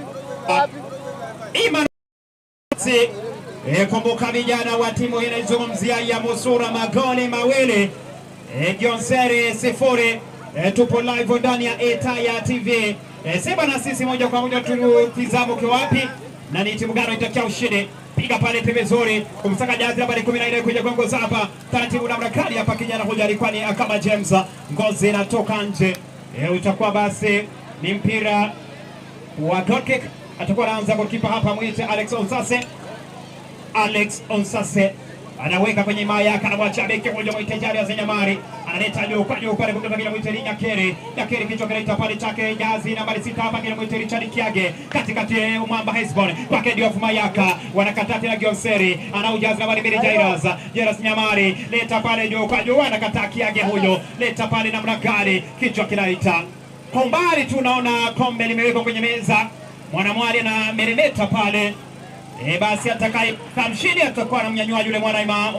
Kumbuka vijana wa timu hii inaizungumzia ya Mosora magoli mawili, Gionseri 0. Tupo live ndani ya Etaya TV. Sema na sisi moja kwa moja tutizame uko wapi na ni timu gani itakia ushindi. Piga pale pembezoni kumsaka jazi nambari 14 kuja kuongoza hapa taratibu namna kali hapa. Kijana huyu alikuwa ni kama James, ngozi inatoka nje. Utakuwa basi ni mpira wa goal kick. Atakuwa anaanza goalkeeper hapa mwite Alex Onsase. Alex Onsase anaweka kwenye maya, anamwacha beki mmoja mwite Jari Zenyamari, analeta juu kwa juu pale kumtoka kile mwite Nyakeri. Nyakeri kichwa kinaita pale chake jazi nambari 6 hapa kile mwite Richard Kiage, katikati Umwamba Hesbon kwake Diof Mayaka, wanakataa tena Gionseri, anaujazi nambari 2 Jairas. Jairas Nyamari leta pale juu kwa juu, anakataa Kiage huyo, leta pale namna gani, kichwa kinaita kwa mbali. Tunaona kombe limewekwa kwenye meza, Mwanamwali na meremeta pale. Basi atakaye kamshindi atakuwa anamnyanyua yule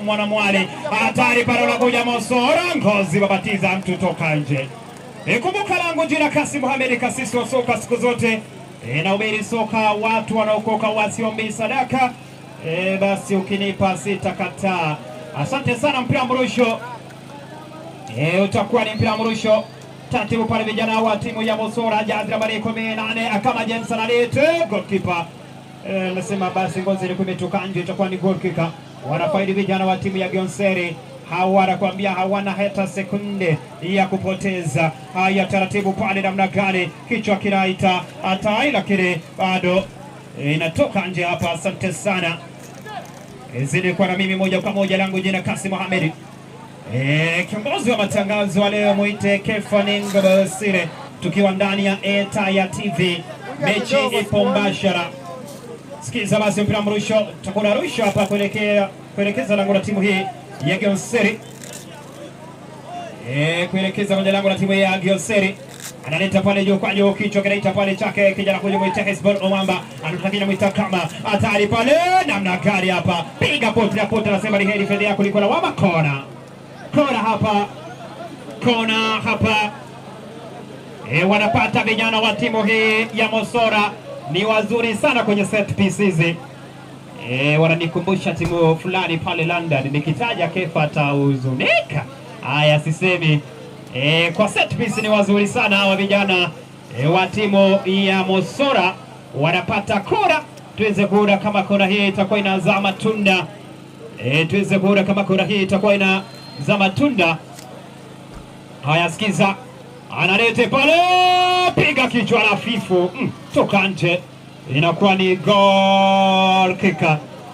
Mwanamwali. Hatari pale unakuja Mosora, ngozi babatiza mtu toka nje. Kumbuka langu jina Kasim Mohamed, kasisi wa soka siku zote. Nahubiri soka, watu wanaokoka wasiombi sadaka. Basi ukinipa sitakataa. Asante sana. Mpira mrusho. Utakuwa ni mpira mrusho. Taratibu pale vijana wa timu ya Mosora, jazi nambari 18 akama James analete goalkeeper. Nasema basi ngozi ilikuwa imetoka nje, itakuwa ni goal kick. Wanafaidi vijana wa timu ya Gionseri. Hawa wanakuambia hawana hata sekunde ya kupoteza. Haya, taratibu pale namna gani, kichwa kinaita hata, lakini bado inatoka nje hapa. Asante sana. Zidi kwa na mimi moja kwa moja, langu jina Kasim Mohamed. Kiongozi wa matangazo wa leo muite Kefa Nengo Bosire, tukiwa ndani ya Etaya TV. Mechi ipo mbashara. Sikiza basi mpira mrusho, tutakuna rusho hapa kuelekeza lango la timu hii ya Gionseri. Kuelekeza kwenye lango la timu hii ya Gionseri. Analeta pale juu kwa juu, kichwa kinaita pale chake kijana huyu mwite Hesbon Omwamba, anataka mwita kama hatari pale namna gani hapa. Piga pote na pote, anasema ni heri fedha kuliko lawama. Kona. Kona hapa. Kona hapa. Wanapata vijana wa timu hii ya Mosora. Ni wazuri sana kwenye set pieces. Wananikumbusha timu fulani pale London. Nikitaja Kefa atahuzunika. Haya, sisemi. Kwa set piece ni wazuri sana hawa vijana wa timu ya Mosora. Wanapata kura. Tuweze kuona kama kura hii itakuwa inazaa matunda. Tuweze kuona kama kura hii itakuwa inazaa matunda. Haya, sikiza. Analete pale, piga kichwa la fifu, toka nje. Inakuwa ni goal kick.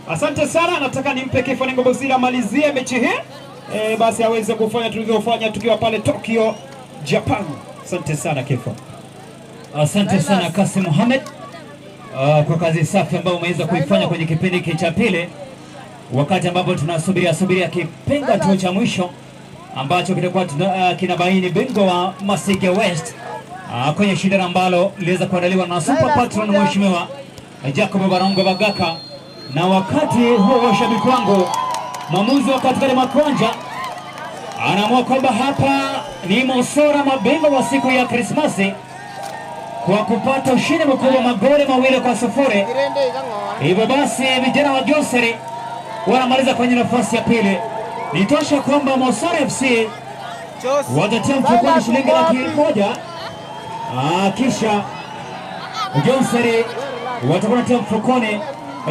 Asante sana, nataka nimpe Kefa Nengo Bosire amalizie mechi hii. Basi aweze kufanya tulivyofanya tukiwa pale Tokyo, Japan. Asante sana Kefa. Asante sana Kasim Mohamed kwa kazi safi ambayo umeweza kuifanya kwenye kipindi hiki cha pili. Wakati ambapo tunasubiria subiria kipenga tu cha mwisho ambacho kitakuwa kinabaini bingwa wa Masige West kwenye shindano ambalo liliweza kuandaliwa na Super Patron Mheshimiwa Jacob Barongo Bagaka. Na wakati huo washabiki wangu, mwamuzi wa katikati Makonja anaamua kwamba hapa ni Mosora mabingwa wa siku ya Krismasi kwa kupata ushindi mkubwa magoli 2-0. Hivyo basi vijana wa Joseri wanamaliza kwenye nafasi ya pili. Nitosha kwamba Mosora FC watatia mfukoni shilingi 100,000, kisha Joseri watakuwa wanatia mfukoni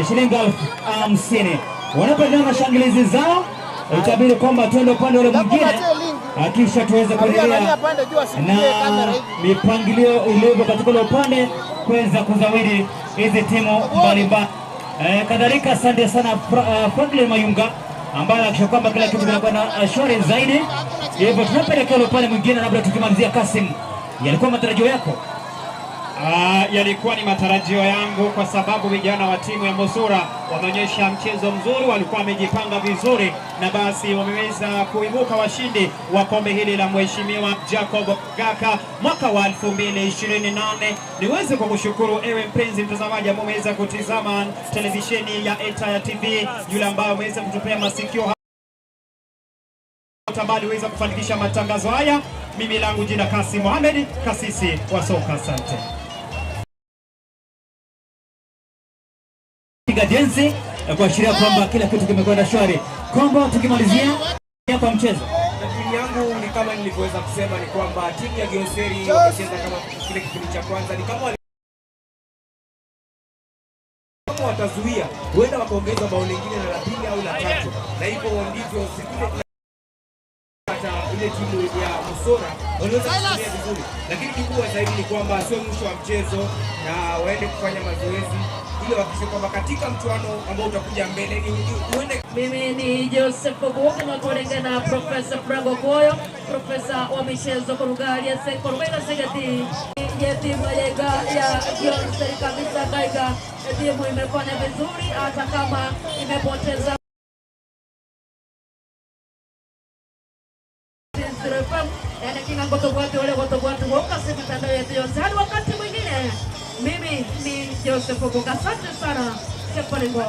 shilingi 50,000. Wanapoendelea na shangilizi zao, itabidi kwamba tuende upande ule mwingine kisha tuweze kuendelea na mipangilio ilivyo katika ule upande kuweza kuzawidi hizi timu mbalimbali. Kadhalika asante sana Franklin Mayunga ambaye anahakikisha kwamba kila kitu kinakuwa na shwari zaidi. Hivyo tunapelekea ule upande mwingine, labda tukimalizia Kasim, yalikuwa matarajio yako? Yalikuwa ni matarajio yangu kwa sababu vijana wa timu ya Mosora wameonyesha mchezo mzuri, walikuwa wamejipanga vizuri na basi wameweza kuibuka washindi wa kombe hili la Mheshimiwa Jacob Gaka mwaka wa 2028. Niweze kukushukuru ewe mpenzi mtazamaji ambaye umeweza kutizama televisheni ya Etaya TV, yule ambaye umeweza kutupea masikio ambaye aliweza kufanikisha matangazo haya. Mimi langu jina Kasim Mohamed, kasisi wa soka. Asante. Piga densi kuashiria kwamba kila kitu kimekwenda shwari. Kombo, tukimalizia kwa mchezo, tathmini yangu ni kama nilivyoweza kusema ni kwamba timu ya Gionseri wamecheza kama kile kipindi cha kwanza, ni kama watazuia huenda wakaongeza bao lingine na la pili au la tatu, na hivyo ndivyo siku ile timu ya Mosora waliweza kutumia vizuri, lakini kikubwa zaidi ni kwamba sio mwisho wa mchezo na waende kufanya mazoezi ili wahakikishe kwamba katika mchuano ambao utakuja mbele uende. Mimi ni Joseph Obuoga na na Profesa Franco Koyo, profesa wa michezo kurugalia sekorwega segati ya timu ya Gionseri kabisa. Gaiga timu imefanya vizuri hata kama imepoteza wakati mwingine. Mimi ni Joseph Obuoga, asante sana Sepalingo.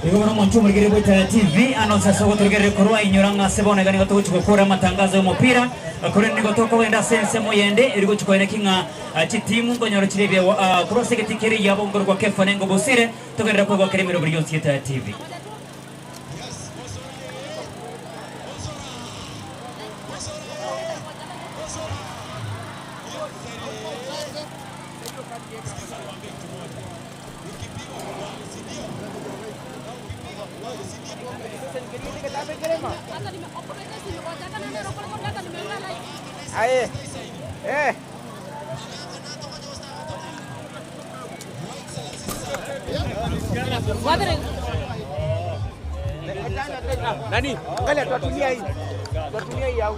Igo bano mwanchu murigere bwita TV ano sasa goturigere korwa inyuranga sebona gani goto gukora matangazo y'umupira kuri ni gotoko wenda sense moyende iri guchikoere kinga chitimu ngonyoro chirebye kurose getikeri yabo ngorwa kefa nengo bosire tugerera kwa keremero buri yose ya TV. Nani? Angalia tutumia hii. Tutumia hii au.